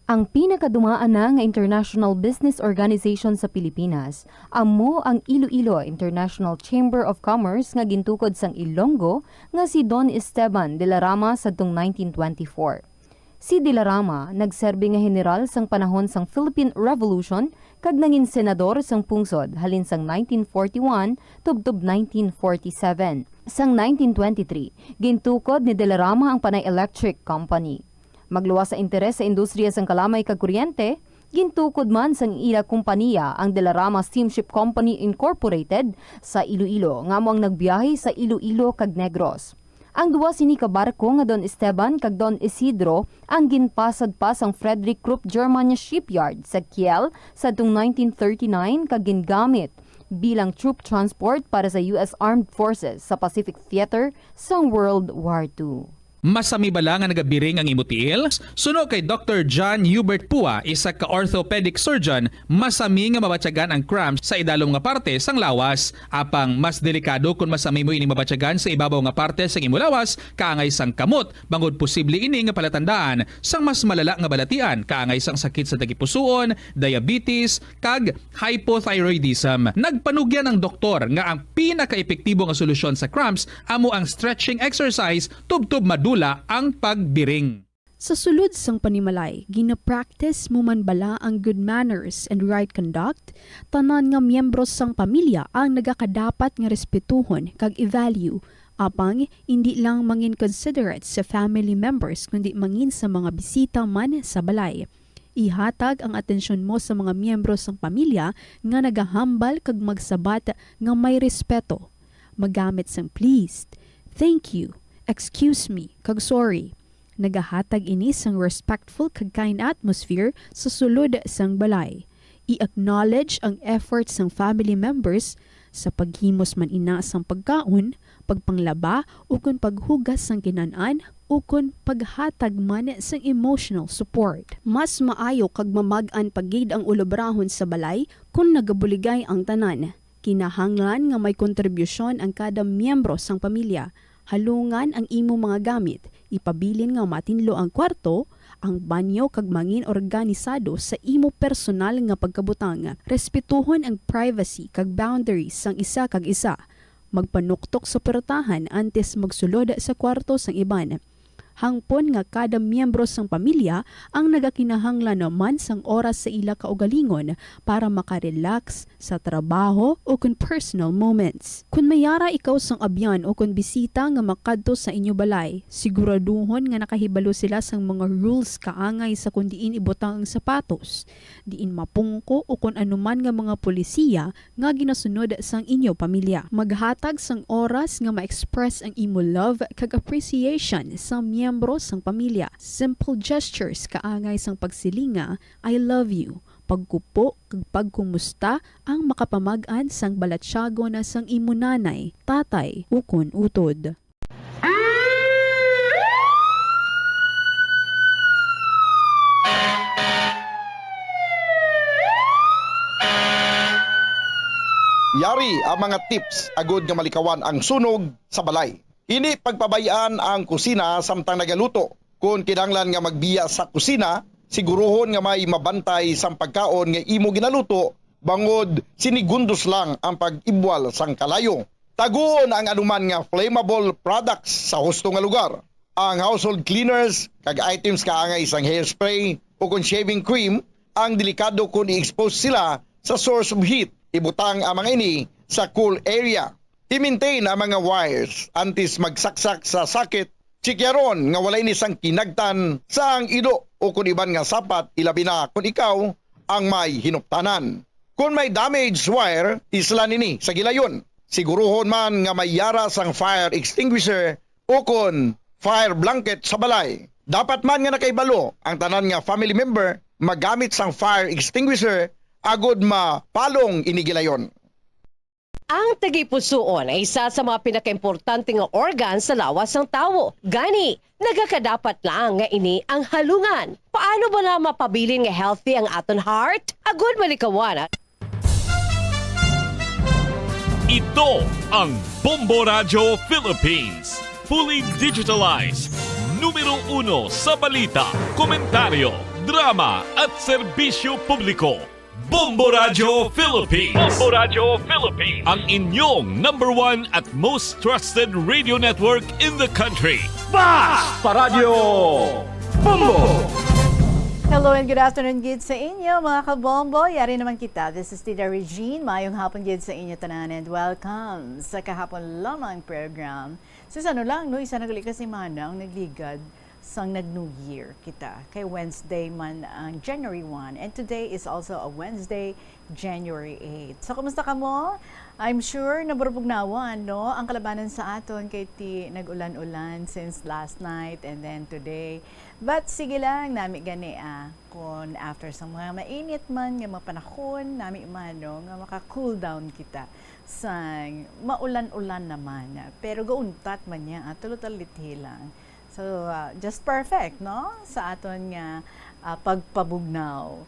Ang pinakadumaan na nga international business organization sa Pilipinas amo ang Iloilo International Chamber of Commerce nga gintukod sang Ilonggo nga si Don Esteban de la Rama sadtong nineteen twenty-four. Si de la Rama nagserbi nga heneral sang panahon sang Philippine Revolution kag nangin senador sang pungsod halin sang nineteen forty-one tubtob nineteen forty-seven. Sang nineteen twenty-three, gintukod ni de la Rama ang Panay Electric Company. Magluwas sa interes sa industriya sang kalamay kag kuryente, gintukod man sang ila kompaniya ang De La Rama Steamship Company Incorporated sa Iloilo, nga amo ang nagbiyahe sa Iloilo kag Negros. Ang duha sini ka barko nga Don Esteban kag Don Isidro ang ginpasad pa sang Frederick Krupp German Shipyard sa Kiel sadtong nineteen thirty-nine kag gingamit bilang troop transport para sa U S Armed Forces sa Pacific Theater sang World War Two. Masami bala nga nagabiring ang imo tiil? Suno kay Doktor John Hubert Pua, isa ka orthopedic surgeon, masami nga mabatyagan ang cramps sa idalom nga parte sang lawas. Apang mas delikado kon masami mo ining mabatyagan sa ibabaw nga parte sang imo lawas, kaangay sang kamot, bangod posible ini nga palatandaan sang mas malala nga balatian, kaangay sang sakit sa tagipusoon, diabetes, kag hypothyroidism. Nagpanugyan ang doktor nga ang pinakaepektibo nga solusyon sa cramps amo ang stretching exercise tubtob madula ang pagbiring. Sa sulod sang panimalay, gina-practice mo man bala ang good manners and right conduct? Tanan nga miyembro sang pamilya ang nagakadapat nga respetuhon kag i-value. Apang indi lang mangin considerate sa family members, kundi mangin sa mga bisita man sa balay. Ihatag ang atensyon mo sa mga miyembro sang pamilya nga nagahambal kag magsabat nga may respeto. Magamit sang please, thank you, excuse me, kag sorry. Nagahatag ini sang respectful kag kind atmosphere sa sulod sang balay. I-acknowledge ang effort sang family members sa paghimos man ina sang pagkaon, pagpanglaba, ukon paghugas sang kinan-an, ukon paghatag man sang emotional support. Mas maayo kag mamag-an pa gid ang ulobrahon sa balay kon nagabuligay ang tanan. Kinahanglan nga may kontribusyon ang kada miyembro sang pamilya. Halungan ang imo mga gamit, ipabilin nga matinlo ang kwarto, ang banyo, kag mangin organisado sa imo personal nga pagkabutang. Respetuhon ang privacy kag boundaries sang isa kag isa. Magpanuktok sa puwertahan antes magsulod sa kwarto sang iban. Hangpon nga kada miyembro sang pamilya ang nagakinahanglan man sang oras sa ila kaugalingon para makarelax sa trabaho o kon personal moments. Kon may yara ikaw sang abyan o kon bisita nga makadto sa inyo balay, siguraduhon nga nakahibalo sila sang mga rules kaangay sa kon diin ibutang ang sapatos, diin mapungko o kon anuman nga mga polisiya nga ginasunod sang inyo pamilya. Maghatag sang oras nga ma-express ang imo love kag appreciation sa miyembro sang pamilya. Simple gestures kaangay sang pagsiling nga, "I love you," pagkupo kag pagkumusta ang makapamag-an sang balatyagon sang imo nanay, tatay, ukon utod. Yari ang mga tips agud nga malikawan ang sunog sa balay. Hindi pagpabay-an ang kusina samtang nagaluto. Kon kinahanglan nga magbiya sa kusina, siguruhon nga may mabantay sang pagkaon nga imo ginaluto, bangod sinigundos lang ang pag-ibwal sang kalayo. Taguon ang anuman nga flammable products sa husto nga lugar. Ang household cleaners kag items kaangay sang hairspray o kon shaving cream ang delikado kon i-expose sila sa source of heat. Ibutang ang mga ini sa cool area. I-maintain ang mga wires antes magsaksak sa socket. Chikyaron nga wala ini sang kinagtan sa ang ido o kon iban nga sapat, ilabi na kon ikaw ang may hinuptanan. Kon may damaged wire, islan ini sa gilayon. Siguruhon man nga may yara sang fire extinguisher o kon fire blanket sa balay. Dapat man nga nakahibalo ang tanan nga family member magamit sang fire extinguisher agud mapalong ini gilayon. Ang tagipusoon ay isa sa mga pinakaimportante nga organ sa lawas sang tawo. Gani, nagakadapat lang nga ini ang halungan. Paano bala mapabilin nga healthy ang aton heart? Agud malikawan. Ito ang Bombo Radyo Philippines. Fully digitalized. Numero uno sa balita, komentaryo, drama at serbisyo publiko. Bombo Radyo Philippines. Bombo Radyo Philippines. Ang inyong number one at most trusted radio network in the country. Basta Radyo Bombo! Hello and good afternoon gid sa inyo, mga kabombo. Yari naman kita. This is Tita Regine. Mayong hapon gid sa inyo tanan and welcome sa kahapon lamang program. Sus, ano lang, no? Isa na gali ka semana ang nagligad sang nag-New Year kita. Kay Wednesday man ang January one, and today is also a Wednesday, January eight. So, kumusta kamo? I'm sure naburubugnawan, no? Ang kalabanan sa aton kay ti nag-ulan-ulan since last night and then today. But sige lang, nami gani, ah, kung after sa mga mainit man nga mga panahon, nami man, no, nga maka-cool down kita sang maulan-ulan naman. Pero gauntat man niya, ah, tulo-tulo lithi lang. So, ah, just perfect, no? Sa aton nga, ah, pagpabugnaw.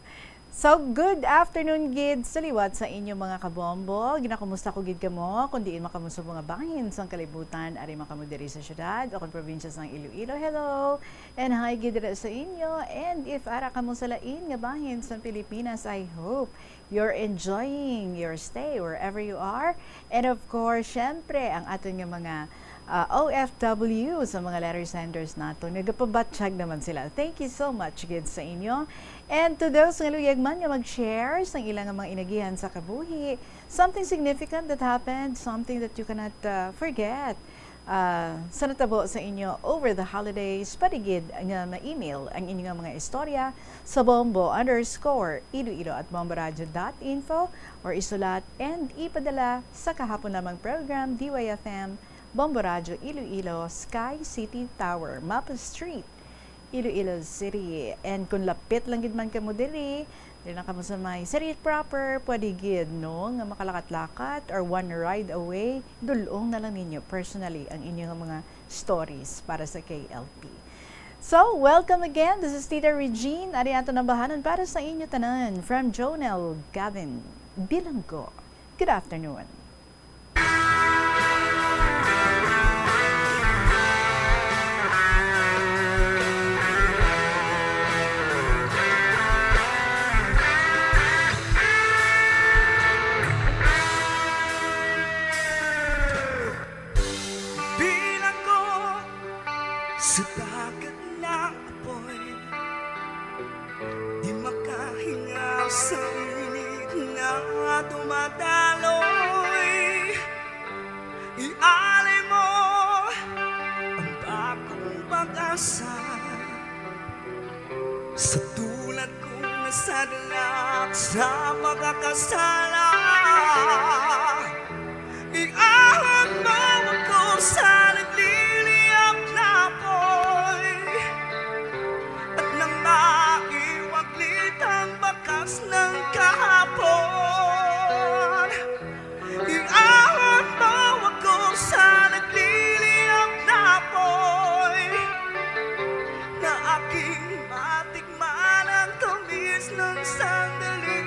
So, good afternoon gid sa liwat sa inyo, mga kabombo. Ginakumusta ko gid kamo, kung diin man kamo subong nga bahin sang kalibutan, ari man kamo diri sa syudad o kon probinsya sang Iloilo. Hello! And hi gid dira sa inyo. And if ara kamo sa lain nga bahin sang Pilipinas, I hope you're enjoying your stay wherever you are. And of course, syempre, ang aton nga mga, ah, O F W sa mga letter senders naton, nagapabatyag naman sila. Thank you so much gid sa inyo. And to those nga luyag man nga mag-share sang ilang mga inagihan sa kabuhi, something significant that happened, something that you cannot, ah, forget, ah, sa natabo sa inyo over the holidays, pwede gid nga ma-email ang inyo nga mga istorya sa bombo underscore iloilo at bomboradio dot info or isulat and ipadala sa kahapon namang program, D Y F M, Bombo Radyo Iloilo, Sky City Tower, Mapa Street, Iloilo City. And kung lapit lang gid man kamo diri, diri lang kamo sa may city proper, pwede gid, no, nga makalakat-lakat or one ride away, dul-ong na lang ninyo personally ang inyo nga mga stories para sa K L P. So, welcome again. This is Tita Regine. Ari ato nambahanan para sa inyo tanan from Jonel Gavin Bilanggo. Good afternoon. Sa dagat na apoy, di makahingaw sa init na dumadaloy. Ialay mo ang bagong pag-asa sa tulad kong nasadlak sa pagkakasala. Iahon mo ako sa nagliliyab na apoy, at nang maiwaglit ang bakas ng kahapon. Iahon mo ako sa nagliliyab na apoy, na aking matikman ang tamis ng sandali.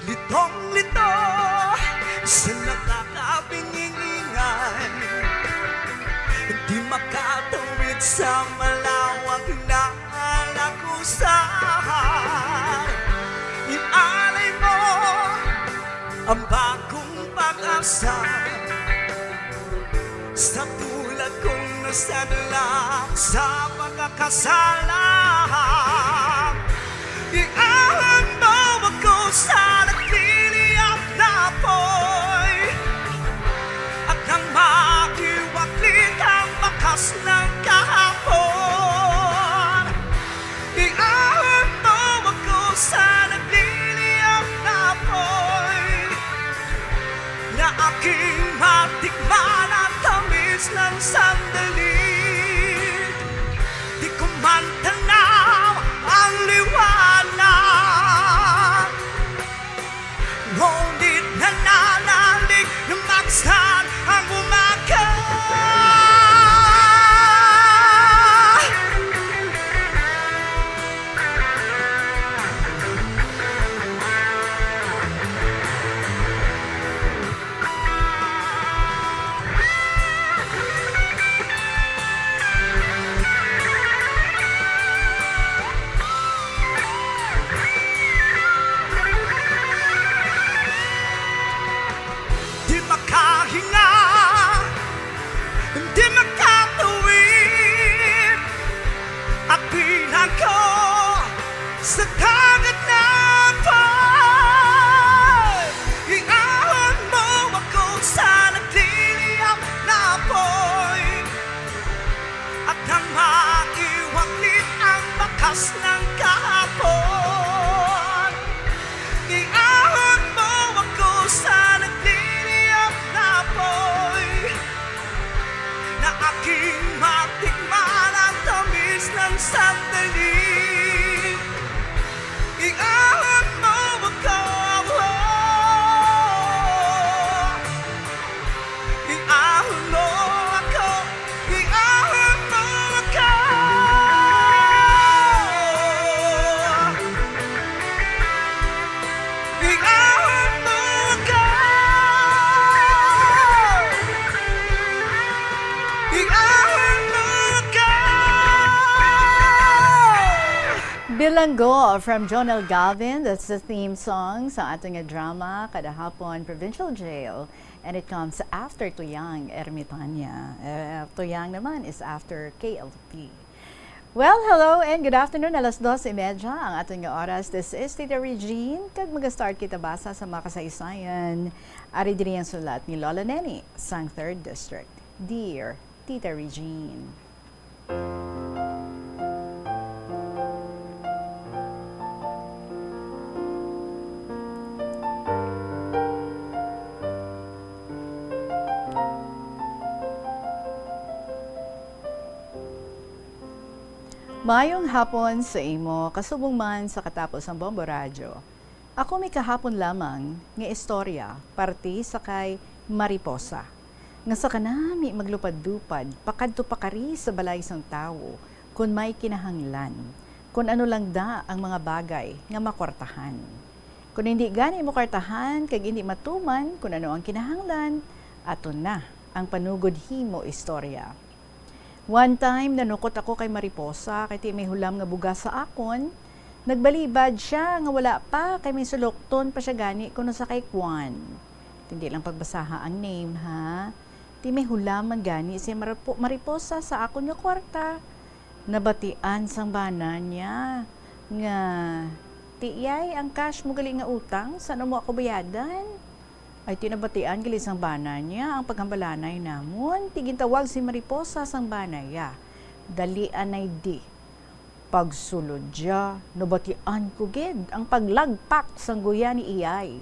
Litong-lito sa nakakapingingingan, di makatawid sa malawak na lagusan. Ialay mo ang bagong pag-asa sa tulad kong nasadlak sa pagkakasala. Iahon mo ako sa nagliliyab na apoy, at nang makiwaglit ang bakas ng kahapon. Iahon mo ako sa nagliliyab na apoy, na aking matikman ang tamis ng sandali. Di ko man tanaw ang liwanag, ngunit nananalig na magsan ang umaga. Di makahinga, di makatawid, at bilang ko sa dagat na apoy. Iahon mo ako sa nagliliyab na apoy, at nang maiwaglit ang bakas ng kahapon. Iahon mo ako sa nagliliyab na apoy, na aking matikman ang tamis ng sandali. Iahon mo ako, iahon mo ako, iahon mo ako. Iahon mo ako. Iahon mo ako. Bilanggo from Jonel Galvin, that's the theme song sa aton nga drama, Kada Hapon, Provincial Jail. And it comes after Tuyang Ermitania. Eh, Tuyang naman is after K L P. Well, hello and good afternoon. Alas dos y media ang aton nga oras. This is Tita Regine, kag mag-start kita basa sa mga kasaysayan. Ari diri ang sulat ni Lola Neni sang Third District. Dear Tita Regine. Maayong hapon sa imo, kasubong man sa katapos sang Bombo Radyo. Ako may kahapon lamang nga istorya, parte sa kay Mariposa, nga sa kanami maglupad-lupad pakadto pakari sa balay sang tawo kon may kinahanglan, kon ano lang da ang mga bagay nga makwartahan. Kon hindi gani mokwartahan kag hindi matuman kon ano ang kinahanglan, ato na ang panugod himo istorya. One time, nanukot ako kay Mariposa kay ti may hulam nga bugas sa akon. Nagbalibad sia nga wala pa kay may sulokton pa sia gani kuno sa kay Juan. Hindi lang pagbasaha ang name, ha? Ti may hulaman gani si Maripo-, Mariposa sa akon nga kwarta. Nabatian sang bana niya nga, "Ti, Yay, ang cash mo gali nga utang, san-o mo ako bayadan?" Ay, ti nabatian gali sang bana niya ang paghambalanay namon. Ti gintawag si Mariposa sang bana niya. Dali anay di. Pagsulod niya, nabatian ko gid ang paglagpak sang guya ni Iyay.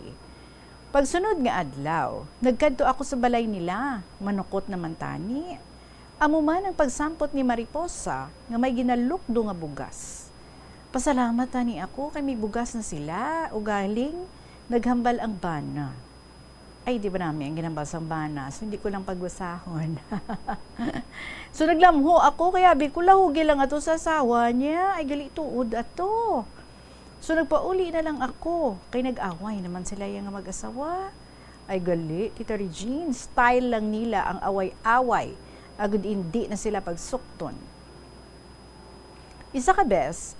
Pagsunod nga adlaw, nagkadto ako sa balay nila. Manukot naman tani. Amo man ang pagsampot ni Mariposa nga may ginalukdo nga bugas. Pasalamat tani ako kay may bugas na sila, ugaling naghambal ang bana. Ay, di ba nami ang ginambal sang bana? So, hindi ko lang pagbasahon. So, naglamho ako, kaya abi ko, lahugi lang ato sa asawa niya. Ay, gali tuod ato. So, nagpauli na lang ako, kay nag-away naman sila yang mag-asawa. Ay, gali, Tita Regine, style lang nila ang away-away, agud indi na sila pagsukton. Isa ka bes,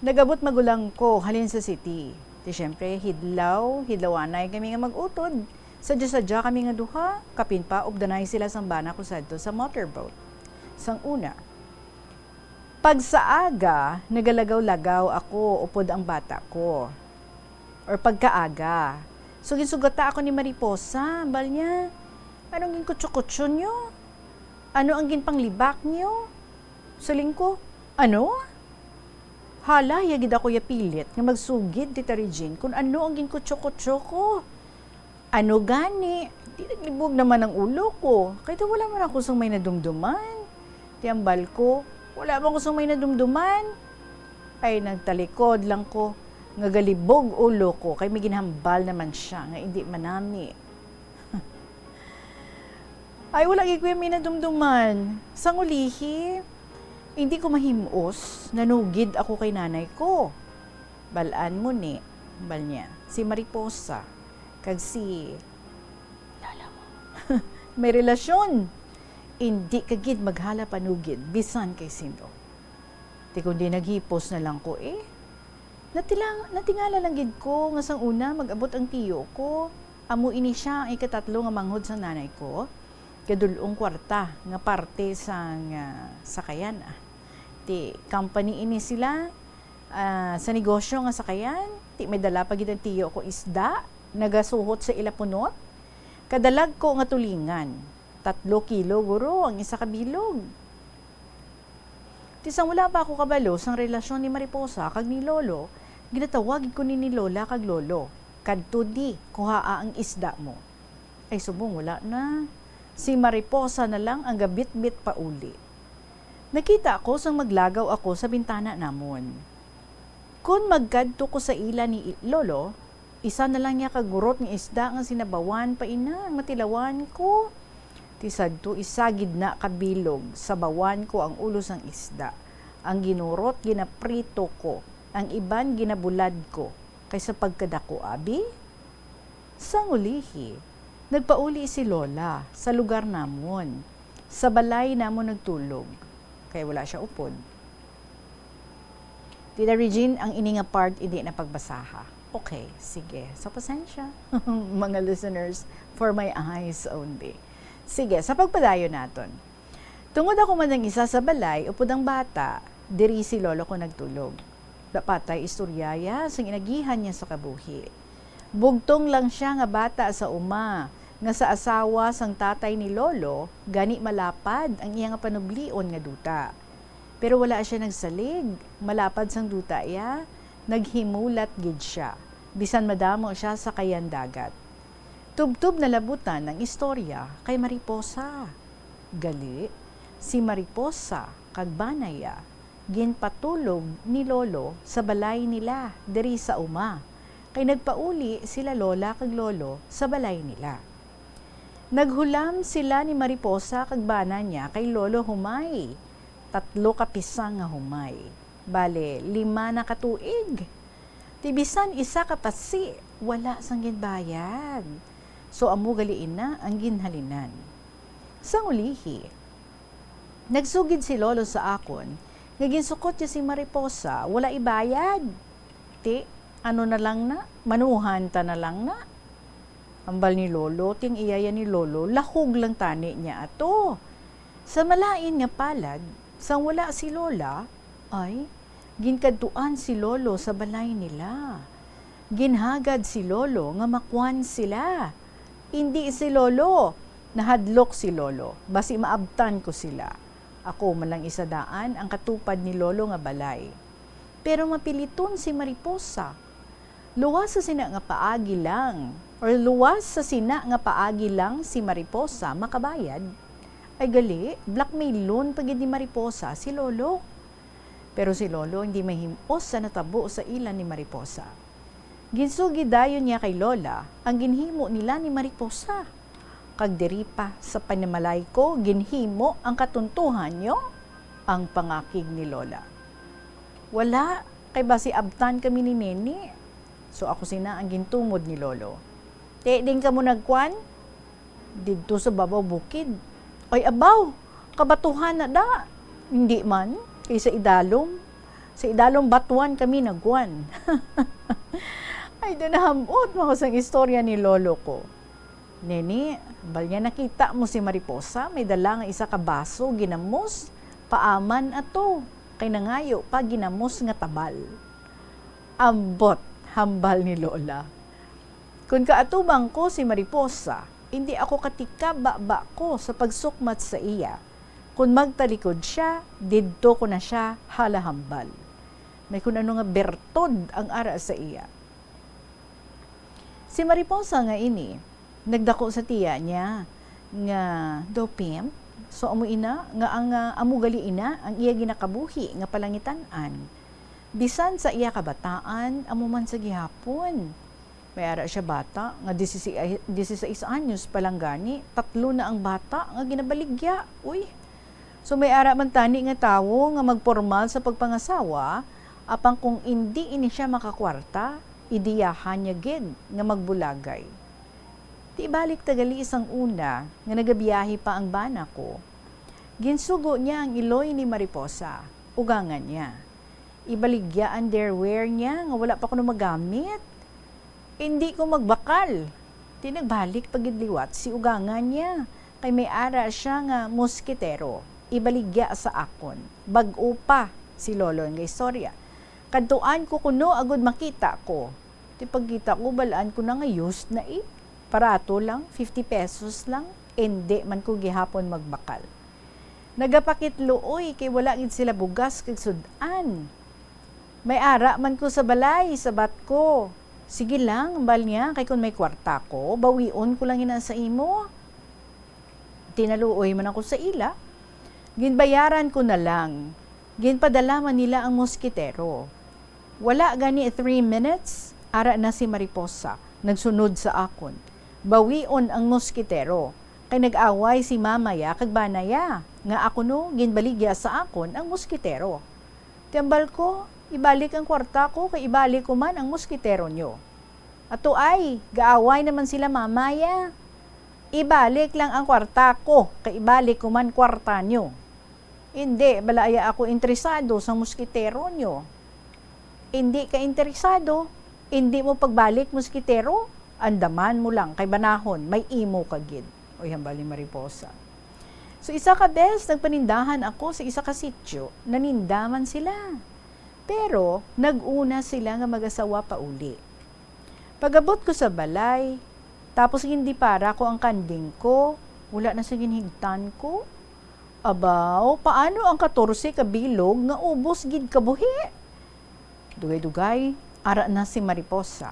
nag-abot magulang ko halin sa city. Ti, siyempre, hidlaw, hidlawanay kami nga mag-utod. Sadya-sadya kami nga duha, kapin pa, ugdanay sila sang bana ko sadto sa motorboat. Sang una, pag sa aga, nagalagaw-lagaw ako upod ang bata ko. Or pagkaaga. So, ginsugata ako ni Mariposa, bal niya, "Anong ginkutsyo-kutsyo niyo? Ano ang ginpanglibak niyo?" Siling ko, "Ano?" Hala, iya gid ako iya pilit nga magsugid, Tita Regine, kung ano ang ginkutsyo-kutsyo ko. Ano gani? Di naglibog naman ang ulo ko, kay daw wala man ako sang may nadumduman. Ti hambal ko, "Wala man ko sang may nadumduman." Ay, nagtalikod lang ko nga galibog ulo ko, kay may ginhambal naman siya nga indi manami. Ay, wala gid ko iya may nadumduman. Sang ulihi, hindi ko mahim-os, nanugid ako kay nanay ko. "Bal-an mo ni," bal niya, "si Mariposa kag si lola mo may relasyon. Indi ka gid maghala panugid bisan kay sin-o." Ti kundi naghipos na lang ko, eh. Natilang-, natingala lang gid ko nga sang una mag-abot ang tiyo ko. Amo ini sia ang ikatatlo nga manghod sang nanay ko. Gadul-ong kwarta nga parte sang, ah, sakayan, ah. Ti company ini sila, ah, sa negosyo nga sakayan. Ti may dala pa gid ang tiyo ko isda, nagasuhot sa ila punot. Kadalag ko nga tulingan, tatlo kilo guro ang isa ka bilog. Ti sang wala pa ako kabalo sang relasyon ni Mariposa kag ni Lolo, ginatawag ko ni, ni Lola kag Lolo, "Kadto di, kuhaa ang isda mo." Ay, subong wala na. Si Mariposa na lang ang gabitbit pauli. Nakita ko sang maglagaw ako sa bintana namon. Kon magkadto ko sa ila ni i-, Lolo, isa na lang niya ka gurot nga isda nga sinabawan pa ina ang matilawan ko. Ti sadto isa gid na ka bilog, sabawan ko ang ulo sang isda. Ang ginurot, ginaprito ko. Ang iban, ginabulad ko. Kay sa pagkadako, abi? Sang ulihi, nagpauli si Lola sa lugar namon. Sa balay namon nagtulog. Kay wala siya upod. Tita Regine, ang ini nga part, hindi na pagbasaha. Okay, sige. So, pasensya, mga listeners, for my eyes only. Sige, sa pagpadayon naton. Tungod ako man ang isa sa balay, upod ang bata, diri si lolo ko nagtulog. Patay istorya ya sang inagihan niya sa kabuhi. Bugtong lang siya nga bata sa uma, nga sa asawa sang tatay ni lolo, gani malapad ang iya nga panublion nga duta. Pero wala siya nagsalig, malapad sang duta iya, naghimulat gid siya, bisan madamo siya sa kayan dagat. Tubtob nalabutan ang istorya kay Mariposa. Gali, si Mariposa kag bana iya ginpatulog ni lolo sa balay nila diri sa uma, kay nagpauli sila lola kag lolo sa balay nila. Naghulam sila ni Mariposa kag bana niya kay Lolo Humay. Tatlo ka pisang nga humay. Bale, lima na ka tuig. Ti bisan isa ka pasi, wala sang ginbayad. So, amo gali ina ang ginhalinan. Sang ulihi, nagsugid si Lolo sa akon nga ginsukot niya si Mariposa, wala ibayad. Ti, ano na lang na, manuhan ta na lang na. Hambal ni Lolo, ti ang iya yan ni Lolo, lahog lang tani niya ato. Sa malain nga palad, sang wala si Lola, ay, ginkadtuan si Lolo sa balay nila. Ginhagad si Lolo nga makuan sila. Indi si Lolo, nahadlok si Lolo, basi maabtan ko sila. Ako man lang isa daan ang katupad ni Lolo nga balay. Pero mapiliton si Mariposa. Luwas sa sina nga paagi lang, or luwas sa sina nga paagi lang si Mariposa makabayad, ay gali, blackmailon pa gid ni Mariposa si Lolo. Pero si Lolo hindi mahim-os sa natabo sa ila ni Mariposa. Ginsugi dayon niya kay Lola ang ginhimo nila ni Mariposa. Kag diri pa, sa panimalay ko, ginhimo ang katuntuhan niyo ang pangakig ni Lola. Wala, kay basi abtan kami ni Nene. So ako sina ang gintumod ni Lolo. Ti, din kamo nagkuan? Didto sa babaw bukid. Ay, abaw, kabatuhan na da. Hindi man, kay sa idalom. Sa idalom batuan kami nagkuan. Ay, da nahamot mo sang istorya ni Lolo ko. Nene, bal niya nakita mo si Mariposa, may dala nga isa ka baso, ginamos, paaman ato, kay nangayo pa ginamos nga tabal. Ambot, hambal ni Lola. Kun kaatubang ko si Mariposa, hindi ako katikababa ko sa pagsukmat sa iya. Kun magtalikod siya, didto ko na siya halahambal. May kun ano nga bertod ang ara sa iya. Si Mariposa nga ini, nagdako sa tiya niya nga dopim. So, amo ina, nga ang, ah, amo gali ina ang iya ginakabuhi nga palangitan-an. Bisan sa iya kabataan, amo man sa gihapon. May ara siya bata nga dieciséis, dieciséis anyos pa lang gani, tatlo na ang bata nga ginabaligya. Uy! So, may ara man tani nga tawo nga magpormal sa pagpangasawa, apang kung indi ini siya makakwarta, idiyahan niya gid nga magbulagay. Ti balik ta gali sang una nga nagabiyahe pa ang bana ko. Ginsugo niya ang iloy ni Mariposa, ugangan niya. Ibaligya ang underwear niya nga wala pa kuno magamit. Indi ko magbakal. Ti nagbalik pa gid liwat si ugangan niya, kay may ara siya nga moskitero. Ibaligya sa akon. Bag-o pa si Lolo nga istorya. Kadtuan ko kuno agud makita ko. Ti pagkita ko, balaan ko na nga used na eh. Parato lang, fifty pesos lang. Indi man ko gihapon magbakal. Nagapakitluoy kay wala gid sila bugas kag sud-an. May ara man ko sa balay, sabat ko. Sige lang, hambal niya, kay kun may kwarta ko, bawion ko lang ina sa imo. Tinaluoy man ako sa ila. Ginbayaran ko na lang. Ginpadala man nila ang moskitero. Wala gani three minutes, ara na si Mariposa, nagsunod sa akon. Bawion ang moskitero, kay nag-away si mama ya kag bana ya, nga ako no, ginbaligya sa akon ang moskitero. Ti hambal ko, ibalik ang kwarta ko, kay ibalik ko man ang moskitero niyo. Ato ay, gaaway naman sila mama ya. Ibalik lang ang kwarta ko, kay ibalik ko man kwarta niyo. Indi, bala aya ako interesado sa moskitero niyo. Indi ka interesado, indi mo pagbalik moskitero, andaman mo lang, kay banahon, may imo ka gid. Uy, hambal ni Mariposa. So, isa ka bes, nagpanindahan ako sa isa ka sityo, naninda man sila. Pero, nag-una sila nga mag-asawa pauli. Pag-abot ko sa balay, tapos gindipara ko ang kanding ko, wala na sa ginhigtan ko. Abaw, paano ang katorse ka bilog nga ubos gid kabuhi? Dugay-dugay, ara na si Mariposa.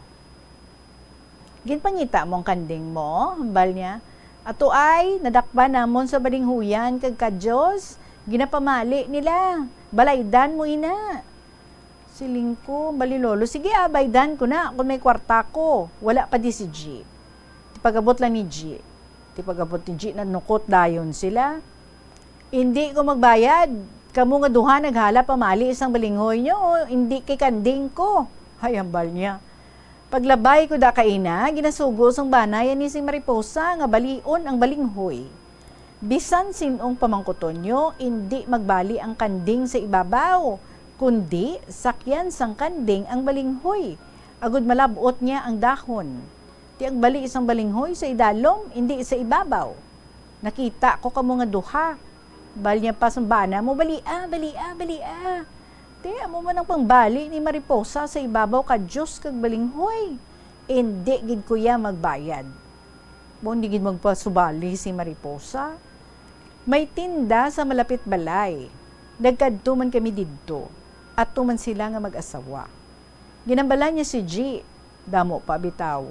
Ginpangita mo ang kanding mo, hambal niya. Ato ay, nadakpan namon sa balinghuyan kag kadyos, ginapamali nila. Balaydan mo ina. Siling ko, bali lolo, sige ah, baydan ko na kung may kwarta ko. Wala pa di si G. Ti pag-abot lang ni G. Ti pag-abot ni G, nanukot dayon sila. Hindi ko magbayad. Kamo nga duha naghala pamali sang balinghoy nyo, hindi kay kanding ko. Hay, hambal niya. Paglabay ko da kaina, ginasugo sang bana yan ni si Mariposa nga balion ang balinghoy. Bisan sin-ong pamangkuton nyo, indi magbali ang kanding sa ibabaw, kundi sakyan sang kanding ang balinghoy, agud malab-ot niya ang dahon. Ti ang bali sang balinghoy sa idalom, indi sa ibabaw. Nakita ko kamo nga duha. Bal niya pa sang bana mo, "Balia, balia, balia." Ti, amo man ang pangbali ni Mariposa sa ibabaw ka Dios kag balinghoy. Indi gid ko iya magbayad. Mo, indi gid magpasubali si Mariposa. May tinda sa malapit balay. Nagkadto man kami didto. Adto man sila nga mag-asawa. Ginambalan niya si G. Damo pa bitaw.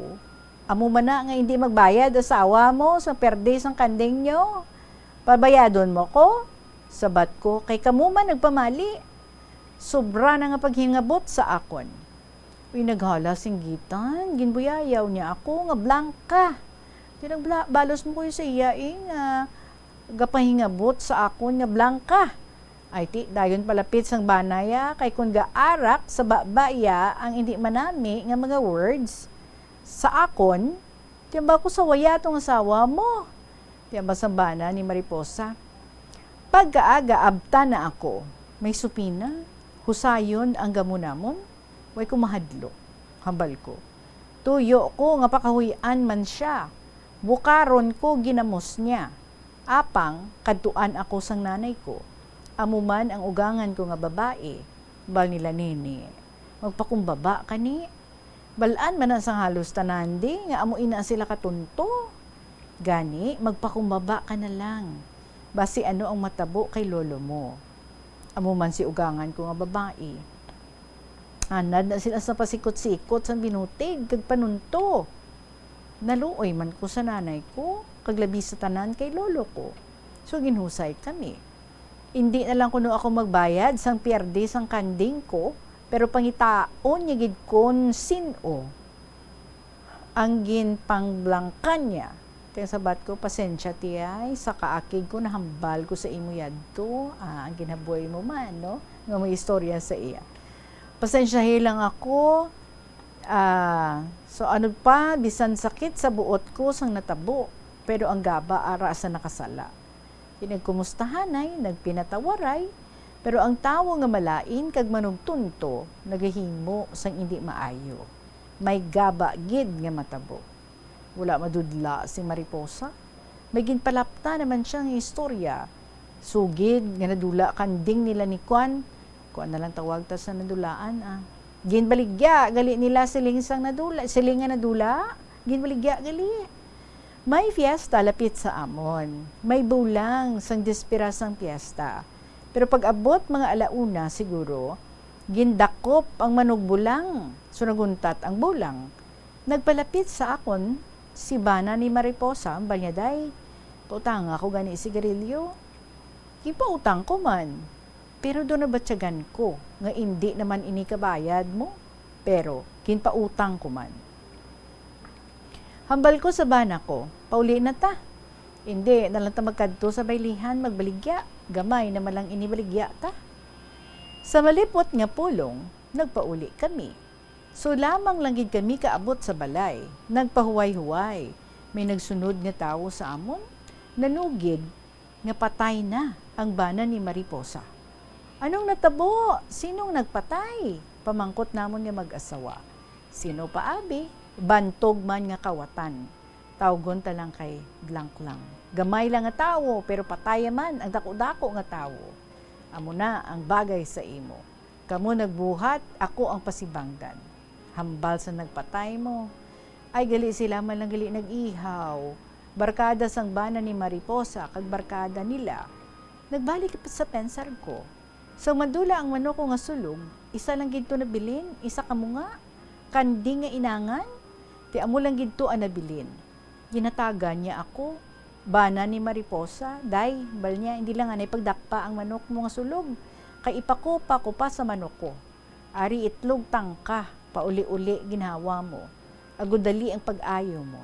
Amo man na nga hindi magbayad asawa mo sa perde sang kanding nyo. Pabayadon mo ko? Sabat ko, kay kamo man nagpamali. Sobra na nga paghingabot sa akon. Uy, naghala singgitan, ginbuyayaw niya ako nga blangka. Di nagbla-, balos mo ko sa iya, eh, nga gapahingabot sa akon nga blangka. Ay, ti, dayon palapit sang banay, ah, kay kun gaarak sa baba iya ang indi manami nga mga words sa akon, ti, amba ko sa waya tong asawa mo. Ti, amba sang bana ni Mariposa. Pagkaaga, abtan na ako. May supina. Husayon ang gamo namon. Way ko mahadlok, hambal ko. Tuyo ko nga pakahuy-an man sia. Bukaron ko ginamos niya. Apang, kadtuan ako sang nanay ko. Amo man ang ugangan ko nga babayi, bal nila nini. Magpakumbaba ka ni. Bal-an man na sang halos tanan di nga amo ina sila katunto. Gani, magpakumbaba ka na lang. Basi ano ang matabo kay lolo mo. Amo man si ugangan ko nga babayi. Anad na sila sa pasikot-sikot sang binutig kag panunto. Naluoy man ko sa nanay ko, kag labi sa tanan kay lolo ko. So, ginhusay kami. Indi na lang kuno ako magbayad sang pierde sang kanding ko, pero pangitaon niya gid kon sin-o ang ginpangblangkan niya. Kaya sabat ko, "Pasensya, ti ay, sa kaakig ko, nahambal ko sa imo yadto." Ah, ang ginhaboy mo man, no? Nga may istorya sa iya. "Pasensyahi lang ako. Ah, so ano pa, bisan sakit sa buot ko sang natabo, pero ang gaba ara sa nakasala." Kinagkumustahanay, nagpinatawaray, pero ang tawo nga malain kag manugtunto nagahimo sang indi maayo. May gaba gid nga matabo. Wala madudla si Mariposa. May ginpalapta naman siya nga istorya. Sugid nga nadula kanding nila ni Kwan. Kwan na lang tawag ta sa nadulaan, ah. Ginbaligya gali nila siling sang nadula, siling nga nadula. Ginbaligya gali. May fiesta lapit sa amon. May bulang sang dispira sang fiesta. Pero pag-abot mga alauna siguro, gindakop ang manugbulang. So naguntat ang bulang. Nagpalapit sa akon si bana ni Mariposa, ang balyaday. Pautanga ko gani sigarilyo. Gipautang ko man, pero daw nabatyagan ko nga indi naman ini kabayad mo, pero ginpautang ko man. Hambal ko sa bana ko, "Pauli na ta. Indi na lang ta magkadto sa baylihan magbaligya. Gamay naman lang ini baligya ta." Sa malipot nga pulong, nagpauli kami. So lamang lang gid kami kaabot sa balay, nagpahuway-huway. May nagsunod nga tawo sa amon, nanugid nga patay na ang bana ni Mariposa. "Anong natabo? Sinong nagpatay?" pamangkot namon nga mag-asawa. "Sino pa, abi? Bantog man nga kawatan. Tawgon ta lang kay blank lang. Gamay lang nga tawo, pero patay man ang dako-dako nga tawo. Amo na ang bagay sa imo. Kamo nagbuhat, ako ang pasibangdan." Hambal sa nagpatay mo. "Ay, gali sila man lang gali nag-ihaw. Barkada sang bana ni Mariposa kag barkada nila." Nagbalik sa pensar ko. Sang madula ang manok ko nga sulog, isa lang gid to nabilin, isa ka munga, kanding nga inangan, ti amo lang gid to ang nabilin. Ginhatagan niya ako. "Bana ni Mariposa, day, bal niya, hindi lang anay pagdakpa ang manok mo nga sulog, kay ipakupa ko pa sa manok ko. Ari itlog tangka, pauli-uli ginhawa mo. Agod dali ang pag-ayo mo.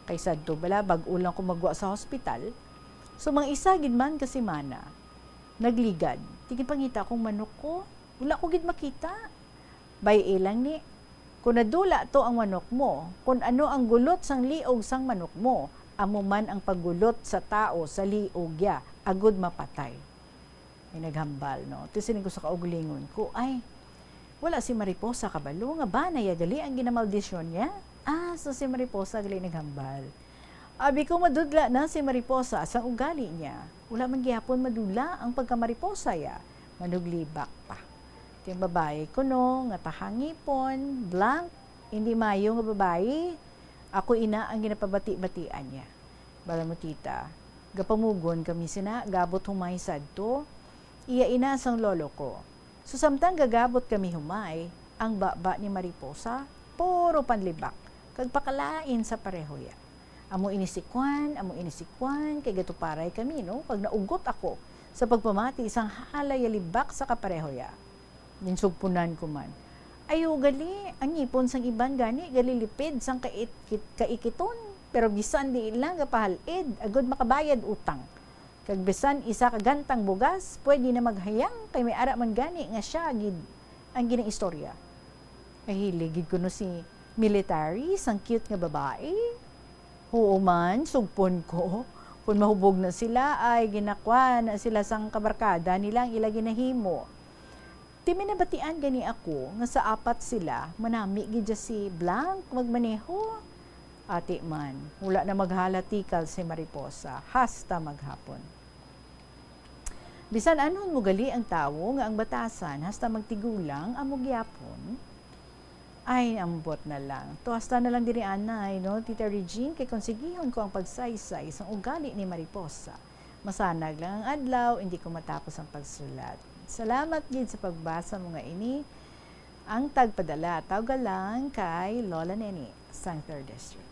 Kay sadto bala, bag-o lang ko magwa sa hospital. So, mga isa gid man ka semana, nagligad. Ti ginpangita kong manok ko, wala ko gid makita. Bay-i lang ni, kung nadula to ang manok mo, kung ano ang gulot sang liog sang manok mo, amo man ang paggulot sa tao sa liog ya, agud mapatay." May naghambal, no? Ti siling ko sa kaugalingon ko, "Ay, wala si Mariposa kabalo nga bana ya gali ang ginamaldisyon niya." Ah, so si Mariposa gali naghambal. Abi ko madudla na si Mariposa sang ugali niya. Wala man gihapon madula ang pagka-Mariposa ya, manuglibak pa. Ti ang babayi kuno nga tahangipon, blank, hindi mayo nga babayi. Ako ina ang ginapabati-batian niya. Bala mo, tita, gapamugon kami sina, gabot humay sadto. Iya ina sang lolo ko. So, samtang gagabot kami humay, ang baba ni Mariposa, puro panlibak, kag pakalain sa pareho ya. Amo ini si Kwan, amo ini si Kwan, kay gatuparay kami, no? Kag naugot ako sa pagpamati sang halay ya libak sa kapareho ya. Ginsugpunan ko man. Ayo gali, ang ngipon sang iban gani gali lipid sang kait-, kit-, kaikiton, pero bisan di lang gapahal-id, agud makabayad utang. Kag bisan isa ka gantang bugas, pwede na maghayang kay may ara man gani nga sia gid ang ginaistorya. Mahilig gid kuno si military sang cute nga babae. Huo man, sugpon ko. Kon mahubog na sila, ay ginakwa na sila sang kabarkada nila ang ila ginahimo. Ti may nabatian gani ako nga sa apat sila, manami gid dya si blank magmaneho. Ati man, wala na maghalatikal si Mariposa, hasta maghapon. Bisan anhon mo gali ang tawo nga ang batasan hasta magtigulang amo gyapon? Ay, ambot na lang. To hasta na lang diri anay, no, Tita Regine, kay konsigihon ko ang pagsaysay sang ugali ni Mariposa. Masanag lang ang adlaw, hindi ko matapos ang pagsulat. Salamat gid sa pagbasa mo nga ini. Ang tagpadala, tawga lang kay Lola Neni sang Third District.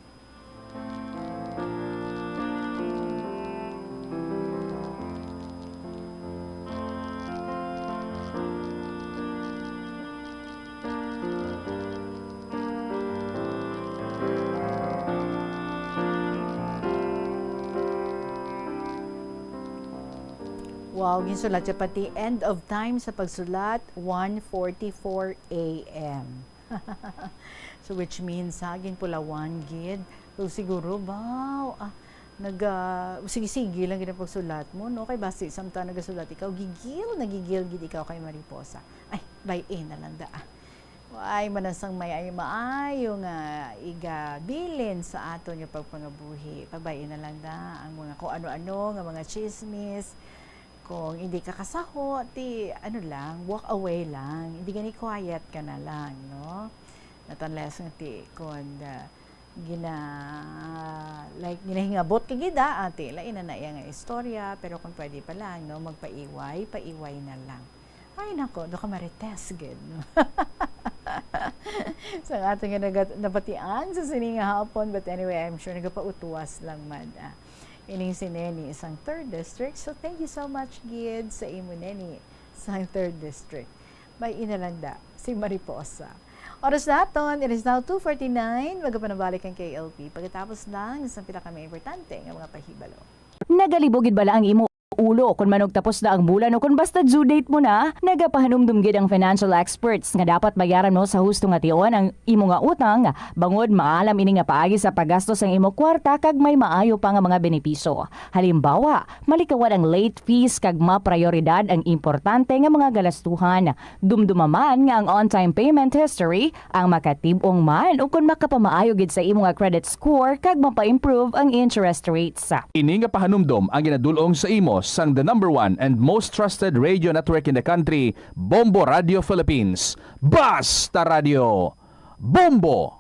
Wow, ginsulat siya pati end of time sa pagsulat, one forty-four A M. So, which means, ha, ginpulawan gid. So, siguro, baw, ah, naga-, sige-sige lang gid ang pagsulat mo, no? Kay basi, samtang nagasulat ikaw, gigil, nagigil gid ikaw kay Mariposa. Ay, bay-i na lang da, ah. Ay, manasang may ay maayo nga igabilin sa aton nga pagpangabuhi. Pabay-i na lang da ang mga kung ano-ano nga mga chismis. Kung hindi ka kasaho, ti ano lang, walk away lang. Hindi gani, quiet ka na lang, no? Not unless nga ti, kung, ah, gina-, like, ginahingabot ka gid, ah, ati, lain na na iya nga istorya, pero kung pwede pa lang, no, magpaiway, paiway na lang. Ay, nako, do ka marites gid, no? Sa aton nga nagat-, nabatian sa sini nga hapon, but anyway, I'm sure nagapautwas lang man, ah, ining si Neni sang Third District. So, thank you so much gid sa imo, Neni, sang Third District. May ina lang da, si Mariposa. Oras naton, it is now two forty-nine. Magapanabalik ang K L P pagkatapos lang sa pila ka mga importante nga mga pahibalo. Nagalibog gid bala ang imo ulo kon manugtapos na ang bulan o kon basta due date mo na? Nagapahanumdom gid ang financial experts nga dapat bayaran mo sa husto nga tion ang imo nga utang, bangod maalam ini nga paagi sa paggasto sang imo kwarta kag may maayo pa nga mga benepisyo. Halimbawa, malikawan ang late fees kag maprayoridad ang importante nga mga galastuhan. Dumduma man nga ang on-time payment history ang makatib-ong man ukon makapamaayo gid sa imo nga credit score kag mapa-improve ang interest rates. Ini nga pahanumdom ang ginadul-ong sa imo sang the number one and most trusted radio network in the country, Bombo Radio Philippines. Basta Radio, Bombo!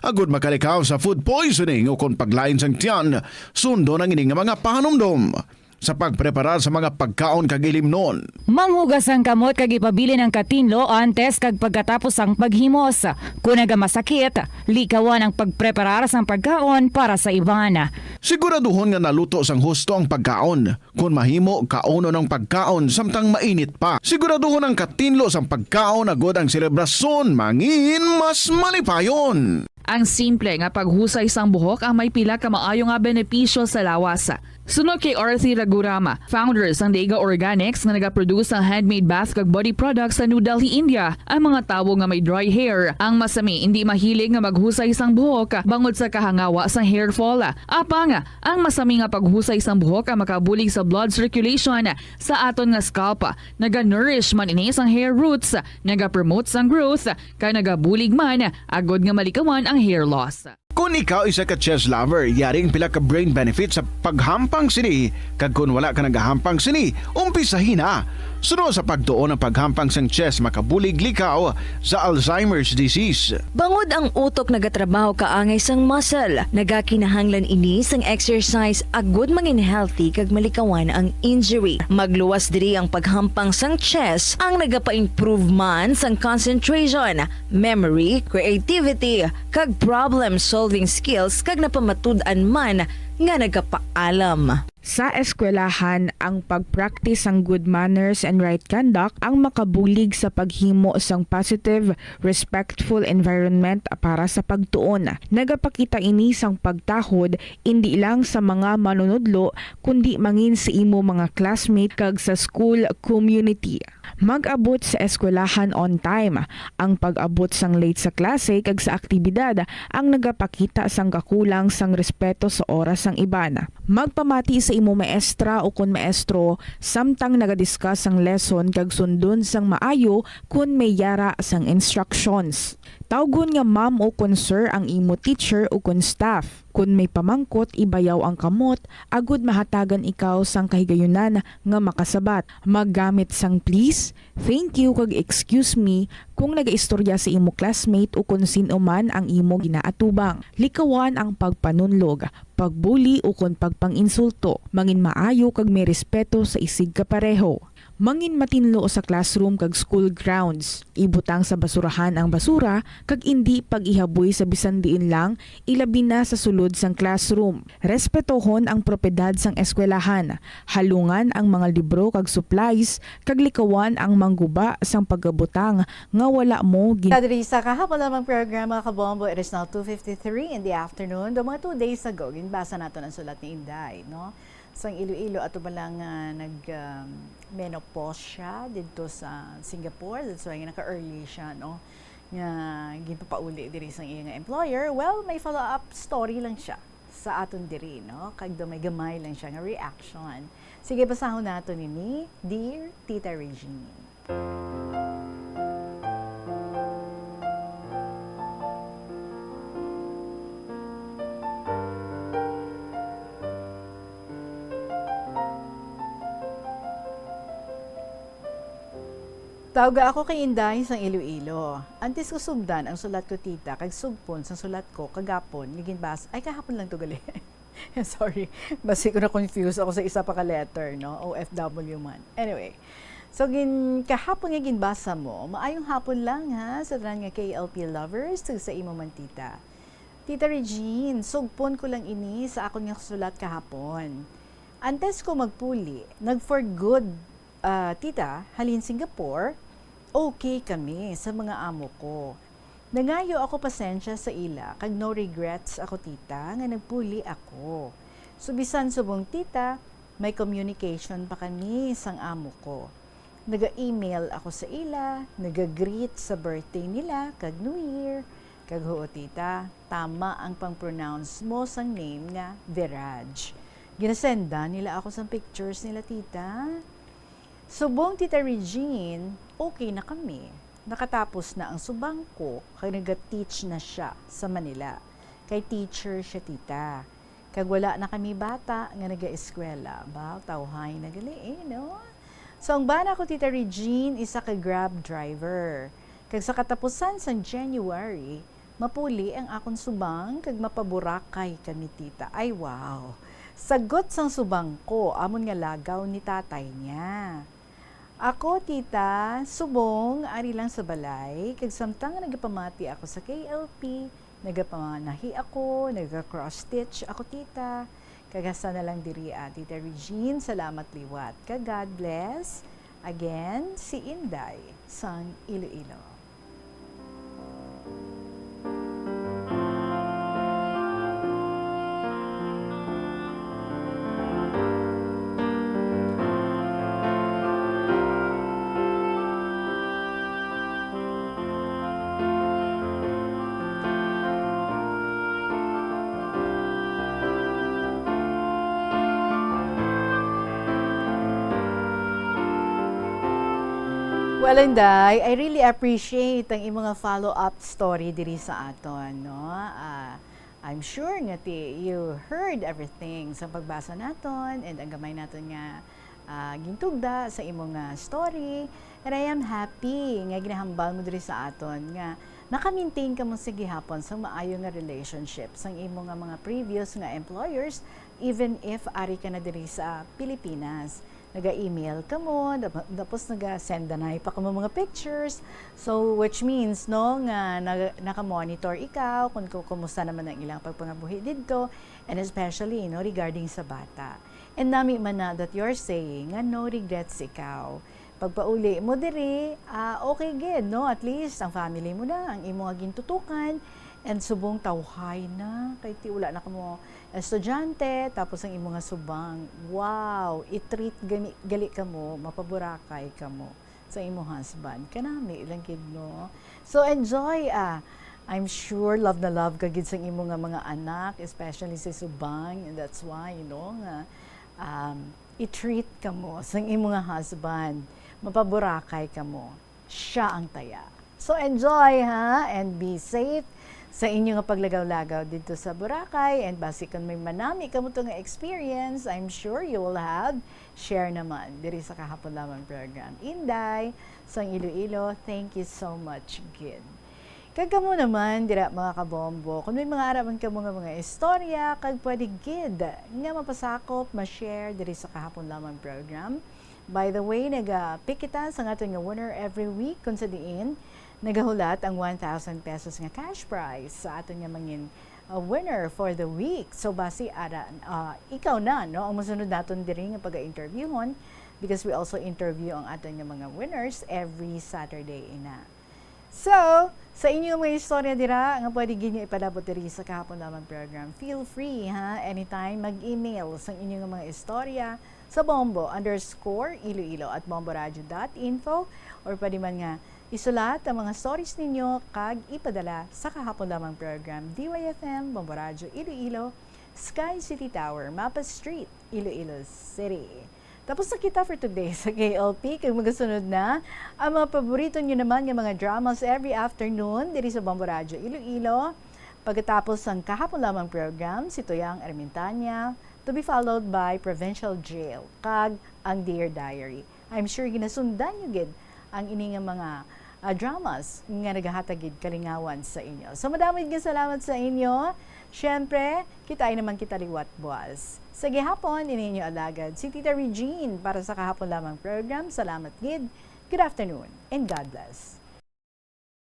Agud makalikaw sa food poisoning ukon paglain sang tiyan, sundon ang ini nga mga pahanumdom sa pagpreparar sa mga pagkaon kag ilimnon. Manghugas ang kamot kag ipabilin ang katinlo antes kag pagkatapos sang paghimos. Kon nagamasakit, likawan ang pagpreparar sang pagkaon para sa iban. Siguraduhon nga naluto sang husto ang pagkaon. Kon mahimo, kaunon ang pagkaon samtang mainit pa. Siguraduhon ang katinlo sang pagkaon agud ang selebrasyon mangin mas malipayon. Ang simple nga paghusay sang buhok ang may pila ka maayo nga benepisyo sa lawas. Suno kay Arthi Ragurama, founder sang Dega Organics nga nagaproduce sang handmade bath kag body products sa New Delhi, India, ang mga tawo nga may dry hair, ang masami indi mahilig nga maghusay sang buhok bangod sa kahangawa sang hair fall. Apang, ang masami nga paghusay sang buhok ang makabulig sa blood circulation sa aton nga scalp. Naga-nourish man ini sang hair roots, nagapromote sang growth, kag nagabulig man agud nga malikawan ang hair loss. Kung ikaw isa ka chess lover, yari ang pila ka brain benefits sa paghampang sini, kag kung wala ka nagahampang sini, umpisahi na. Suno sa pagtuon, ang paghampang sang chess makabulig likaw sa Alzheimer's disease. Bangod ang utok nagatrabaho kaangay sang muscle, nagakinahanglan ini sang exercise agud mangin healthy kag malikawan ang injury. Magluwas diri ang paghampang sang chess, ang nagapa-improve man sang concentration, memory, creativity, kag problem-solving skills, kag napamatud-an man nga nagapaalam. Sa eskwelahan, ang pag-practice sang good manners and right conduct ang makabulig sa paghimo sang positive, respectful environment para sa pagtuon. Nagapakita ini sang pagtahod indi lang sa mga manunudlo, kundi mangin sa imo mga classmate kag sa school community. Mag-abot sa eskwelahan on time. Ang pag-abot sang late sa klase kag sa aktibidad ang nagapakita sang kakulang sang respeto sa oras sang iban. Magpamati sa imo maestra ukon maestro samtang nagadiscuss sang lesson kag sundon sang maayo kon may yara sang instructions. Tawgon nga ma'am ukon sir ang imo teacher ukon staff. Kon may pamangkot, ibayaw ang kamot agud mahatagan ikaw sang kahigayunan nga makasabat. Maggamit sang please, thank you, kag excuse me kung nagaistorya sa imo classmate ukon sin-o man ang imo ginaatubang. Likawan ang pagpanunlog, pagbuli ukon pagpang-insulto. Mangin maayo kag may respeto sa isigkapareho. Mangin matinlo sa classroom kag school grounds. Ibutang sa basurahan ang basura kag indi pag-ihaboy sa bisan diin lang, ilabi na sa sulod sang classroom. Respetohon ang propiedad sang eskwelahan. Halungan ang mga libro kag supplies, kag likawan ang mangguba sang pagabutang nga wala mo gin- Diri sa kahapon lamang programa, Kabombo, it is now two fifty-three in the afternoon. Do mga two days ago, ginbasa naton ang sulat ni Inday, no? Sang Iloilo, ato ba lang nga nag, um, menopause siya didto sa Singapore. That's why naka-early siya, no? Nga ginpapauli diri sang iya nga employer. Well, may follow-up story lang siya sa aton diri, no? Kag gamay-gamay lang siya nga reaction. Sige, basahon nato nini, Dear Tita Regine. Tawga ako kay Inday sang Iloilo. Antes ko sugdan ang sulat ko, tita, kag sugpon sang sulat ko kagapon nga ginbas-, ay, kahapon lang to gali. Sorry, basi ko na-confuse ako sa isa pa ka letter, no? O F W man. Anyway, so gin-, kahapon nga ginbasa mo, maayong hapon lang, ha, sa tanan nga K L P lovers, kag sa imo man, tita. Tita Regine, sugpon ko lang ini sa akon nga sulat kahapon. Antes ko magpuli, nag-for good, ah, tita, halin Singapore, okay kami sa mga amo ko. Nangayo ako pasensya sa ila, kag no regrets ako, tita, nga nagpuli ako. So, bisan subong, tita, may communication pa kami sang amo ko. Naga-email ako sa ila, naga-greet sa birthday nila kag New Year. Kag huo, tita, tama ang pang-pronounce mo sang name nga Viraj. Ginasendan nila ako sang pictures nila, tita. Subong, Tita Regine, okay na kami. Nakatapos na ang subang ko, kag naga-teach na siya sa Manila. Kay teacher siya, tita. Kag wala na kami bata nga nagaeskwela. Ba, tawhay na gali, eh, no? So, ang bana ko, Tita Regine, isa ka Grab driver. Kag sa katapusan sang January, mapuli ang akon subang kag mapaboracay kami, tita. Ay, wow! Sagot sang subang ko, amon nga lagaw ni tatay niya. Ako, tita, subong, ari lang sa balay, kag samtang nagapamati ako sa K L P, nagapamanahi ako, naga-cross stitch ako, tita. Kag hasta na lang diri, ah, Tita Regine, salamat liwat. Kag God bless. Again, si Inday sang Iloilo. Well, Inday, I really appreciate ang imong nga follow-up story diri sa aton, no? Ah, I'm sure nga ti, you heard everything sa pagbasa naton and ang gamay naton nga, ah, gintugda sa imong nga story. And I am happy nga ginahambal mo diri sa aton nga naka-maintain kamo sa gihapon sang maayo nga relationship sang imo nga mga previous nga employers, even if ari ka na diri sa Pilipinas. Naga-email kamo, dap-, tapos naga-send anay pa kamo mga pictures. So, which means, no, nga nag-, naka-monitor ikaw kung ku-, kumusta naman ang ilang pagpangabuhi didto, and especially, no, regarding sa bata. And nami man na that you're saying nga no regrets ikaw. Pagpauli mo diri, ah, okay gid, no? At least ang family mo na, ang imo nga gintutukan, and subong tawhay na, kay ti wala na kamo estudyante, tapos ang imo nga subang, wow, i-treat gani, gali kamo, mapaburakay kamo sa imo husband. Kanami lang gid, no? So enjoy, ah. I'm sure love na love ka gid sang imo nga mga anak, especially si subang, and that's why, you know, nga, um, i-treat kamo sang imo nga husband. Mapaburakay kamo. Siya ang taya. So enjoy, ha, and be safe sa inyo nga paglagaw-lagaw didto sa Boracay, and basi kon may manami kamo to nga experience, I'm sure you will have share naman diri sa Kahapon Lamang program. Inday, sang Iloilo, thank you so much gid. Kag kamo naman dira, mga kabombo, kung may mga ara man kamo nga mga istorya, kag pwede gid nga mapasakop, ma-share diri sa Kahapon Lamang program. By the way, naga-pick kita sa aton nga winner every week, kung sa diin nagahulat ang one thousand pesos nga cash prize sa aton nga mangin, uh, winner for the week. So, basi ara, uh, ikaw na, no, ang masunod naton diri nga paga-interviewhon, because we also interview ang aton nga mga winners every Saturday ina. So, sa inyo nga mga istorya dira nga pwede gid nga ipalabot diri sa Kahapon Lamang program, feel free, ha, anytime mag-email sang inyo nga mga istorya sa bombo underscore iloilo at bomboradio dot info, or pwede man nga isulat ang mga stories ninyo kag ipadala sa Kahapon Lamang program, D Y F M, Bombo Radyo Iloilo, Sky City Tower, Mapa Street, Iloilo City. Tapos na kita for today sa K L P, kag magasunod na ang mga paborito nyo naman nga mga dramas every afternoon diri sa Bombo Radyo Iloilo. Pagkatapos sang Kahapon Lamang program, si Toyang Ermintanya, to be followed by Provincial Jail kag ang Dear Diary. I'm sure ginasundan nyo gid ang ini nga mga, ah, dramas nga nagahatag gid kalingawan sa inyo. So, madamo gid nga salamat sa inyo. Siyempre, kita naman kita liwat buwas. Sa gihapon, ini inyo alagad, si Tita Regine para sa Kahapon Lamang program. Salamat gid. Good afternoon and God bless.